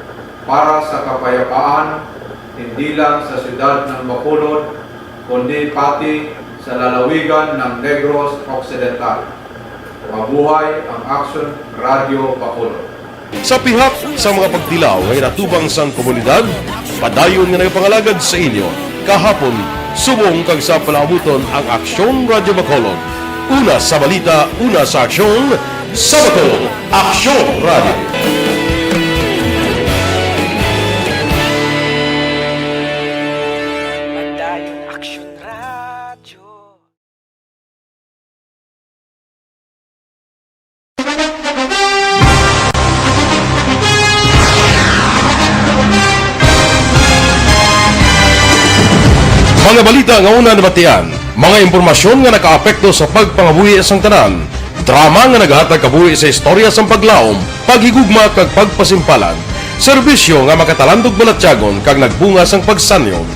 para sa kapayapaan, hindi lang sa siyudad ng Bacolod, kundi pati sa lalawigan ng Negros Occidental. Mabuhay ang Action Radio Bacolod. Sa pihak sa mga pagtilaw nga ginatubang sang komunidad, padayon nga nagapangalagad sa inyo kahapon subong kag sa palaabuton ang Aksyon Radio Bacolod. Una sa balita, una sa aksyon, sa Bacolod, Aksyon Radio. Padayon Aksyon Radio. Mga balita nga una nabatian, mga impormasyon nga nakaapekto sa pagpangabuhi sang tanan, drama nga nagahatag kabuhi sa istorya sang paglaom, paghigugma kag pagpasimpalan, serbisyo nga makatalandog balatyagon kag nagbunga sang pagsanyog.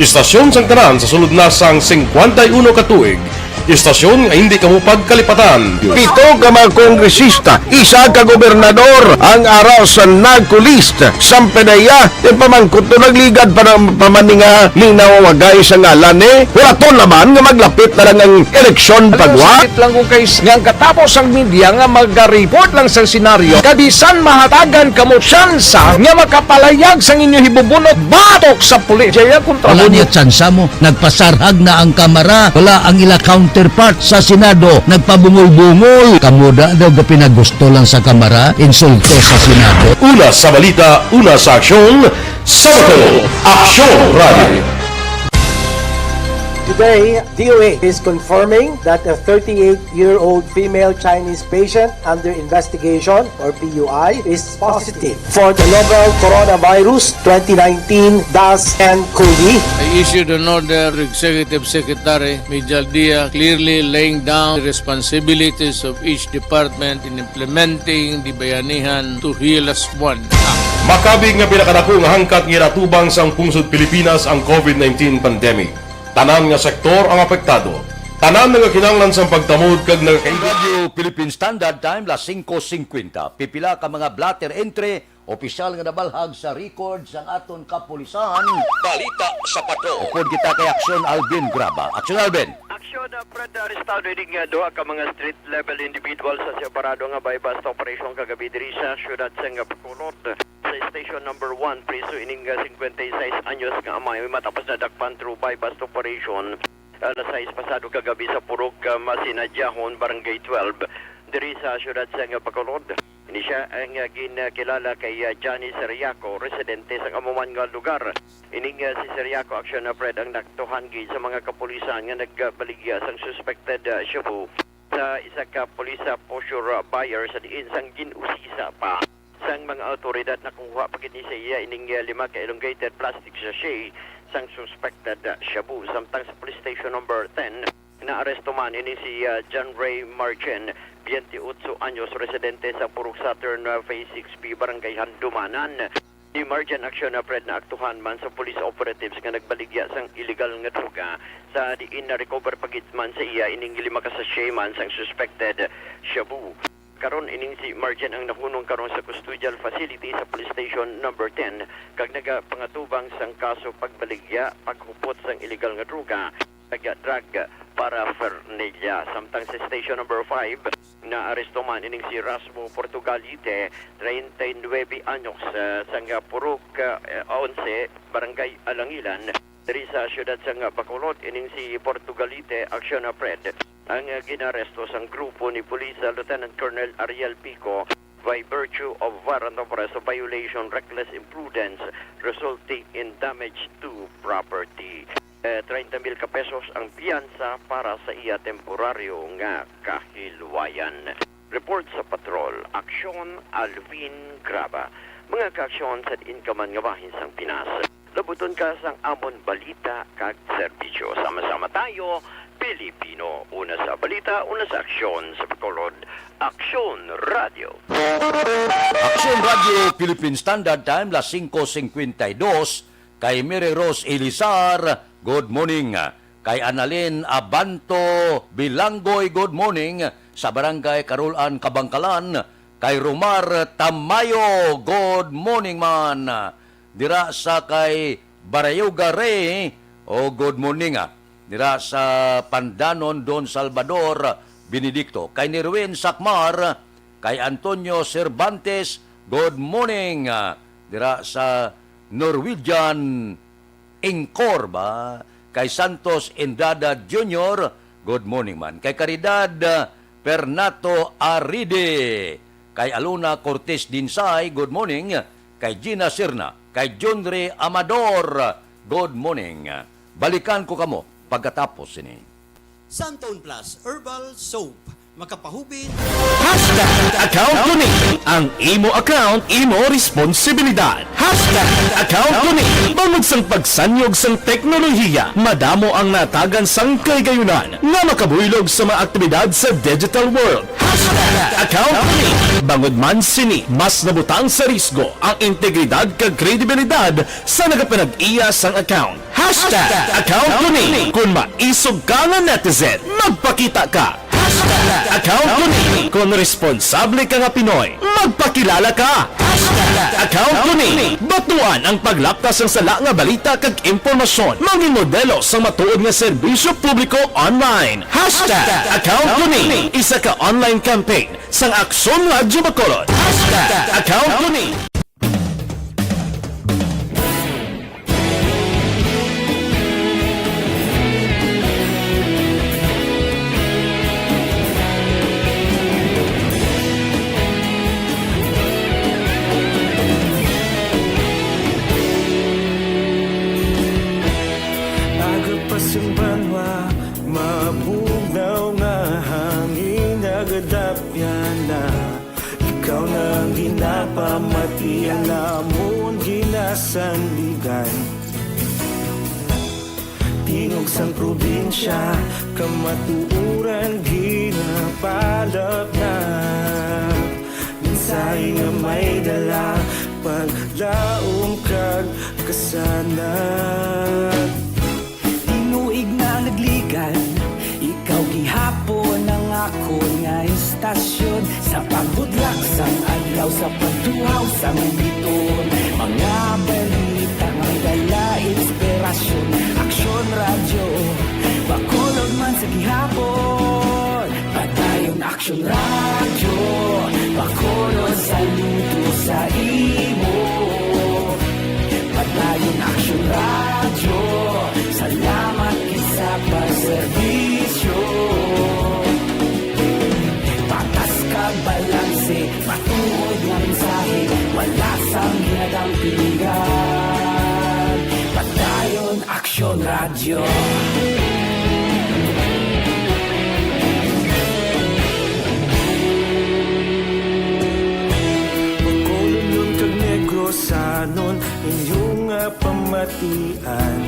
Istasyon sang tanan sa sulod na sang singkwenta y uno ka tuig. Istasyon nga hindi kamo pagkalipatan. Pito ka mga kongresista, isa ka gobernador ang ara sa NARCO list. Sampanaya, ipamangkot to, nagligad pa ng pamaninga ni nawawagay sa ngalan ni. Hulaton naman nga maglapit na lang ang eleksyon pagwa. Sakit lang ko kay s-, nga ang katapos ang media nga magareport lang sa senaryo, kabisan mahatagan kamo tsansa nga makapalayag sang inyo hibubunot batok sa pulis. Jaya kontra Wala mo. Niya tsansa mo. Nagpasarhag na ang Kamara. Wala ang ila counterpart sa Senado. Nagpabungol-bungol. Kamo da daw gapinagusto lang sa Kamara. Insulto sa Senado. Una sa balita, una sa aksyon, sa Bacolod, Aksyon Radio. Today, D O H is confirming that a thirty-eight-year-old female Chinese patient under investigation, or P U I, is positive for the novel coronavirus twenty nineteen dash N cov. I issued an order to Executive Secretary Mijal Dia, clearly laying down the responsibilities of each department in implementing the Bayanihan to Heal Us One Act. Makabig nga pinakadako nga hangkat nga ginatubang sang pungsod Pilipinas ang covid nineteen pandemic. Tanan nga sektor ang apektado. Tanan nga kinahanglan sang pagtamod kag nagakaigo. Radyo Philippine Standard Time, las singko singkwenta. Pipila ka mga blotter entry, opisyal nga nabalhag sa record sang aton kapulisan. Balita sa Patrol. Upod kita kay Aksyon Alvin Graba. Aksyon Alvin. Aksyon, uh, Fred, arestado ining, uh, duha ka mga street level individual sa separado nga buy-bust operation kagabi diri sa siyudad sang Bacolod. Sa Station Number One, preso ining, ah, singkwenta y seis anyos nga amay matapos nadakpan through buy-bust operation, ah, alas sais pasado kagabi sa Purok, ah, Masinadyahon, Barangay twelve, diri sa siyudad sang Bacolod. Ini sia ang, ah, ginkilala kay, ah, Johnny Seriaco, residente sang amo man nga lugar. Ining, ah, si Seriaco, Aksyon, ah, Fred, ang natuhan gid sa mga kapulisan nga nagbaligya sang suspected, ah, shabu sa isa ka police, ah, poseur, ah, buyer, sa diin sang gin-usisa pa sang mga awtoridad, nakuha pa gid ni sa iya ining, ah, lima ka elongated plastic sachet sang suspected, ah, shabu, samtang sa Police Station Number ten, naaresto man ini si, ah, John Ray Margin, biyente otso anyos, residente sa Purok Saturn, ah, Phase six B, Barangay Handumanan. Si Margin, Aksyon, ah, Fred, naaktuhan man sa police operatives nga nagbaligya sang illegal nga droga, sa diin na-recover pa gid man sa iya ining lima ka sachet man sang suspected shabu. Karon, ining si Margin ang nahunong karon sa custodial facility sa Police Station Number ten, kag nagapangatubang sang kaso pagbaligya, paghupot sang illegal nga droga, kag drug paraphernalia. Samtang sa Station Number five, naaresto man ining si Rasmo Portugalite, treinta y nuebe anyos, ah, sang Purok, ah, onse, Barangay Alangilan, diri sa siyudad sang Bacolod. Ining si Portugalite, Aksyon, ah, Fred, ang, ah, ginaresto sang grupo ni Police, ah, Lieutenant Colonel Ariel Pico, by virtue of warrant of arrest of violation, reckless imprudence resulting in damage to property. Eh, treinta mil ka pesos ang piyansa para sa iya temporaryo nga kahilwayan. Report sa Patrol, Aksyon Alvin Graba. Mga kaaksyon, sa diin ka man nga bahin sang Pinas, labuton ka sang amon balita kag serbisyo. Sama-sama tayo, Pilipino. Una sa balita, una sa aksyon, sa Bacolod, Aksyon Radio. Aksyon Radio, Philippine Standard Time, las singko singkwenta y dos. Kay Mary Rose Elizar, good morning. Kay Annalyn Abanto Bilanggoy, good morning, sa Barangay Carolan, Kabangkalan. Kay Romar Tamayo, good morning man. Dira sa kay Barayuga Ray, oh, good morning, ah. Dira sa Pandanon, Don Salvador Benedicto. Kay Nerwin Sakmar, kay Antonio Cervantes, good morning, ah. Dira sa Norwegian Incor ba? Kay Santos Indada Junior, good morning man. Kay Caridad, uh, Pernato Aride. Kay Alona Cortez Dinsay, good morning. Kay Gina Sirna, kay Junri Amador, good morning. Balikan ko kamo pagkatapos sini. Santon Plus Herbal Soap. Makapahubin. Hashtag account ko ni. Ang imo account, imo responsibilidad. Hashtag account ko ni. Bangod sang pagsanyog sang teknolohiya, madamo ang natagan sang kahigayonan nga makabuylog sa mga aktibidad sa digital world. Hashtag account ko ni. Bangod man sini, mas nabutang sa risgo ang integridad kag kredibilidad sa nagapanag-iya sang account. Hashtag account ko ni. Kung maisog ka nga netizen, magpakita ka. Hashtag account ko ni. Kung responsable ka nga Pinoy, magpakilala ka. Hashtag account ko ni. Batuan ang paglapkas sang sala nga balita kag impormasyon. Mangin modelo sang matuod nga serbisyo publiko online. Hashtag account ko ni. Isa ka online campaign sang Aksyon Radyo Bacolod. Hashtag account ko ni. Bago pa sing banwa Amon ginasandigan. Tingog sang probinsya, kamatuoran ginapalapnap. Mensahe nga may dala, paglaom kag kasanag. Tinuig na nagligan, ikaw gihapon ang akon nga istasyon. Sa pagbudlak sang adlaw, sa pagtuhaw sang biton, mga balita nga may dala inspirasyon. Aksyon Radyo, Bacolod man sa gihapon. Padayon Aksyon Radyo, Bacolod, saludo sa imo. Padayon Aksyon Radyo, salamat gid sa pagserbisyo. Patas kag balanse, matuod nga mensahe, wala sang ginadang pilihan. Padayon Aksyon Radyo. Bacolodnon kag Negrosanon, inyo nga pamatian.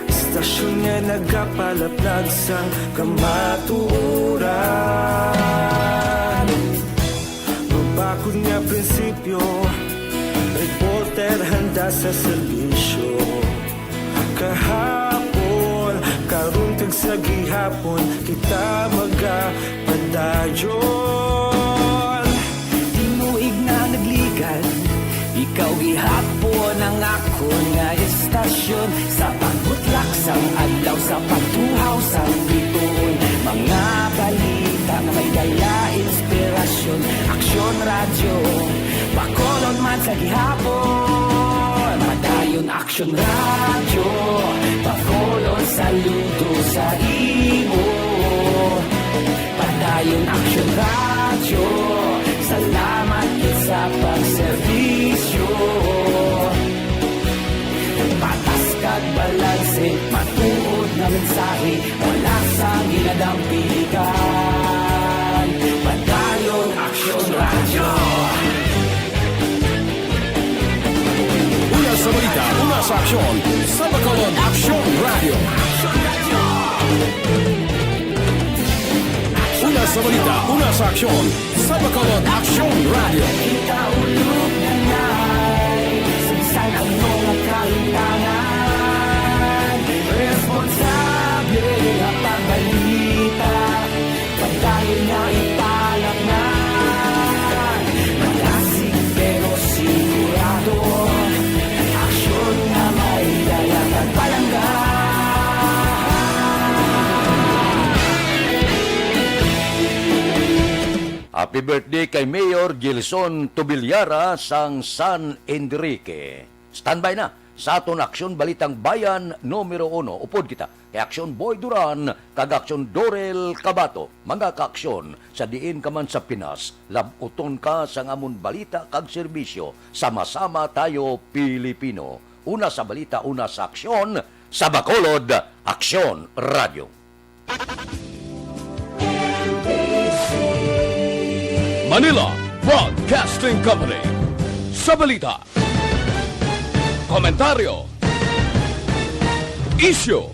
Istasyon nga nagapalapnag sang kamatuoran. Mabakod nga prinsipyo, reporter handa sa serbisyo. Kahapon, karon kag sa gihapon, kita magapadayon. Tinuig na nagligan, ikaw gihapon ang akon nga istasyon. Sa pagbutlak sang adlaw, sa pagtuhaw sang biton, mga balita nga may dala inspirasyon. Aksyon Radyo, Bacolod man sa gihapon. Padayon Aksyon Radyo, Bacolod, saludo sa imo. Padayon Aksyon Radyo, salamat gid sa pagserbisyo. Patas kag balanse, matuod nga mensahe, wala sang ginadang piligan. Padayon Aksyon Radyo. Una sa balita, una sa aksyon, sa Bacolod Aksyon Radyo. Una sa balita, una sa aksyon, sa Bacolod Aksyon Radyo. Kita ulog na nay, sa bisan ano nga kahimtangan, responsable nga pagbalita, padayon nga ipalapngan. Malasig pero sigurado, aksyon nga may dala kag palangga. Happy birthday kay Mayor Gilson Tubilyara sang San Enrique. Standby na sa aton Aksyon Balitang Bayan numero uno. Upod kita kay Aksyon Boy Duran kag Aksyon Dorel Cabato. Mga kaaksyon, sa diin ka man sa Pinas, lab-uton ka sang amon balita kag serbisyo. Sama-sama tayo, Pilipino. Una sa balita, una sa aksyon, sa Bacolod Aksyon Radyo. Manila Broadcasting Company. Sa balita, komentaryo, isyu,